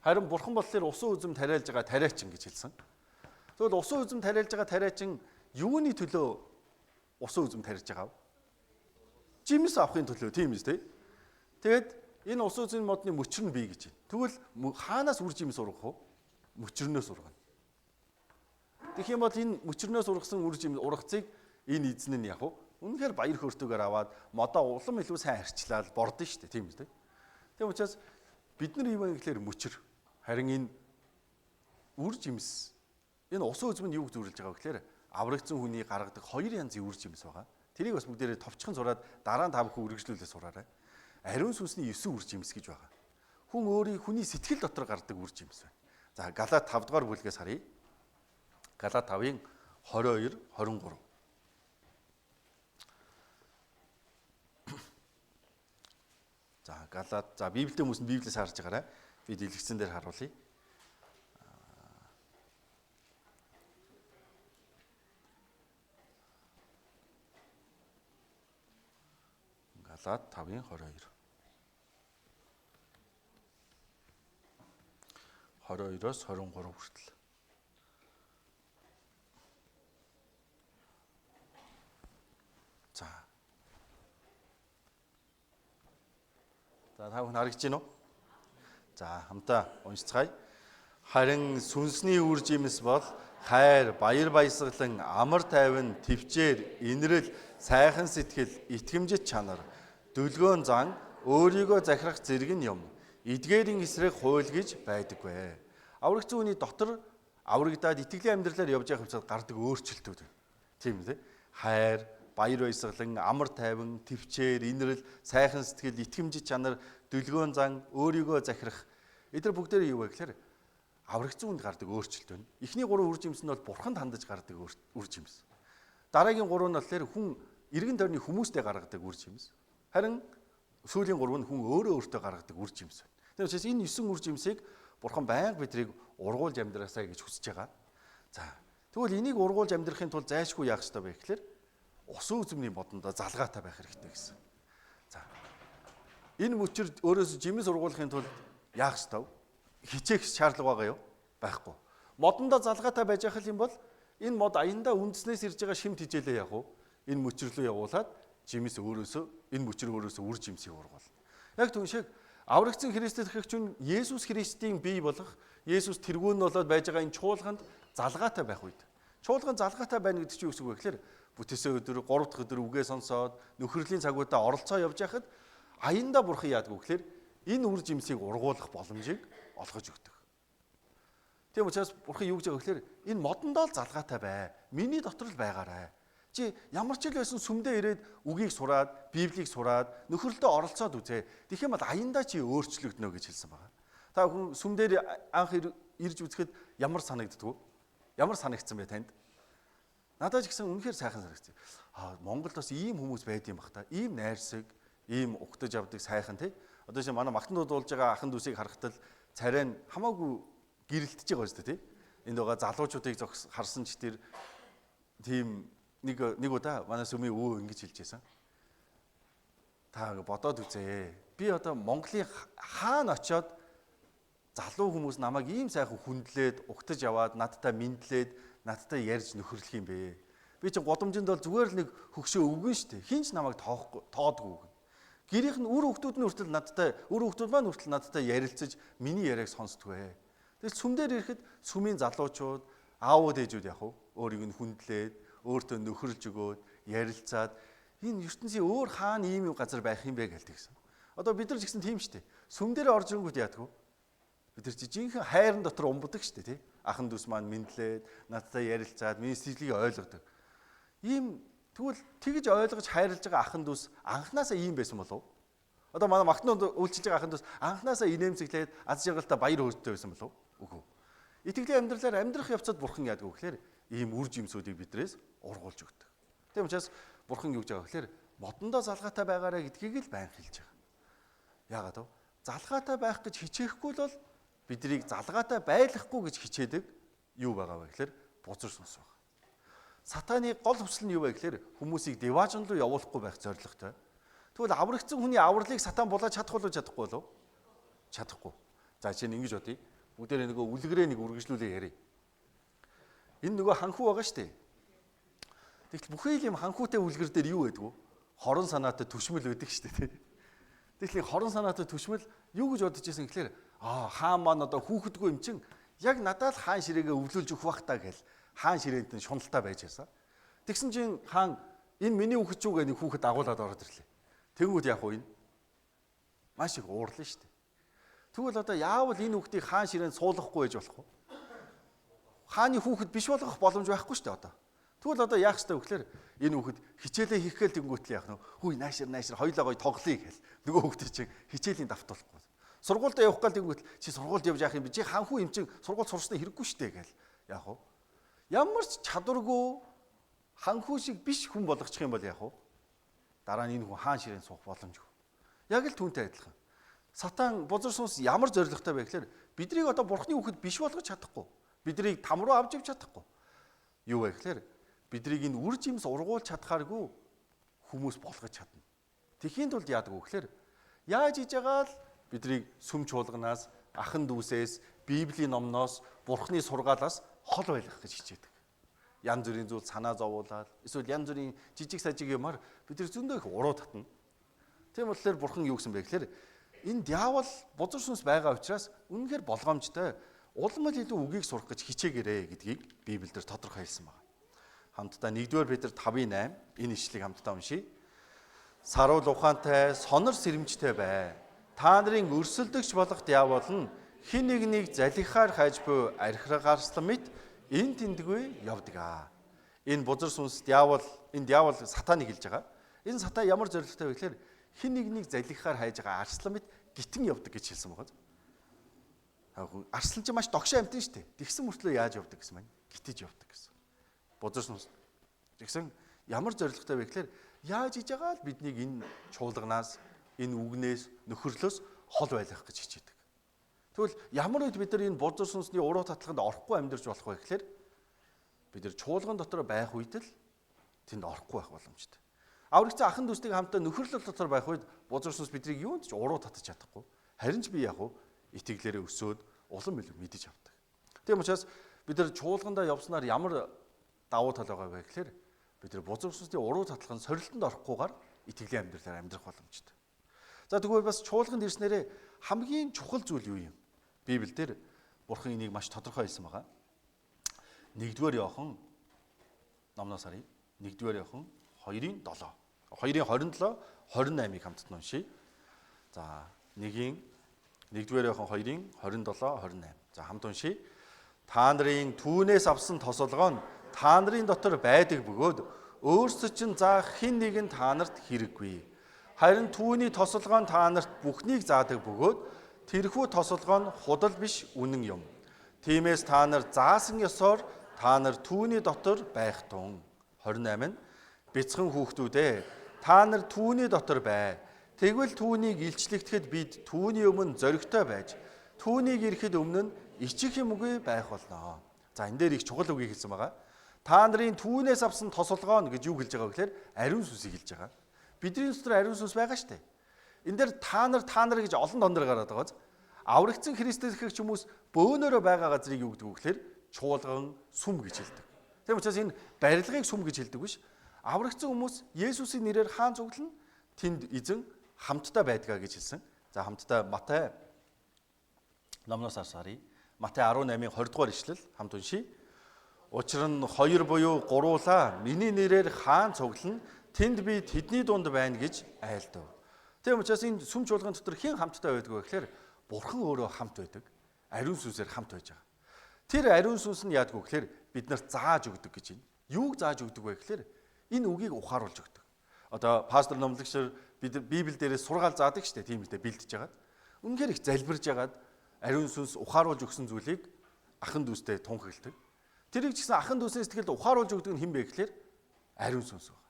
харин Бурхан болохоор усан үзм тариалж байгаа тариачин гэж хэлсэн. Тэгвэл усан үзм тариалж байгаа тариачин юуны төлөө усан үзм тарьж байгаа вэ? Жимс авахын төлөө, тийм үү? Тэгэд энэ усан үзмний модны мөчр нь бий гэж байна. Тэгвэл хаанаас үр жимс ургах вэ? Мөчрнөөс ургана. Тэгэх юм бол энэ мөчрнөөс ургасан үр жимс ургацыг энэ эзэн нь яг уу үнэхээр баяр хөөртэйгээр аваад модоо улам илүү сайн арчлаад бордсон шүү дээ, тийм үү? Тийм учраас бид нар юм гэхлээр мөчр, харин энэ үр жимс, энэ усан үзм нь юуг зөвлөж байгаа вэ гэхлээр аврагдсан хүний гаргадаг хоёр янзын үр жимс байгаа. Тэрийг бас бүгдээрээ товчхон сураад дараа нь та бүхэн үргэлжлүүлээ сураарай. Ариун сүнсний 9 үр жимс гэж байгаа. Хүн өөрийн хүний сэтгэл дотор гардаг үр жимс байна. За Галаат 5 дугаар бүлгээс харъя. Галаат 5-ын 22, 23. За Галаат, за Библиэд хүмүүс нь Библиэс харж байгаарай. Би дэлгэцэн дээр харуулъя. Галаат 5-ын 22. 22-оос 23 хүртэл. За. За та бүхэн харагдаж байна уу? За хамтаа уншицгаая. Харин сүнсний үр жимс бол хайр, баяр баясгалан, амар тайван, төвчээр, инрэл, сайхан сэтгэл, итгэмжит чанар, дүлгөөн зан, өөрийгөө захирах зэрэг нь юм. Эдгээрийн эсрэг хууль гэж байдаггүй. Аврагцсан хүний дотор аврагдаад итгэлийн амьдралаар явж байгаа хувьцаад гардаг өөрчлөлтүүд байна. Тийм үү? Хайр, баяр баясгалан, амар тайван, төвчээр, инрэл, сайхан сэтгэл, итгэмжит чанар, дүлгөөн зан, өөрийгөө захирах. Эдгээр бүгдээрээ юу вэ гэхээр аврагдсан хүнд гардаг өөрчлөлт байна. Эхний гурван үр жимс нь бол бурханд хандаж гардаг үр жимс. Дараагийн гурав нь болохоор хүн эргэн тойрны хүмүүстэй гаргадаг үр жимс. Харин сүүлийн гурав нь хүн өөрөө өөртөө гаргадаг үр жимс байна. Тийм учраас энэ 9 үр жимсийг бурхан байнга бидрийг ургуулж амьдраасаа гэж хүсэж байгаа. За тэгвэл энийг ургуулж амьдрахын тулд зайлшгүй яах ёстой вэ гэхээр усан үзмний модондоо залгаатай байх хэрэгтэй гэсэн. За энэ мөчр өөрөөсөө жимс ургуулахын тулд яах ёстой вэ? Хичээх шаардлага байгаа юу? Байхгүй. Модондоо залгаатай байж байх юм бол энэ мод аяндаа үндснээс ирж байгаа шим тижээлээ яг уу энэ мөчрлөө явуулаад жимс өөрөөсөө энэ мөчр өөрөөсөө үр жимсийг ургуулна. Яг түн шиг аврагдсан Христэд итгэгч нь Есүс Христийн бие болох Есүс тэргүүн болоод байж байгаа энэ чуулганд залгаатай байх үед. Чуулган залгаатай байна гэдэг чинь юу гэсэн үг вэ гэхээр бүтээсээ өдөр 3 дахь өдөр үгээ сонсоод нөхөрлийн цагуудаа оролцоо явж байхад аяндаа бурхан яадаг вэ гэхээр энэ үр жимсийг ургуулах боломжийг олгож өгдөг. Тийм учраас бурхан юу гэж байгаа гэхээр энэ модондоо л залгаатай бай. Миний дотор л байгаарай. Чи ямар ч л байсан сүмдээ ирээд үгийг сураад, Библийг сураад, нөхөрлөлтөд оролцоод үзээ. Тэгэх юм бол аяндаа чи өөрчлөгдөнө гэж хэлсэн байгаа. Та хүн сүм дээр анх ирж үзэхэд ямар санагддаг вэ? Ямар санагдсан бэ танд? Надад ч гэсэн үнэхээр сайхан санагдсан. Аа, Монголд бас ийм хүмүүс байд юм бах та. Ийм найрсаг, ийм угтаж авдаг сайхан тий. Одоо чи манай магтан дуулж байгаа ахын дүүсийг харахад л царай нь хамаагүй гэрэлтэж байгаа шүү дээ тий. Энд байгаа залуучуудыг зогс харсан ч тэр тийм нэг удаа манай сүмийн өвөө ингэж хэлж байсан. Та бодоод үзээ. Би одоо Монголын хаана очиод залуу хүмүүс намайг ийм сайхан хүндлээд, угтаж яваад, надтай мэдлээд, надтай ярьж нөхөрлөх юм бэ? Би чинь гудамжинд бол зүгээр л нэг хөгшөө өвгөн шүү дээ. Хин ч намайг тоохгүй, тоодгүй гэн. Гэрийнх нь үр хүүхдүүд нь хүртэл надтай, үр хүүхдүүд маань хүртэл надтай ярилцаж, миний яриаг сонсдгүй. Тэгэл сүм дээр ирэхэд сүмийн залуучууд, аавууд ээжүүд яг уу өөрийг нь хүндлээд, өөртөө нөхөрлж өгөөд, ярилцаад энэ ертөнцийн өөр хаана ийм юм газар байх юм бэ гэлдэг гэсэн. Одоо бид нар ч гэсэн тийм шүү дээ. Сүм дээр орж ирэнгүүт яадаг вэ? Бид нар чи жинхэнэ хайран дотор умбдаг шүү дээ, тий? Ахан дүүс маань мэдлээд, надтай ярилцаад, миний сэтгэлийг ойлгодог. Ийм тэгвэл тэгж ойлгож хайрлаж байгаа ахан дүүс анханасаа ийм байсан болов уу? Одоо манай магтнууд үйлчилж байгаа ахан дүүс анханасаа инээмсэглээд, аз жаргалтай баяр хөөртэй байсан болов уу? Үгүй. Итгэлийн амьдралаар амьдрах явцад бурхан яадаг вэ гэхээр ийм үр жимсүүдийг бидрээс ургуулж өгдөг. Тийм учраас бурхан юу гэж байгаа гэхээр модондоо залгаатай байгаарэ гэдгийг л байн хэлж байгаа. Яагаад вэ? Залгаатай байх гэж хичээхгүй л бол биднийг залгаатай байлгахгүй гэж хичээдэг юу байгаа вэ гэхээр бузар сүнс байна. Сатаны гол хүсэл нь юу вэ гэхээр хүмүүсийг диваажин руу явуулахгүй байх зорилготой. Тэгвэл аврагдсан хүний авралыг сатан булааж чадах болов чадахгүй болов? Чадахгүй. За жишээ нь ингэж бодъё. Бүгдээрээ нөгөө үлгэрээ нэг үргэлжлүүлээ ярив. Энэ нөгөө ханхүү байгаа шүү дээ. Тэгтэл бүхий л юм ханхүүтэй үлгэр дээр юу байдгүй? Хорон санаатай түшмэл байдаг шүү дээ. Тэгтэл хорон санаатай түшмэл юу гэж бодож ирсэн гэхээр хаан маань одоо хүүхэдгүй юм чин яг надад л хаан ширээгээ өвлүүлж өгөх бах та гэл хаан ширээнд нь шуналтай байж байсан. Тэгсэн чинь хаан энэ миний хүүхэд ч үгүй нэг хүүхэд дагуулад ороод ирлээ. Тэнгүүд яг уу энэ маш их уурлаа шүү дээ. Тэгвэл одоо яавал энэ хүүхдийг хаан ширээнд суулгахгүй байж болох вэ? Хааны хүүхэд биш болгох боломж байхгүй шүү дээ одоо. Тэгвэл одоо яах ёстой вэ гэхээр энэ хүүхэд хичээлээ хийх гээл тэнгуүтэл яах нь хүй наашир наашир хоёлоо гоё тоглоё гэл нөгөө хүүхдийг чинь хичээлийн давтуулахгүй. Сургуульд явах гээл тэнгуүтэл чи сургуульд явж яах юм бэ? Чи ханхүү юм чинь сургууль сурснаа хэрэггүй шүү дээ гэл яах вэ? Ямар ч чадваргүй ханхүү шиг биш хүн болгочих юм бол яах вэ? Дараа нь энэ хүн хаан ширээнд суух боломжгүй. Яг л түүнтэй адилхан. Сатан бузар сүнс ямар зорилготой вэ гэхээр биднийг одоо бурхны хүүхэд биш болгож чадахгүй. Биднийг там руу авч явж чадахгүй. Юу вэ гэхээр биднийг энэ үр жимс ургуулж чадхааргүй хүмүүс болгож чадна. Тэхийн тулд яадаг вэ гэхээр яаж хийж байгаа л биднийг сүм чуулганаас, ахан дүүсээс, Библийн номноос, Бурхны сургаалаас хол байлгах гэж хичээдэг. Янз бүрийн зүйл санаа зовуулаад эсвэл янз бүрийн жижиг сажиг юмар бид нар зөндөө их уруу татна. Тийм болохоор Бурхан юу гэсэн бэ гэхээр энэ диавол бузар сүнс байгаа учраас үнэхээр болгоомжтой улам л илүү үгийг сурах гэж хичээгээрэй гэдгийг Библиэлд тодорхой хэлсэн байна. Хамтдаа 1-р Петр 5:8 энэ ишлэгийг хамтдаа уншийе. Саруул ухаантай, сонор сэрэмжтэй бай. Та нарын өрсөлдөгч болох диавол нь хин нэг нэг залхихаар хайж буй архираг арслан мэт энэ тэндгүй явдаг аа. Энэ бузар сүнс диавол, энэ диавол сатаныг хэлж байгаа. Энэ сатан ямар зорилготой вэ гэхээр хин нэг нэг залхихаар хайж байгаа арслан мэт гитэн явдаг гэж хэлсэн байгаа. Арслан ч маш догшин амьтан шүү дээ. Тэгсэн мөртлөө яаж явдаг гэсэн маань гитэж явдаг гэсэн. Бузар сүнс. Тэгсэн ямар зорилготой вэ гэхээр яаж хийж байгаа л биднийг энэ чуулганаас, энэ үгнээс, нөхөрлөөс хол байлгах гэж хичээдэг. Тэгвэл ямар үед бид нар энэ бузар сүнсний уруу татлаганд орохгүй амьдарч болох вэ гэхээр бид нар чуулган дотор байх үед л тэнд орохгүй байх боломжтой. Аврагцсан ахан дүүстэйг хамтдаа нөхөрлөл дотор байх үед бузар сүнс биднийг юунд ч уруу татаж чадахгүй. Харин ч би яг уу итгэлээрээ өсөөд улам илүү мэдэж авдаг. Тийм учраас бид нар чуулгандаа явснаар ямар давуу тал байгаа вэ гэхээр бид нар бузар сүнсний уруу татлахын сорилтонд орохгүйгээр итгэлийн амьдралаар амьдрах боломжтой. За тэгвэл бас чуулганд ирснээрээ хамгийн чухал зүйл юу юм? Библиэлд Бурхан энийг маш тодорхой хэлсэн байгаа. 1-р Иохан номноос харъя. 1-р Иохан 2-ын 7. 2-ын 27, 28-ыг хамтд уншийе. За 1-р Иохан 2-ын 27, 28. За хамт уншийе. Та нарын түүнээс авсан тосолгоо нь та нарын дотор байдаг бөгөөд өөрсөд чинь заах хэн нэгэн та нарт хэрэггүй. Харин түүний тосолгоо нь та нарт бүхнийг заадаг бөгөөд тэрхүү тосолгоо нь худал биш үнэн юм. Тиймээс та нар заасан ёсоор та нар түүний дотор байх тун. 28 нь бяцхан хүүхдүүд ээ, та нар түүний дотор бай. Тэгвэл түүнийг илчлэгдэхэд бид түүний өмнө зоригтой байж, түүнийг ирэхэд өмнө нь ичих юмгүй байх болно. За энэ дээр их чухал үгийг хэлсэн байгаа. Та нарын түүнээс авсан тосолгоо нь гэж юу хэлж байгаа вэ гэхээр ариун сүнсийг хэлж байгаа. Бидний дотор ариун сүнс байгаа шүү дээ. Энэ дээр та нар гэж олон дон дээр гараад байгаа. Аврагдсан Христэс итгэгч хүмүүс бөөнөрөө байгаа газрыг юу гэдэг вэ гэхээр чуулган сүм гэж хэлдэг. Тийм учраас энэ барилгыг сүм гэж хэлдэг биш. Аврагдсан хүмүүс Есүсийн нэрээр хаан цуглана, тэнд эзэн хамтдаа байдгаа гэж хэлсэн. За хамтдаа Матай номноос харъя. Матай 18-ын 20 дугаар ишлэл хамт уншийе. Учир нь хоёр буюу гурвуулаа миний нэрээр хаан цуглана, тэнд би тэдний дунд байна гэж айлдав. Тийм учраас энэ сүм чуулган дотор хэн хамтдаа байдаг вэ гэхээр Бурхан өөрөө хамт байдаг. Ариун сүнсээр хамт байж байгаа. Тэр ариун сүнс нь яадаг вэ гэхээр бид нарт зааж өгдөг гэж байна. Юуг зааж өгдөг вэ гэхээр энэ үгийг ухааруулж өгдөг. Одоо пастор номлогчор бид Библи дээрээ сургаал заадаг шүү дээ. Тийм үстэй бэлдэж хагаад. Үнэхээр их залбирж хагаад ариун сүнс ухааруулж өгсөн зүйлийг ахан дүүстэй тунхагладаг. Тэрийг ч гэсэн ахан дүүсний сэтгэлд ухааруулж өгдөг нь хэн бэ гэхээр ариун сүнс байна.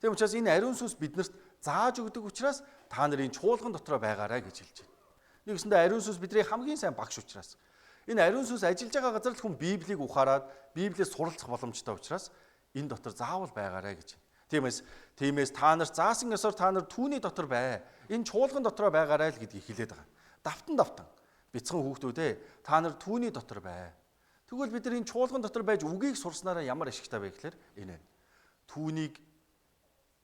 Тийм учраас энэ ариун сүнс биднэрт зааж өгдөг учраас та нарын чуулган дотроо байгаарай гэж хэлж байна. Нэгсэндээ ариун сүнс бидний хамгийн сайн багш учраас энэ ариун сүнс ажиллаж байгаа газар л хүн Библийг ухаарад Библиэс суралцах боломжтой учраас энэ дотор заавал байгаарэ гэж. Тиймээс та нар заасан ёсоор та нар түүний дотор бай. Энэ чуулган дотроо байгаарай л гэдгийг хэлээд байгаа. Давтан бяцхан хүүхдүүдээ та нар түүний дотор бай. Тэгвэл бид нар энэ чуулган дотор байж үгийг сурснараа ямар ашигтай вэ гэхээр энэ байна. Түүнийг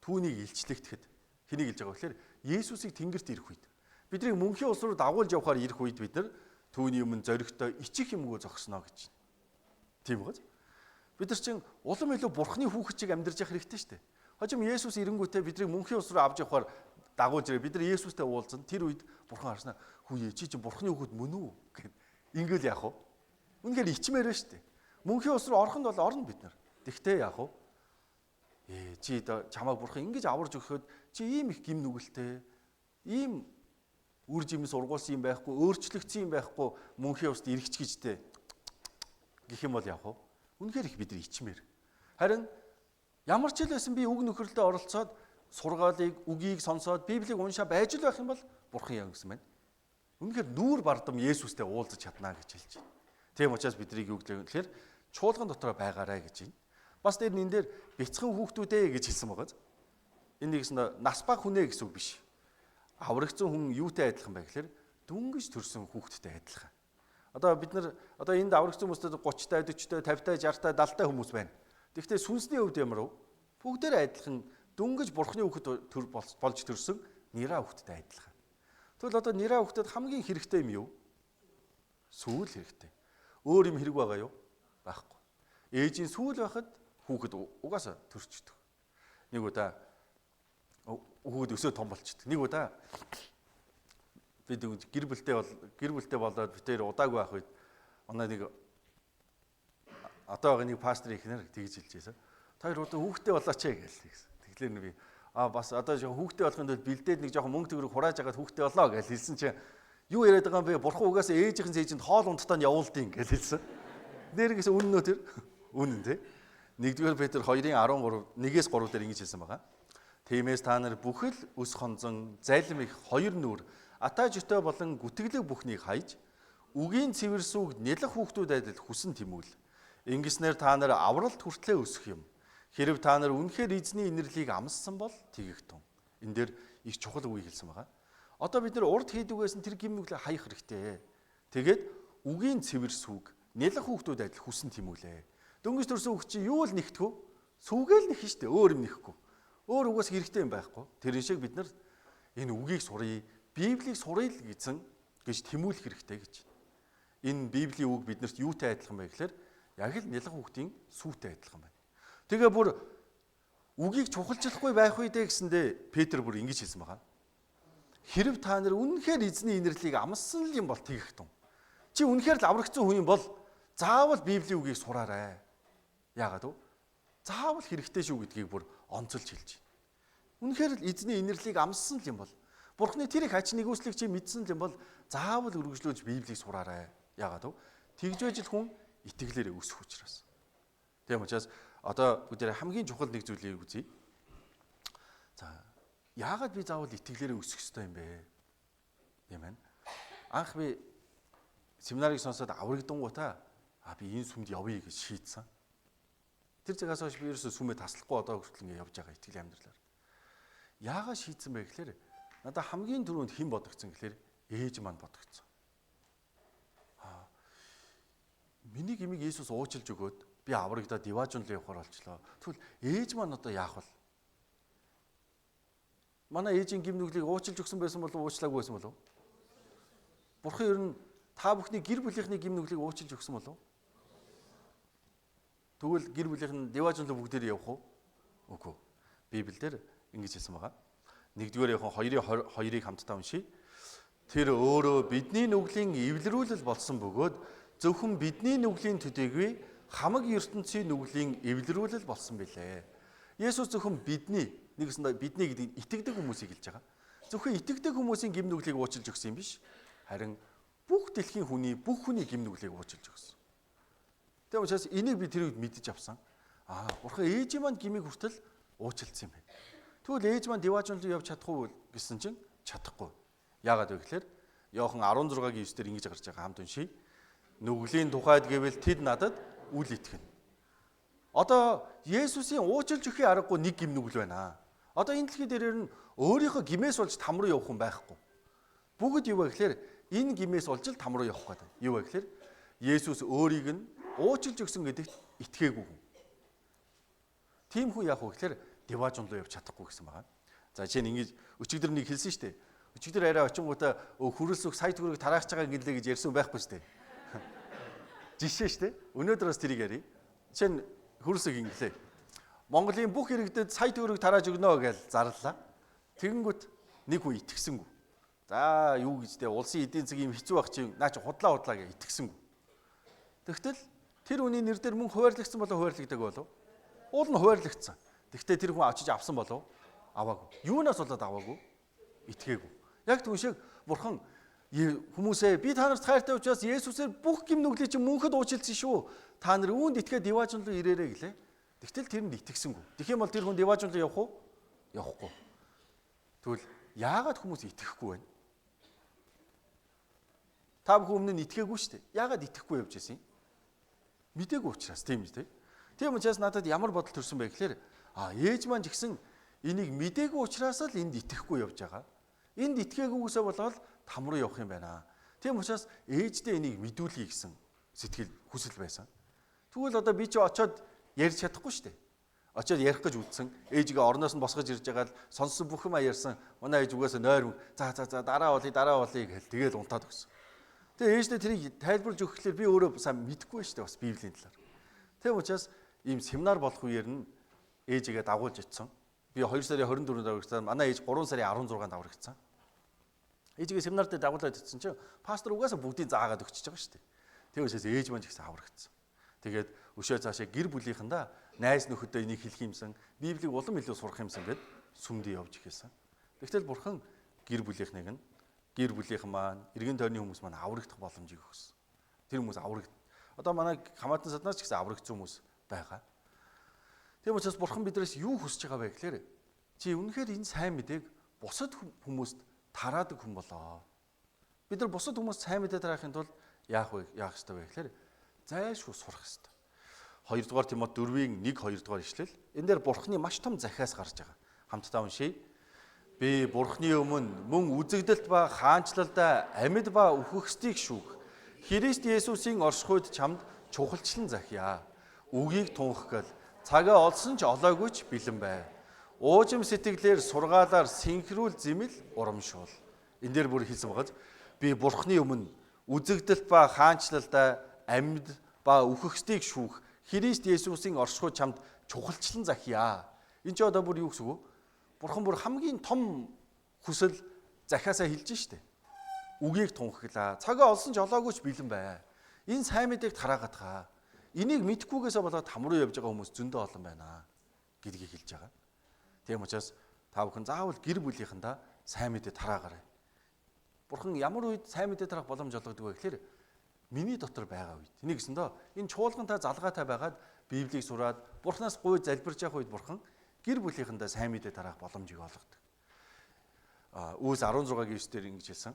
илчлэгдэхэд хэнийг хэлж байгаа вэ гэхээр Есүсийг тэнгэрт ирэх үед биднийг мөнхийн улс руу дагуулж явахаар ирэх үед бид нар түүний өмнө зоригтой ичих юмгүй зогсноо гэж. Тийм үү? Бид нар чинь улам илүү Бурхны хүүхэд чиг амьдарч явах хэрэгтэй шүү дээ. Хожим Есүс ирэнгүүтээ биднийг мөнхийн улс руу авч явахаар дагуулж ирээ. Бид нар Есүстэй уулзсан. Тэр үед Бурхан харснаа хүүе чи чинь Бурхны хүүхэд мөн үү гэд. Ингээл яах вэ? Үнэхээр ичмээр байна шүү дээ. Мөнхийн улс руу орох нь бол орно бид нар. Тэгтээ яах вэ? Чи чамайг Бурхан ингэж аварж өгөхөд чи ийм их гим нүгэлтэй, ийм үр жимс ургуулсан юм байхгүй, өөрчлөгдсөн юм байхгүй мөнхийн улсд ирэх ч гэжтэй гэх юм бол яах вэ? Үнэхээр их бид нар ичмээр. Харин ямар ч л байсан би үг нөхөрлөлтөд оролцоод сургаалыг, үгийг сонсоод Библийг уншаа байж л байх юм бол Бурхан яа гэсэн байна. Үнэхээр нүүр бардам Есүстэй уулзах чаднаа гэж хэлж байна. Тийм учраас биднийг юу гэдэг вэ гэхээр чуулган дотроо байгаарай гэж байна. Бас дээр энэ дээр бяцхан хүүхдүүдээ гэж хэлсэн байгаа. Энэ нэгсэн нас баг хүнээ гэсэн үг биш. Аврагдсан хүн юутай адилхан бэ гэхээр дөнгөж төрсэн хүүхэдтэй адилхан. Одоо бид нар одоо энд аврагдсан хүмүүстэй 30-тай, 40-тай, 50-тай, 60-тай, 70-тай хүмүүс байна. Тэгэхдээ сүнсний хувьд ямар вэ? Бүгдээрээ адилхан дөнгөж Бурхны хүүхэд болж төрсэн нэраа хүүхэдтэй адилхан. Тэгвэл одоо нэраа хүүхдэд хамгийн хэрэгтэй юм юу? Сүүл хэрэгтэй. Өөр юм хэрэг байгаа юу? Байхгүй. Ээжийн сүүл байхад хүүхэд угаасаа төрчдөг. Нэг удаа хүүхэд өсөө том болчдөг. Нэг удаа бид гэр бүлтэй болоод бид тэр удаагүй байх үед манай нэг одоо байгаа нэг пастор ихнэр тэгж хэлж байсан. Та хоёр одоо хүүхдтэй болооч ээ гэж хэлсэн. Тэгэхээр би бас одоо хүүхдтэй болохын тулд бэлдээд нэг жоохон мөнгө төгрөг хурааж агаад хүүхдтэй болоо гэж хэлсэн чинь юу яриад байгаа юм бэ? Бурхан угаасаа ээжийнхэн цээжинд хоол унтдаа нь явуулдیں гэж хэлсэн. Нэргээс үнэн үү тэр? Үнэн тий. 1-р Петр 2-ын 13 1-ээс 3 дээр ингэж хэлсэн байгаа. Тиймээс та нар бүхэл өс хонзон, залим их хоёр нүур, атай жөтөө болон гүтгэлэг бүхнийг хайж, үгийн цэвэр сүг нялх хүүхдүүд адил хүсэн тэмүүл. Ингэснээр та нар авралт хүртлээ өсөх юм. Хэрв та нар үнэхээр эзний инэрлийг амссан бол тэгэх тун. Энэ дээр их чухал үгийг хэлсэн байгаа. Одоо бид нар урд хийдгээс нь тэр гим нүглээ хаях хэрэгтэй. Тэгээд үгийн цэвэр сүг, нялх хүүхдүүд адил хүсэн тэмүүлээ. Дөнгөж төрсэн хүүхд чинь юу л нэгтгэв? Сүгээл нэх нь штэ, өөр юм нэхгүй. Өөр угаас хэрэгтэй юм байхгүй. Тэрэн шиг бид нар энэ үгийг сурыг, Библийг сурыг л гэсэн гэж тэмүүлэх хэрэгтэй гэж. Энэ Библийн үг биднэрт юутай адилхан бэ гэхээр яг л нялх хүүхдийн сүүтэй адилхан байна. Тэгээ бүр үгийг чухалчлахгүй байх үедээ гэсэндээ Петр бүр ингэж хэлсэн байгаа. Хэрв та нар үнэхээр эзний инэрлийг амссан л юм бол тэгэх тун. Чи үнэхээр л аврагдсан хүн юм бол заавал Библийн үгийг сураарай. Яагаад вэ? Заавал хэрэгтэй шүү гэдгийг бүр онцолж хэлж байна. Үнэхээр л эзний инэрлийг амссан л юм бол Бурхны тэр их ач нэгүслийг чи мэдсэн л юм бол заавал үргэлжлүүлж Библийг сураарай. Яагаад вэ? Тэгж байж л хүн итгэлээрээ өсөх учраас. Тийм учраас одоо бүгдээрээ хамгийн чухал нэг зүйлийг үзье. За, яагаад би заавал итгэлээрээ өсөх ёстой юм бэ? Юм байна. Анх би семинарыг сонсоод аврагдангуудаа би энэ сүмд явъя гэж шийдсэн. Тэр цагаас хойш би ерөөсөө сүмээ таслахгүй одоо хүртэл ингэ явж байгаа итгэл амьдралаар. Яагаад шийдсэн бэ гэхээр надад хамгийн түрүүнд хэн бодогдсон гэхээр ээж маань бодогдсон. Миний гмийг Иесус уучлж өгөөд би аврагдаад диваажунлын явахаар болчлоо. Тэгвэл ээж маань одоо яах вэ? Манай ээжийн гим нүглийг уучлж өгсөн байсан болов уу, уучлаагүй байсан болов уу? Бурхан ер нь та бүхний гэр бүлийнхний гим нүглийг уучлж өгсөн болов уу? Тэгвэл гэр бүлийнх нь диваажунлын бүгдээр явах уу? Үгүй. Библиэлд ингэж хэлсэн байгаа. 1-р Иохан 2-ын 2-ыг хамтдаа уншийе. Тэр өөрөө бидний нүглийн эвлэрүүлэл болсон бөгөөд зөвхөн бидний нүглийн төдийгүй хамаг ертөнцийн нүглийн эвлэрүүлэл болсон билээ. Есүс зөвхөн бидний нэгсэндээ бидний гэдэг нь итгэдэг хүмүүсийг хэлж байгаа. Зөвхөн итгэдэг хүмүүсийн гим нүглийг уучлж өгсөн юм биш. Харин бүх дэлхийн хүний бүх хүний гим нүглийг уучлж өгсөн. Тийм учраас энийг би тэр үед мэдэж авсан. Бурхан ээжийн маань гмийг хүртэл уучлсан юм байна. Тэгвэл ээж маань диваажунлын явж чадах уу гэсэн чинь чадахгүй. Яагаад вэ гэхээр Иохан 16-гийн 9 дээр ингэж гарч байгаа, хамт уншийе. Нүглийн тухайд гэвэл тэд надад үл итгэнэ. Одоо Есүсийн уучлж өгөхийн аргагүй нэг гэм нүгэл байна. Одоо энэ дэлхий дээр нь өөрийнхөө гимээс болж там руу явах хүн байхгүй. Бүгд юу вэ гэхээр энэ гимээс болж л там руу явах гэдэг. Юу вэ гэхээр Есүс өөрийг нь уучлж өгсөн гэдэгт итгээгүй хүн. Тийм хүн яах вэ гэхээр диваажин руу явж чадахгүй гэсэн байгаа. За, жишээ нь ингэж өчигдөр нэг хэлсэн шүү дээ. Өчигдөр арай очингуудаа хүрэлсөх сая төгрөг тараах байгаа гэлээ гэж ярьсан байхгүй шүү дээ. Жишээ шүү дээ. Өнөөдөр бас тэрийг ярив. Жишээ нь хүрэлсөх инглээ. Монголын бүх иргэдэд сая төгрөг тарааж өгнө гэж зарлалаа. Тэгэнгүүт нэг хүн итгэсэнгүй. За, юу гэж те, улсын эдийн засаг юм хэцүү байх чинь наа чи худлаа худлаа гэж итгэсэнгүй. Тэгтэл тэр хүний нэр дээр мөнгө хуваарлагдсан болов, хуваарлагдаагүй болов? Уул нь хуваарлагдсан. Тэгтээ тэр хүн очиж авсан болов? Аваагүй. Юунаас болоод аваагүй? Итгээгүй. Яг түн шиг бурхан хүмүүсээ би та нарт хайртай учраас Есүсээр бүх гэм нүглийг чинь мөнхөд уучлсан шүү. Та нар үүнд итгээд диваажин руу ирээрэй гэлээ. Тэгтэл тэрэнд итгэсэнгүй. Тэгэх юм бол тэр хүн диваажин руу явах уу? Явахгүй. Тэгвэл яагаад хүмүүс итгэхгүй байна? Та бүхэн өмнө нь итгээгүй шүү дээ. Яагаад итгэхгүй явж байсан юм? Мдээгүй учраас, тийм үү? Тийм учраас надад ямар бодол төрсөн бэ гэхээр ээж маань ч гэсэн энийг мдээгүй учраас л энд итгэхгүй явж байгаа. Энд итгээгүйгээсээ болоод там руу явах юм байна. Тийм учраас ээждээ энийг мэдүүлье гэсэн сэтгэл хүсэл байсан. Тэгвэл одоо би чи очиод ярьж чадахгүй шүү дээ. Очиод ярих гэж үтсэн. Ээжигээ орноос нь босгож ирж байгаа л сонссон бүх юм ярьсан. Манай ээж угаасаа нойр за за за дараа болъё, дараа болъё гэл тэгэл унтаад өгсөн. Тэгээ ээждээ тэрийг тайлбарлаж өгөхлөөр би өөрөө сайн мэдэхгүй шүү дээ бас Библийн талаар. Тийм учраас ийм семинар болох үеэр нь ээжигээ дагуулж очсон. Би 2 сарын 24-нд аврагдсан. Манай ээж 3 сарын 16-нд аврагдсан. Ээжигээ семинар дээр дагуулад очсон чинь пастор угаасаа бүгдийг заагаад өгчөж байгаа шүү дээ. Тийм учраас ээж маань ч гэсэн аврагдсан. Тэгээд өшөө цаашаа гэр бүлийнхэндээ найз нөхөдөө энийг хэлэх юмсан, Библийг улам илүү сурах юмсан гэд сүмдээ явж эхэлсэн. Тэгтэл бурхан гэр бүлийнхнийг нь, гэр бүлийнхэн маань, эргэн тойрны хүмүүс маань аврагдах боломжийг өгсөн. Тэр хүмүүс аврагд. Одоо манай хамаатан саднаас ч гэсэн аврагдсан хүмүүс байгаа. Тийм учраас бурхан биднээс юу хүсэж байгаа вэ гэхээр чи үнэхээр энэ сайн мэдээг бусад хүмүүст тараадаг хүн болоо. Бид нар бусад хүмүүст сайн мэдээ тараахын тулд яах вэ? Яах ёстой вэ гэхээр зайлшгүй сурах ёстой. 2 дугаар Тимот 4-ийн 1 2 дугаар ишлэл. Энэ дээр бурхны маш том захиас гарч байгаа. Хамтдаа уншийе. Би бурхны өмнө мөн үзэгдэлт ба хаанчлалдаа амьд ба үхэгсдийг шүүх. Христ Есүсийн оршихуйд чамд чухалчлан захиа. Үгийг тунх гэл цагаа олсон ч олоогүй ч бэлэн бай. Уужим сэтгэлээр сургаалаар синхрүүл зэмэл урамшуул. Энэ дээр бүр хэлсэн байгаа. Би бурхны өмнө үзэгдэлт ба хаанчлалдаа амьд ба үхэгсдийг шүүх. Христ Есүсийн оршихуй чамд чухалчлан захиа. Энэ ч одоо бүр юу гэсэн үг вэ? Бурхан бүр хамгийн том хүсэл захиасаа хэлж штэ. Үгийг тунхаглаа. Цагаа олсон ч олоогүй ч бэлэн бай. Энэ сайн мэдээг тараагаад. Энийг мэдхгүйгээсээ болоод там руу явж байгаа хүмүүс зөндөө олон байна гэдгийг хэлж байгаа. Тийм учраас та бүхэн заавал гэр бүлийнхэндээ сайн мэдээ тараагаарай. Бурхан ямар үед сайн мэдээ тараах боломж олгодог вэ гэхээр миний дотор байгаа үед. Тэнийг гэсэн доо энэ чуулгантай залгаатай байгаад Библийг сураад Бурханаас гуй залбирч явах үед Бурхан гэр бүлийнхэндээ сайн мэдээ тараах боломжийг олгодог. Үүс 16-гийн 9 дээр ингэж хэлсэн.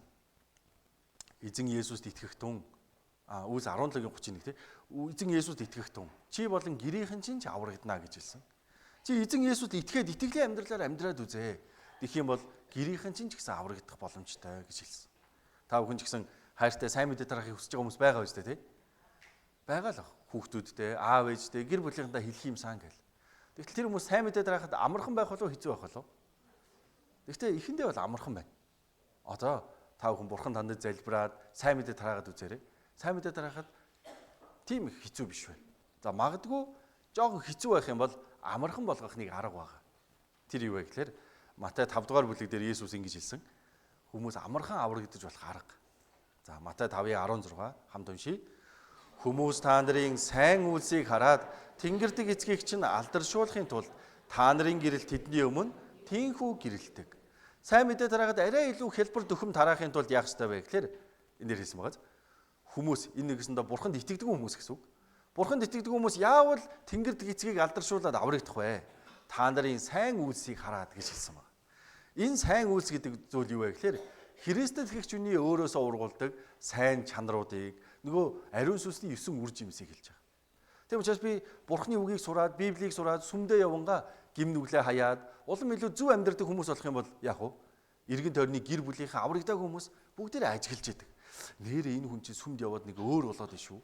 Эзэн Есүст итгэх тун. Үүс 17-гийн 31 тий. Эзэн Есүст итгэх тун. Чи болон гэрийнхэн чинь ч аврагдана гэж хэлсэн. Чи эзэн Есүст итгээд итгэлийн амьдралаар амьдраад үзээ. Тэгэх юм бол гэрийнхэн чинь ч гэсэн аврагдах боломжтой гэж хэлсэн. Та бүхэн ч гэсэн хайртай сайн мэдээ тараахыг хүсэж байгаа хүмүүс байгаа үстэй тий. Байгаа л хүүхдүүдтэй, аав ээжтэй, гэр бүлийнхэнтэй хэлэх юмсан гэл. Тэгтэл тэр хүмүүс сайн мэдээ тараахад амархан байх болов, хэцүү байх болов? Тэгвэл эхэндээ бол амархан байна. Одоо та бүхэн бурхан танд залбираад сайн мэдээ тараагаад үзээрэй. Сайн мэдээ тараахад тийм их хэцүү биш байна. За, магадгүй жоохон хэцүү байх юм бол амархан болгох нэг арга байгаа. Тэр юу вэ гэхээр Матай 5 дугаар бүлэг дээр Есүс ингэж хэлсэн. Хүмүүс амархан аврагдаж болох арга. За, Матай 5-ын 16 хамт уншийе. Хүмүүс та нарын сайн үйлсийг хараад Тэнгэр дэх эцгийг чинь алдаршуулахын тулд та нарын гэрэл тэдний өмнө тийнхүү гэрэлдэг. Сайн мэдээ тараахад арай илүү хялбар дөхөм тараахын тулд яах ёстой вэ гэхээр энэ дээр хэлсэн байгаа. Хүмүүс энэ нэгэсэндээ бурханд итгэдэг хүмүүс гэсэн үг. Бурханд итгэдэг хүмүүс яавал Тэнгэр дэх эцгийг алдаршуулад аврагдах вэ? Та нарын сайн үйлсийг хараад гэж хэлсэн байна. Энэ сайн үйлс гэдэг зүйл юу вэ гэхээр Христэд итгэгч хүний өөрөөсөө ургуулдаг сайн чанаруудыг нөгөө ариун сүнсний 9 үр жимсийг хэлж байгаа. Тийм учраас би Бурхны үгийг сураад, Библийг сураад, сүмдээ явангаа гим нүглээ хаяад улам илүү зөв амьдрдаг хүмүүс болох юм бол яах вэ? Эргэн тойрны гэр бүлийнхээ аврагдаагүй хүмүүс бүгдээрээ ажиглаж идэг. Нээрээ энэ хүн чинь сүмд яваад нэг өөр болоод байна шүү.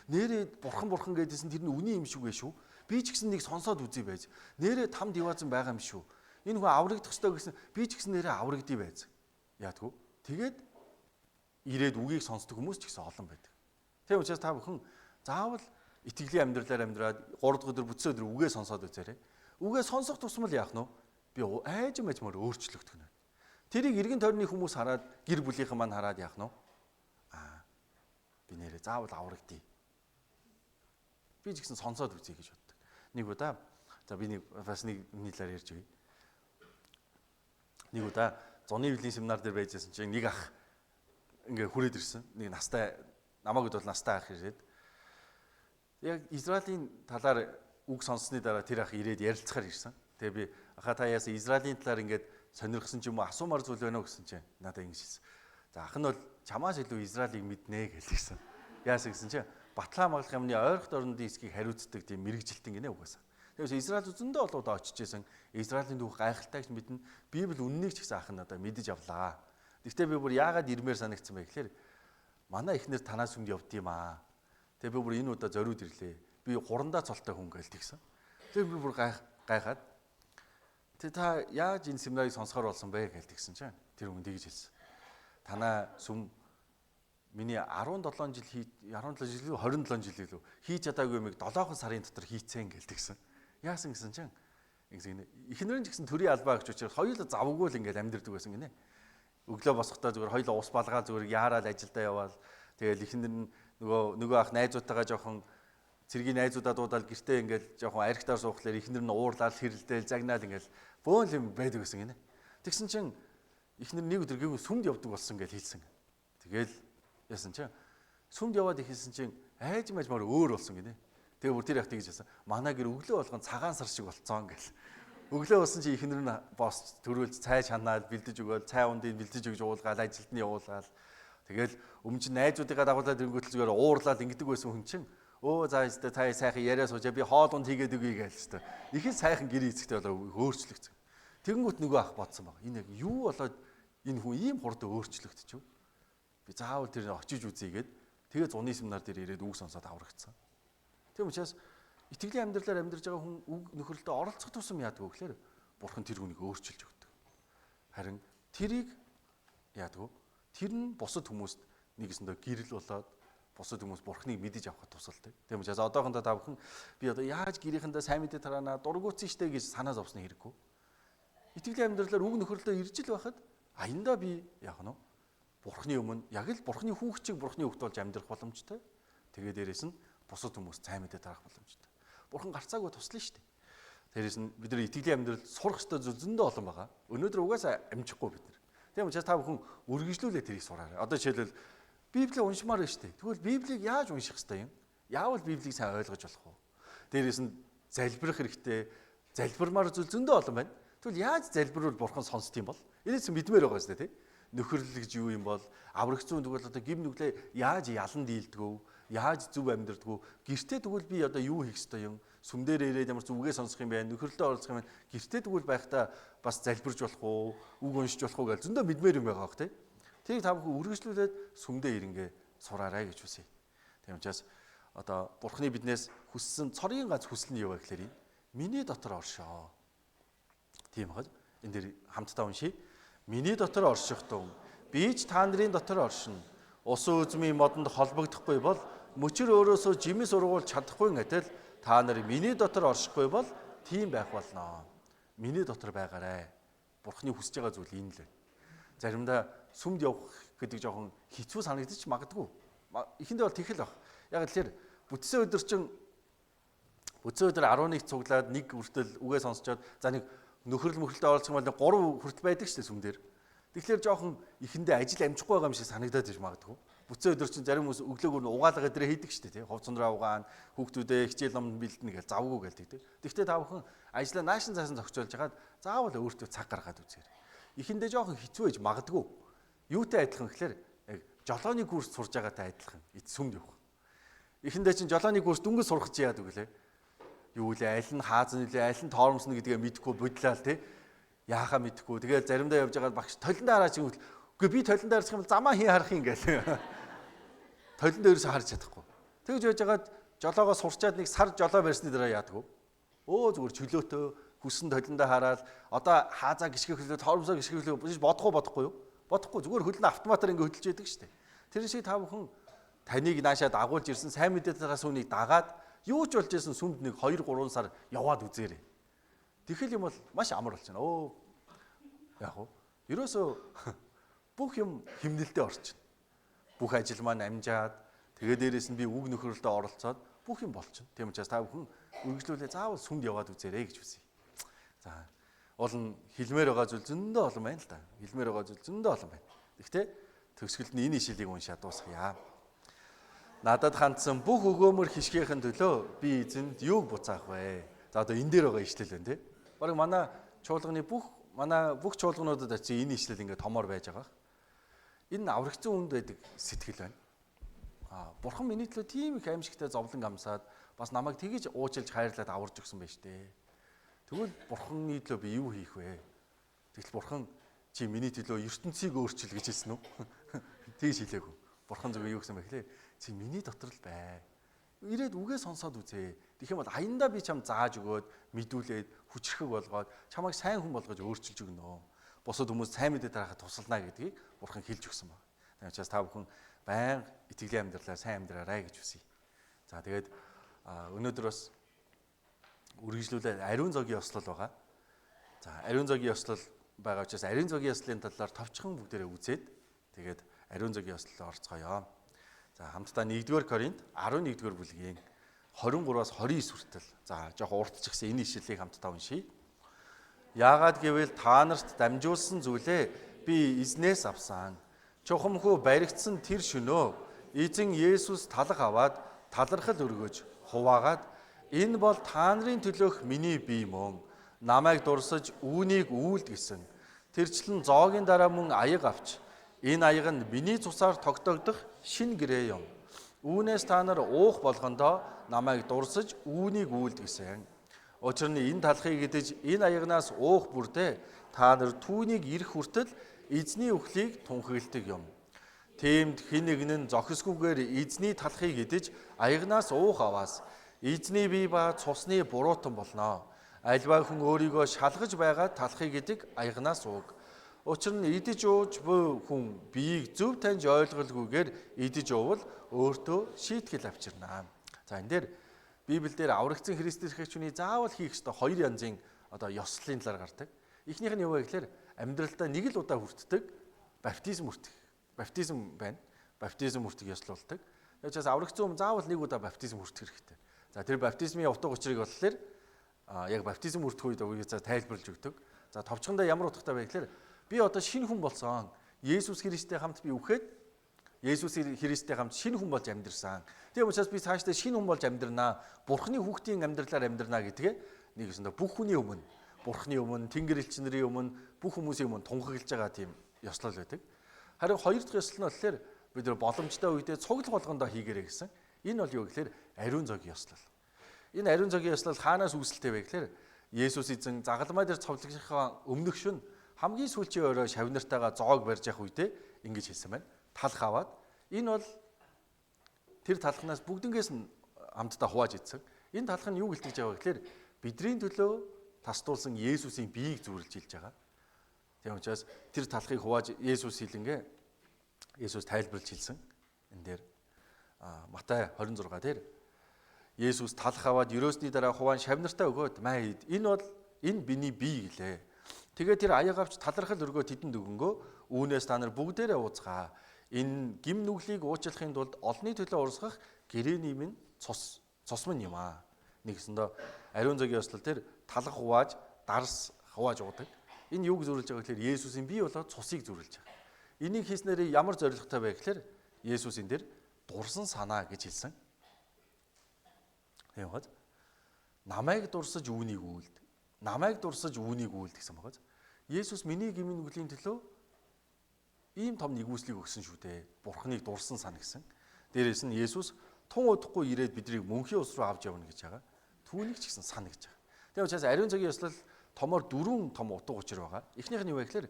Нээрээ бурхан гэдээсэн тэр нь үний юм шиг вэ шүү. Би ч гэсэн нэг сонсоод үзье байж. Нээрээ там диваазан байгаа юм шүү. Энэ хүн аврагдах ёстой гэсэн би ч гэсэн нээрээ аврагдъя байж. Яадгүй. Тэгээд ирээд үгийг сонсдог хүмүүс ч гэсэн олон байдаг. Тийм учраас та бүхэн заавал итгэлийн амьдралаар амьдраад 3 дахь өдөр бүтсэн өдөр үгээ сонсоод үзээрэй. Үгээ сонсох тусмал яах нь вэ? Би айжмаар өөрчлөгдөх нь. Тэрийг эргэн тойрны хүмүүс хараад гэр бүлийнхэн маань хараад яах нь вэ? Аа би нэрээ заавал аврагдъя. Би ч гэсэн сонсоод үзье гэж боддог. Нэг удаа за би нэг бас нэг өмнө талаар ярьж өгье. Нэг удаа зуны бэлгийн семинар дээр байжсэн чинь нэг ах ингээ хүрээд ирсэн. Нэг настай намайг бол настай ах ирээд яг Израилийн талаар үг сонссны дараа тэр ах ирээд ярилцахаар ирсэн. Тэгээ би аха та яасан Израилийн талаар ингээд сонирхсан ч юм уу асуумар зүйл байна уу гэсэн чинь надад ингэж хэлсэн. За ах нь бол чамаас илүү Израилийг мэднэ гэж хэлсэн. Яасан гэсэн чинь Батлаа маглах юмны ойрхот орондын хэсгийг хариуцдаг тийм мэрэгжилтэн гинэ угаасаа. Тэгээс Израиль зөндөө олоод очиж исэн. Израилийн түүх гайхалтайг ч мэднэ. Библи үннийг ч гэсэн ах нь надад мэдэж авлаа. Гэхдээ би бүр яагаад ирмээр санагдсан бэ гэхээр манай эхнэр танаас сүмд явд юм аа. Тэгээ би бүр энэ удаа зориуд ирлээ. Би хурандаа цолтой хүн гээл тэгсэн. Тэгээ би бүр гайхаад тэг та яаж энэ семинарыг сонсохоор болсон бэ гээл тэгсэн чинь тэр хүн тэгж хэлсэн. Танаа сүм миний 17 жил хий 17 жил үү 27 жил илүү хийж чадаагүй юмыг 7 сарын дотор хийцэн гээл тэгсэн. Яасан гэсэн чинь ингэсэн гинэ. Эхнэр нь ч гэсэн төрийн албаа гэж учраас хоёулаа завгүй л ингээл амьдэрдэг байсан гинэ. Өглөө босохдоо зүгээр хоёулаа ус балгаа зүгээр яарал ажилдаа яваал. Тэгэл эхнэр нь нөгөө ах найзуудтайгаа жоохон цэргийн найзуудаа дуудаал гэртээ ингээл жоохон архитаар суухлаар эхнэр нь уурлал хэрэлдээл загнаал ингээл бөөн юм байдаг гэсэн гинэ. Тэгсэн чинь эхнэр нэг өдөр гинүү сүмд явдаг болсон гэж хэлсэн. Тэгэл яасан чинь сүмд яваад ихэлсэн чинь айжмаар өөр болсон гинэ. Тэгээ бүр тэр яг тэгж хэлсэн. Манай гэр өглөө болгон цагаан сар шиг болцсон гэл. Өглөө болсон чи эхнэр нь босч төрүүлж цай чанаал бэлдэж өгөөл, цай ундыг бэлдэж өгж уулгаал, ажилд нь явуулгаал. Тэгэл өмнө чинь найзуудыгаа дагуулад ирэнгүүтэл зүгээр уурлал ингэдэг байсан хүн чинь өө за өстой цай сайхан яриа суужаа би хоол унд хийгээд өгье гээл өстой. Их л сайхан гэр эзэгтэй болоо өөрчлөгдсөн. Тэгэнгүүт нөгөө ах бодсон баг. Энэ яг юу болоод энэ хүн ийм хурдан өөрчлөгдөж юу? Би заавал тэр очиж үзье гээд тэгээ зуны семинар дээр ирээд үг сонсоод аврагдсан. Тийм учраас итгэлийн амьдралаар амьдарч байгаа хүн үг нөхөрлөлтөд оролцох тусам яадаг вэ гэхээр бурхан тэр хүнийг өөрчилж өгдөг. Харин тэрийг яадаг вэ? Тэр нь бусад хүмүүст нэгэсэндээ гэрэл болоод бусад хүмүүс бурхныг мэдэж авахд тусалдаг. Тийм учраас одоохондоо та бүхэн би одоо яаж гэрийнхэндээ сайн мэдээ тараанаа дургуутсан штэ гэж санаа зовсны хэрэггүй. Итгэлийн амьдралаар үг нөхөрлөлтөд ирж л байхад аяндаа би яах нь вэ? Бурхны өмнө яг л бурхны хүүхчиг бурхны хүүхд болж амьдрах боломжтой. Тэгээ дээрэс нь бусад хүмүүс сайн мэдээ тарах боломжтой. Бурхан гарцаагүй туслана штэ. Дээрээс нь бид нар итгэлийн амьдрал сурах ёстой зүйл зөндөө олон байгаа. Өнөөдөр угаасаа амжихгүй бид нар. Тийм учраас та бүхэн үргэлжлүүлээ тэрийг сураарай. Одоо жишээлбэл Библийг уншмаар байна шүү дээ. Тэгвэл Библийг яаж унших ёстой юм? Яавал Библийг сайн ойлгож болох вэ? Дээрээс нь залбирах хэрэгтэй. Залбирмаар зүйл зөндөө олон байна. Тэгвэл яаж залбирвал бурхан сонсд юм бол? Энэс мэдмээр байгаа шүү дээ, тий? Нөхөрлөл гэж юу юм бол? Аврагч зүүн тэгвэл одоо гим нүглээ яаж ялан дийлдэг вэ? Яаж зөв амьдрдаг вэ? Гэртээ тэгвэл би одоо юу хийх ёстой юм? Сүм дээр ирээд ямар зүгээ сонсох юм бэ? Нөхөрлөлтөд оролцох юм байна. Гэртээ тэгвэл байхдаа бас залбирч болох уу? Үг уншиж болох уу гэж зөндөө мэдмээр юм байгаа бох тий. Тэрийг та бүхэн үргэлжлүүлээд сүмдээ ирэнгээ сураарай гэж хүсье. Тийм учраас одоо Бурхны биднээс хүссэн цорын гац хүсэл нь юу вэ гэхээр энэ миний дотор оршоо. Тийм хаа. Энэ дээр хамтдаа уншъя. Миний дотор орших тун би ч та нарын дотор оршино. Усан үзмийн модонд холбогдохгүй бол мөчөр өөрөөсөө жимс ургуулж чадахгүй гэтэл та нар миний дотор оршихгүй бол тийм байх болно. Миний дотор байгаарай. Бурхны хүсэж байгаа зүйл энэ л байна. Заримдаа сүмд явах гэдэг жоохон хэцүү санагдчих магадгүй. Эхэндээ бол тэгэл баг. Яг л тэр бүтсэн өдөр чинь бүтсэн өдөр 11 цуглаад нэг хүртэл үгээ сонсчоод за нэг нөхөрл мөхрөлтөд оролцох юм бол 3 хүртэл байдаг шүү дээ сүм дээр. Тэгэхээр жоохон эхэндээ ажил амжихгүй байгаа юм шиг санагдаад иж магадгүй. Бүтсэн өдөр чинь зарим хүмүүс өглөөгөр нь угаалга өдрөө хийдэг шүү дээ тий. Хувц ундраа угаана, хүүхдүүдээ хичээл ном бэлдэнэ гэж завгүй гээл тэгдэг. Тэгвэл та бүхэн ажлаа наашин цаасан зохицуулж хагаад заавал өөртөө цаг гаргаад үзээрэй. Эхэндээ жоохон хэцүү байж магадгүй. Юутай адилхан гэхээр яг жолооны курс сурж байгаатай адилхан. Эд сүмд явах. Эхэндээ чинь жолооны курс дөнгөж сурах чи яадаг вүлээ? Юу лээ, аль нь хаазан нөлөө, аль нь тоормсон гэдгээ мэдэхгүй бодлаа л тий. Яахаа мэдэхгүй. Тэгэл заримдаа явж байгаа багш толинд хараач гэвэл үгүй би толинд харчих юм бол замаа хин харах юм гээл. Толинд ерөөсөө харж чадахгүй. Тэгж явж байгаад жолоогоо сурчаад нэг сар жолоо барьсны дараа яадаг вэ? Өө зүгээр чөлөөтөө хүссэн толиндоо хараад одоо хаазаа гიშгэх хөлөө тоормсоо гიშгэх хөлөө бодохгүй бодохгүй юу? Бодохгүй зүгээр хөлнө автоматар ингэ хөдөлж яадаг шүү дээ. Тэр шиг та бүхэн таныг наашаа дагуулж ирсэн сайн мэдээлэлээс үнийг дагаад юу ч болж исэн сүмд нэг 2 3 сар яваад үзээрэй. Тэгэхэл юм бол маш амар болчихно. Өө яг уу ерөөсөө бүх юм химнэлдээ орчихно. Бүх ажил маань амжаад тэгээ дээрээс нь би үг нөхөрлөлтөд оролцоод бүх юм болчихно. Тийм учраас та бүхэн үргэлжлүүлээ заавал сүмд яваад үзээрэй гэж хүсье. За уул нь хэлмээр байгаа зүйл зөндөө олон байна л да. Хэлмээр байгаа зүйл зөндөө олон байна. Гэхдээ төгсгөлд нь энэ ишлэлийг уншаад дуусгая. Надад хандсан бүх өгөөмөр хишгийнхэн төлөө би эзэнд юуг буцаах вэ? За одоо энэ дээр байгаа ишлэл байна тий. Бараг манай чуулганы бүх манай бүх чуулгануудад очиж энэ ишлэл ингээд томоор байж байгаа. Энэ аврагцсан хүнд байдаг сэтгэл байна. Аа бурхан миний төлөө тийм их аимшигтай зовлон амсаад бас намайг тэгэж уучлж хайрлаад аварж өгсөн байж тээ. Тэгвэл бурханы төлөө би юу хийх вэ? Тэгтэл бурхан чи миний төлөө ертөнцийг өөрчил гэж хэлсэн үү? Тэгж хэлээгүй. Бурхан зүгээр юу гэсэн бэ гэхлээр чи миний дотор л бай. Ирээд үгээ сонсоод үзээ. Тэгэх юм бол аяндаа би чам зааж өгөөд, мэдүүлээд, хүчрхэг болгоод чамайг сайн хүн болгож өөрчилж өгнө. Бусад хүмүүс сайн мэдээ дарахад тусална гэдгийг бурхан хэлж өгсөн байна. Тийм учраас та бүхэн байнга итгэлийн амьдралаар сайн амьдраарай гэж хүсье. За тэгээд өнөөдөр бас үргэлжлүүлээд ариун зогийн ёслол байгаа. За ариун зогийн ёслол байгаа учраас ариун зогийн ёслолын талаар товчхон бүгдээрээ үзээд тэгээд ариун зогийн ёслолд орцгоё. За хамтдаа 1-р Коринт 11-р бүлгийн 23-аас 29 хүртэл. За жоохон уртчихсан энэ ишлэлийг хамтдаа уншийе. Яагаад гэвэл та нарт дамжуулсан зүйлээ би эзнээс авсан. Чухамхүү баригдсан тэр шөнөө эзэн Есүс талах аваад талархал өргөж хуваагаад энэ бол та нарын төлөөх миний бие мөн. Намайг дурсаж үүнийг үйлд гэсэн. Тэрчлэн зоогийн дараа мөн аяг авч энэ аяг нь миний цусаар тогтоогдох шин гэрээ юм. Үүнээс та нар уух болгондоо намайг дурсаж үүнийг үйлд гэсэн. Учир нь энэ талхыг идэж энэ аягнаас уух бүрдээ та нар түүнийг ирэх хүртэл эзний үхлийг тунхагладаг юм. Тиймд хэн нэг нь зохисгүйгээр эзний талхыг идэж аягнаас уух аваас эзний бие ба цусны буруутан болно. Альва хүн өөрийгөө шалгаж байгаа талхыг идэг аягнаас ууг. Учир нь идэж ууж буй хүн биеийг зөв таньж ойлголгүйгээр идэж уувал өөртөө шийтгэл авчирна. За энэ дээр Библиэлд аврагдсан Христ эрхэгчний заавал хийх ёстой хоёр янзын одоо ёслолын талаар гардаг. Эхнийх нь юу вэ гэхээр амьдралдаа нэг л удаа хүртдэг баптизм хүртэх. Баптизм байна. Баптизм хүртэх ёслол болдог. Тэгээд учраас аврагдсан хүн заавал нэг удаа баптизм хүртэх хэрэгтэй. За тэр баптизмын утга учирыг болохоор яг баптизм хүртэх үед угсаа тайлбарлаж өгдөг. За товчхондоо ямар утгатай вэ гэхээр би одоо шинэ хүн болсон. Есүс Христтэй хамт би үхээд Есүс Христтэй хамт шинэ хүн болж амьдрсан. Тийм учраас би цаашдаа шинэ хүн болж амьдрнаа. Бурхны хүүхдийн амьдралаар амьдрнаа гэдгээ нэг ёсондоо бүх хүний өмнө, Бурхны өмнө, Тэнгэр элч нарын өмнө, бүх хүмүүсийн өмнө тунхаглаж байгаа тийм ёслол байдаг. Харин хоёр дахь ёслол нь болохоор бид нар боломжтой үедээ цуглах болгондоо хийгэрэй гэсэн. Энэ бол юу гэхээр ариун зогийн ёслол. Энэ ариун зогийн ёслол хаанаас үүсэлтэй вэ гэхээр Есүс эзэн загалмай дээр цовдлогынхаа өмнөх шөнө хамгийн сүүлчийн орой шавнартайгаа зоог барьж явах үедээ ингэж хэлсэн байна. Талх аваад энэ бол тэр талхнаас бүгднгээс нь хамтдаа хувааж идсэн. Энэ талх нь юу гэлтэж байгаа вэ гэхээр бидний төлөө тасдуулсан Есүсийн биеийг зүрлж хэлж байгаа. Тийм учраас тэр талхыг хувааж Есүс хэлэнгээ Есүс тайлбарлаж хэлсэн. Энэ дээр Матай 26 дээр Есүс талх аваад ерөөсний дараа хуваан шавнартаа өгөөд маа ид. Энэ бол энэ биний бие гэлээ. Тэгээд тэр аяг авч талархал өргөө тэдэнд өгөнгөө үүнээс та нар бүгдээрээ ууцгаа. Энэ гим нүглийг уучлахын тулд олонний төлөө урсгах гэрээний минь цус минь юм аа. Нэгсэндээ ариун зогийн ёслол тэр талах хувааж дарс хувааж уудаг. Энэ юуг зөвлөж байгаа гэхээр Есүсийн бие болоод цусыг зөвлөж байгаа. Энийг хийснээр ямар зорилготой вэ гэхээр Есүс энэ дэр дурсан санаа гэж хэлсэн. Тийм бод. Намайг дурсаж үүнийг үйлд. Намайг дурсаж үүнийг үйлд гэсэн багаз. Есүс миний гмийн нүглийн төлөө Ийм том нэгүслийг өгсөн шүү дээ. Бурхныг дурсан сан гэсэн. Дээрээс нь Есүс тун удахгүй ирээд биднийг мөнхийн ус руу авч явна гэж байгаа. Түүнийг ч гэсэн сан гэж байгаа. Тийм учраас ариун цагийн ёслол томоор дөрвөн том утга учир байгаа. Эхнийх нь юу вэ гэхээр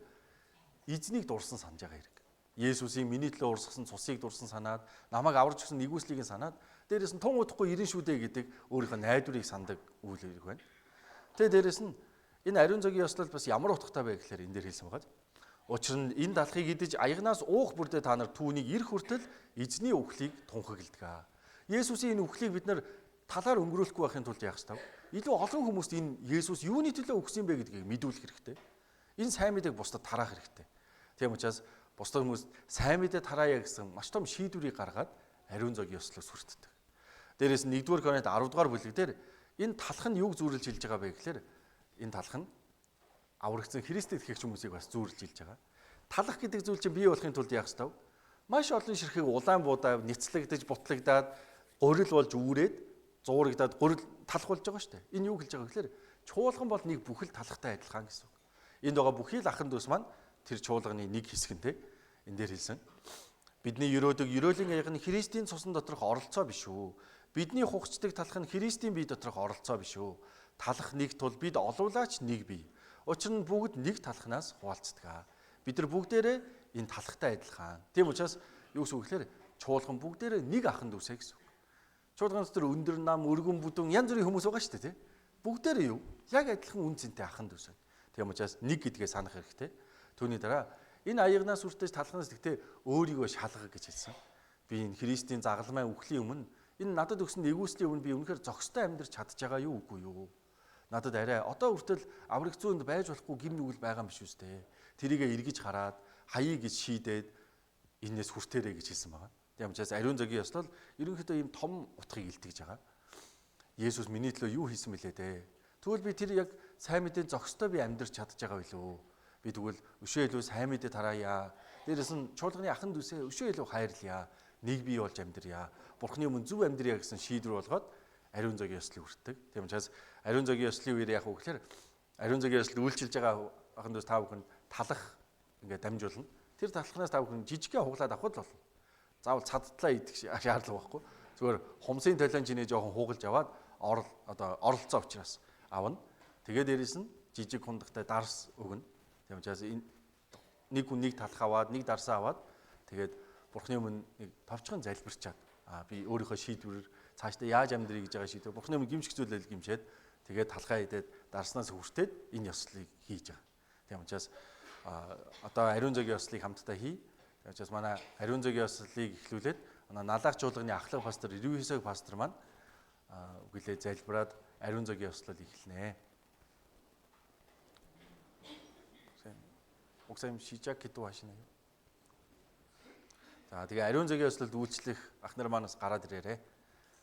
эзнийг дурсан санаж байгаа хэрэг. Есүсийн миний төлөө урсгасан цусыг дурсан санаад, намайг аварч өгсөн нэгүслийг нь санаад, дээрээс нь тун удахгүй ирэн шүү дээ гэдэг өөрийнхөө найдварыг сандаг үйл хэрэг байна. Тэгээ дээрээс нь энэ ариун цагийн ёслол бас ямар утгатай вэ гэхээр энэ дээр хэлсэн байгаа. Учир нь энэ талхыг идэж аягнаас уух бүрдээ та нар түүнийг ирэх хүртэл эзний үхлийг тунхагладаг. Есүсийн энэ үхлийг бид нар талаар өнгөрүүлэхгүй байхын тулд яах ёстой вэ? Илүү олон хүмүүст энэ Есүс юуны төлөө үхсэн бэ гэдгийг мэдүүлэх хэрэгтэй. Энэ сайн мэдээг бусдад тараах хэрэгтэй. Тийм учраас бусдад хүмүүст сайн мэдээ тараая гэсэн маш том шийдвэрийг гаргаад ариун зогийн ёслолыг сүртдэг. Дээрээс нь 1-р Коринт 10-р бүлэг дээр энэ талх нь юуг зүүрлж хэлж байгаа бэ гэхээр энэ талх нь аврагдсан Христэд итгэгч хүмүүсийг бас зүүрлж хэлж байгаа. Талах гэдэг зүйл чинь бий болохын тулд яах ёстой вэ? Маш олон ширхэг улаан буудаа ницлэгдэж, бутлагдаад, гурил болж үүрээд, зуурагдаад гурил талах болж байгаа шүү дээ. Энэ юу хэлж байгаа гэхээр чуулган бол нэг бүхэл талахтай адилхан гэсэн үг. Энд байгаа бүхий л ахын дүүс маань тэр чуулганы нэг хэсэг нь те. Энэ дээр хэлсэн. Бидний ерөөдөг ерөөлийн аяга нь Христийн цусан доторх оролцоо биш үү? Бидний хугацдаг талах нь Христийн бие доторх оролцоо биш үү? Талах нэг тул бид олуулаач нэг бие. Учир нь бүгд нэг талхнаас хуваалцдаг. Бид нар бүгдээрээ энэ талхтай адилхан. Тийм учраас юу гэсэн үг гэхээр чуулган бүгдээрээ нэг ахын дүүсэ гэсэн үг. Чуулган дотор өндөр нам, өргөн бүдүүн янз бүрийн хүмүүс байгаа шүү дээ, тий? Бүгдээрээ юу? Яг адилхан үн цэнтэй ахын дүүс байна. Тийм учраас нэг гэдгээ санах хэрэгтэй. Түүний дараа энэ аягнаас үртэж талхнаас тэгтээ өөрийгөө шалгах гэж хэлсэн. Би энэ Христийн загалмай үхлийн өмнө энэ надад өгсөн нэгүслийн өмнө би үнэхээр зохистой амьдрч чадж байгаа юу үгүй юу? Надад арай одоо хүртэл авраг зүүнд байж болохгүй гим нүгэл байгаа юм биш үстэй. Тэрийгэ эргэж хараад хаяа гэж шийдээд энэс хүртээрэй гэж хэлсэн байгаа. Тийм учраас ариун зөгийн ёслол ерөнхийдөө ийм том утгыг илтгэж байгаа. Есүс миний төлөө юу хийсэн бэлээ дээ? Тэгвэл би тэр яг сайн мэдээ зохистой би амьдрч чадж байгаа билүү? Би тэгвэл өшөө илүү сайн мэдээ тараая. Дээрээс нь чуулганы ахан дүүсээ өшөө илүү хайрлая. Нэг бий болж амьдрья. Бурхны өмнө зөв амьдрья гэсэн шийдвэр болгоод ариун зөгийн ёслолыг хүртдэг. Тийм учраас ариун зөгийн ёслолын үеэр яах вэ гэхээр ариун зөгийн ёслол үйлчилж байгаа ахан дүүс та бүхэн талах ингээд дамжуулна. Тэр талхнаас та бүхэн жижигхэн хуглаад авах л болно. Заавал цадтлаа идэх шаардлага байхгүй. Зүгээр хумсын талиан чинээ жоохон хуугалж аваад орол одоо оролцоо учраас авна. Тэгээ дээрээс нь жижиг хундахтай дарс өгнө. Тийм учраас энэ нэг хүн нэг талх аваад нэг дарсаа аваад тэгээд Бурхны өмнө нэг товчхон залбирчаад би өөрийнхөө шийдвэрээр цаашдаа яаж амьдрий гэж байгаа шийдвэр Бурхны өмнө гимших зүйлэл гимшээд тэгээд талхаа идээд дарснаас хүртээд энэ ёслолыг хийж байгаа. Тийм учраас одоо ариун зөгийн ёслолыг хамтдаа хий. Тийм учраас манай ариун зөгийн ёслолыг эхлүүлээд манай Налаах чуулганы ахлах пастор Рюхисог пастор маань үгэлээ залбираад ариун зөгийн ёслол эхэлнэ. 목사님 시작 기도하시나요? За тэгээ ариун зөгийн ёслолд үйлчлэх ах нар маань бас гараад ирээрээ.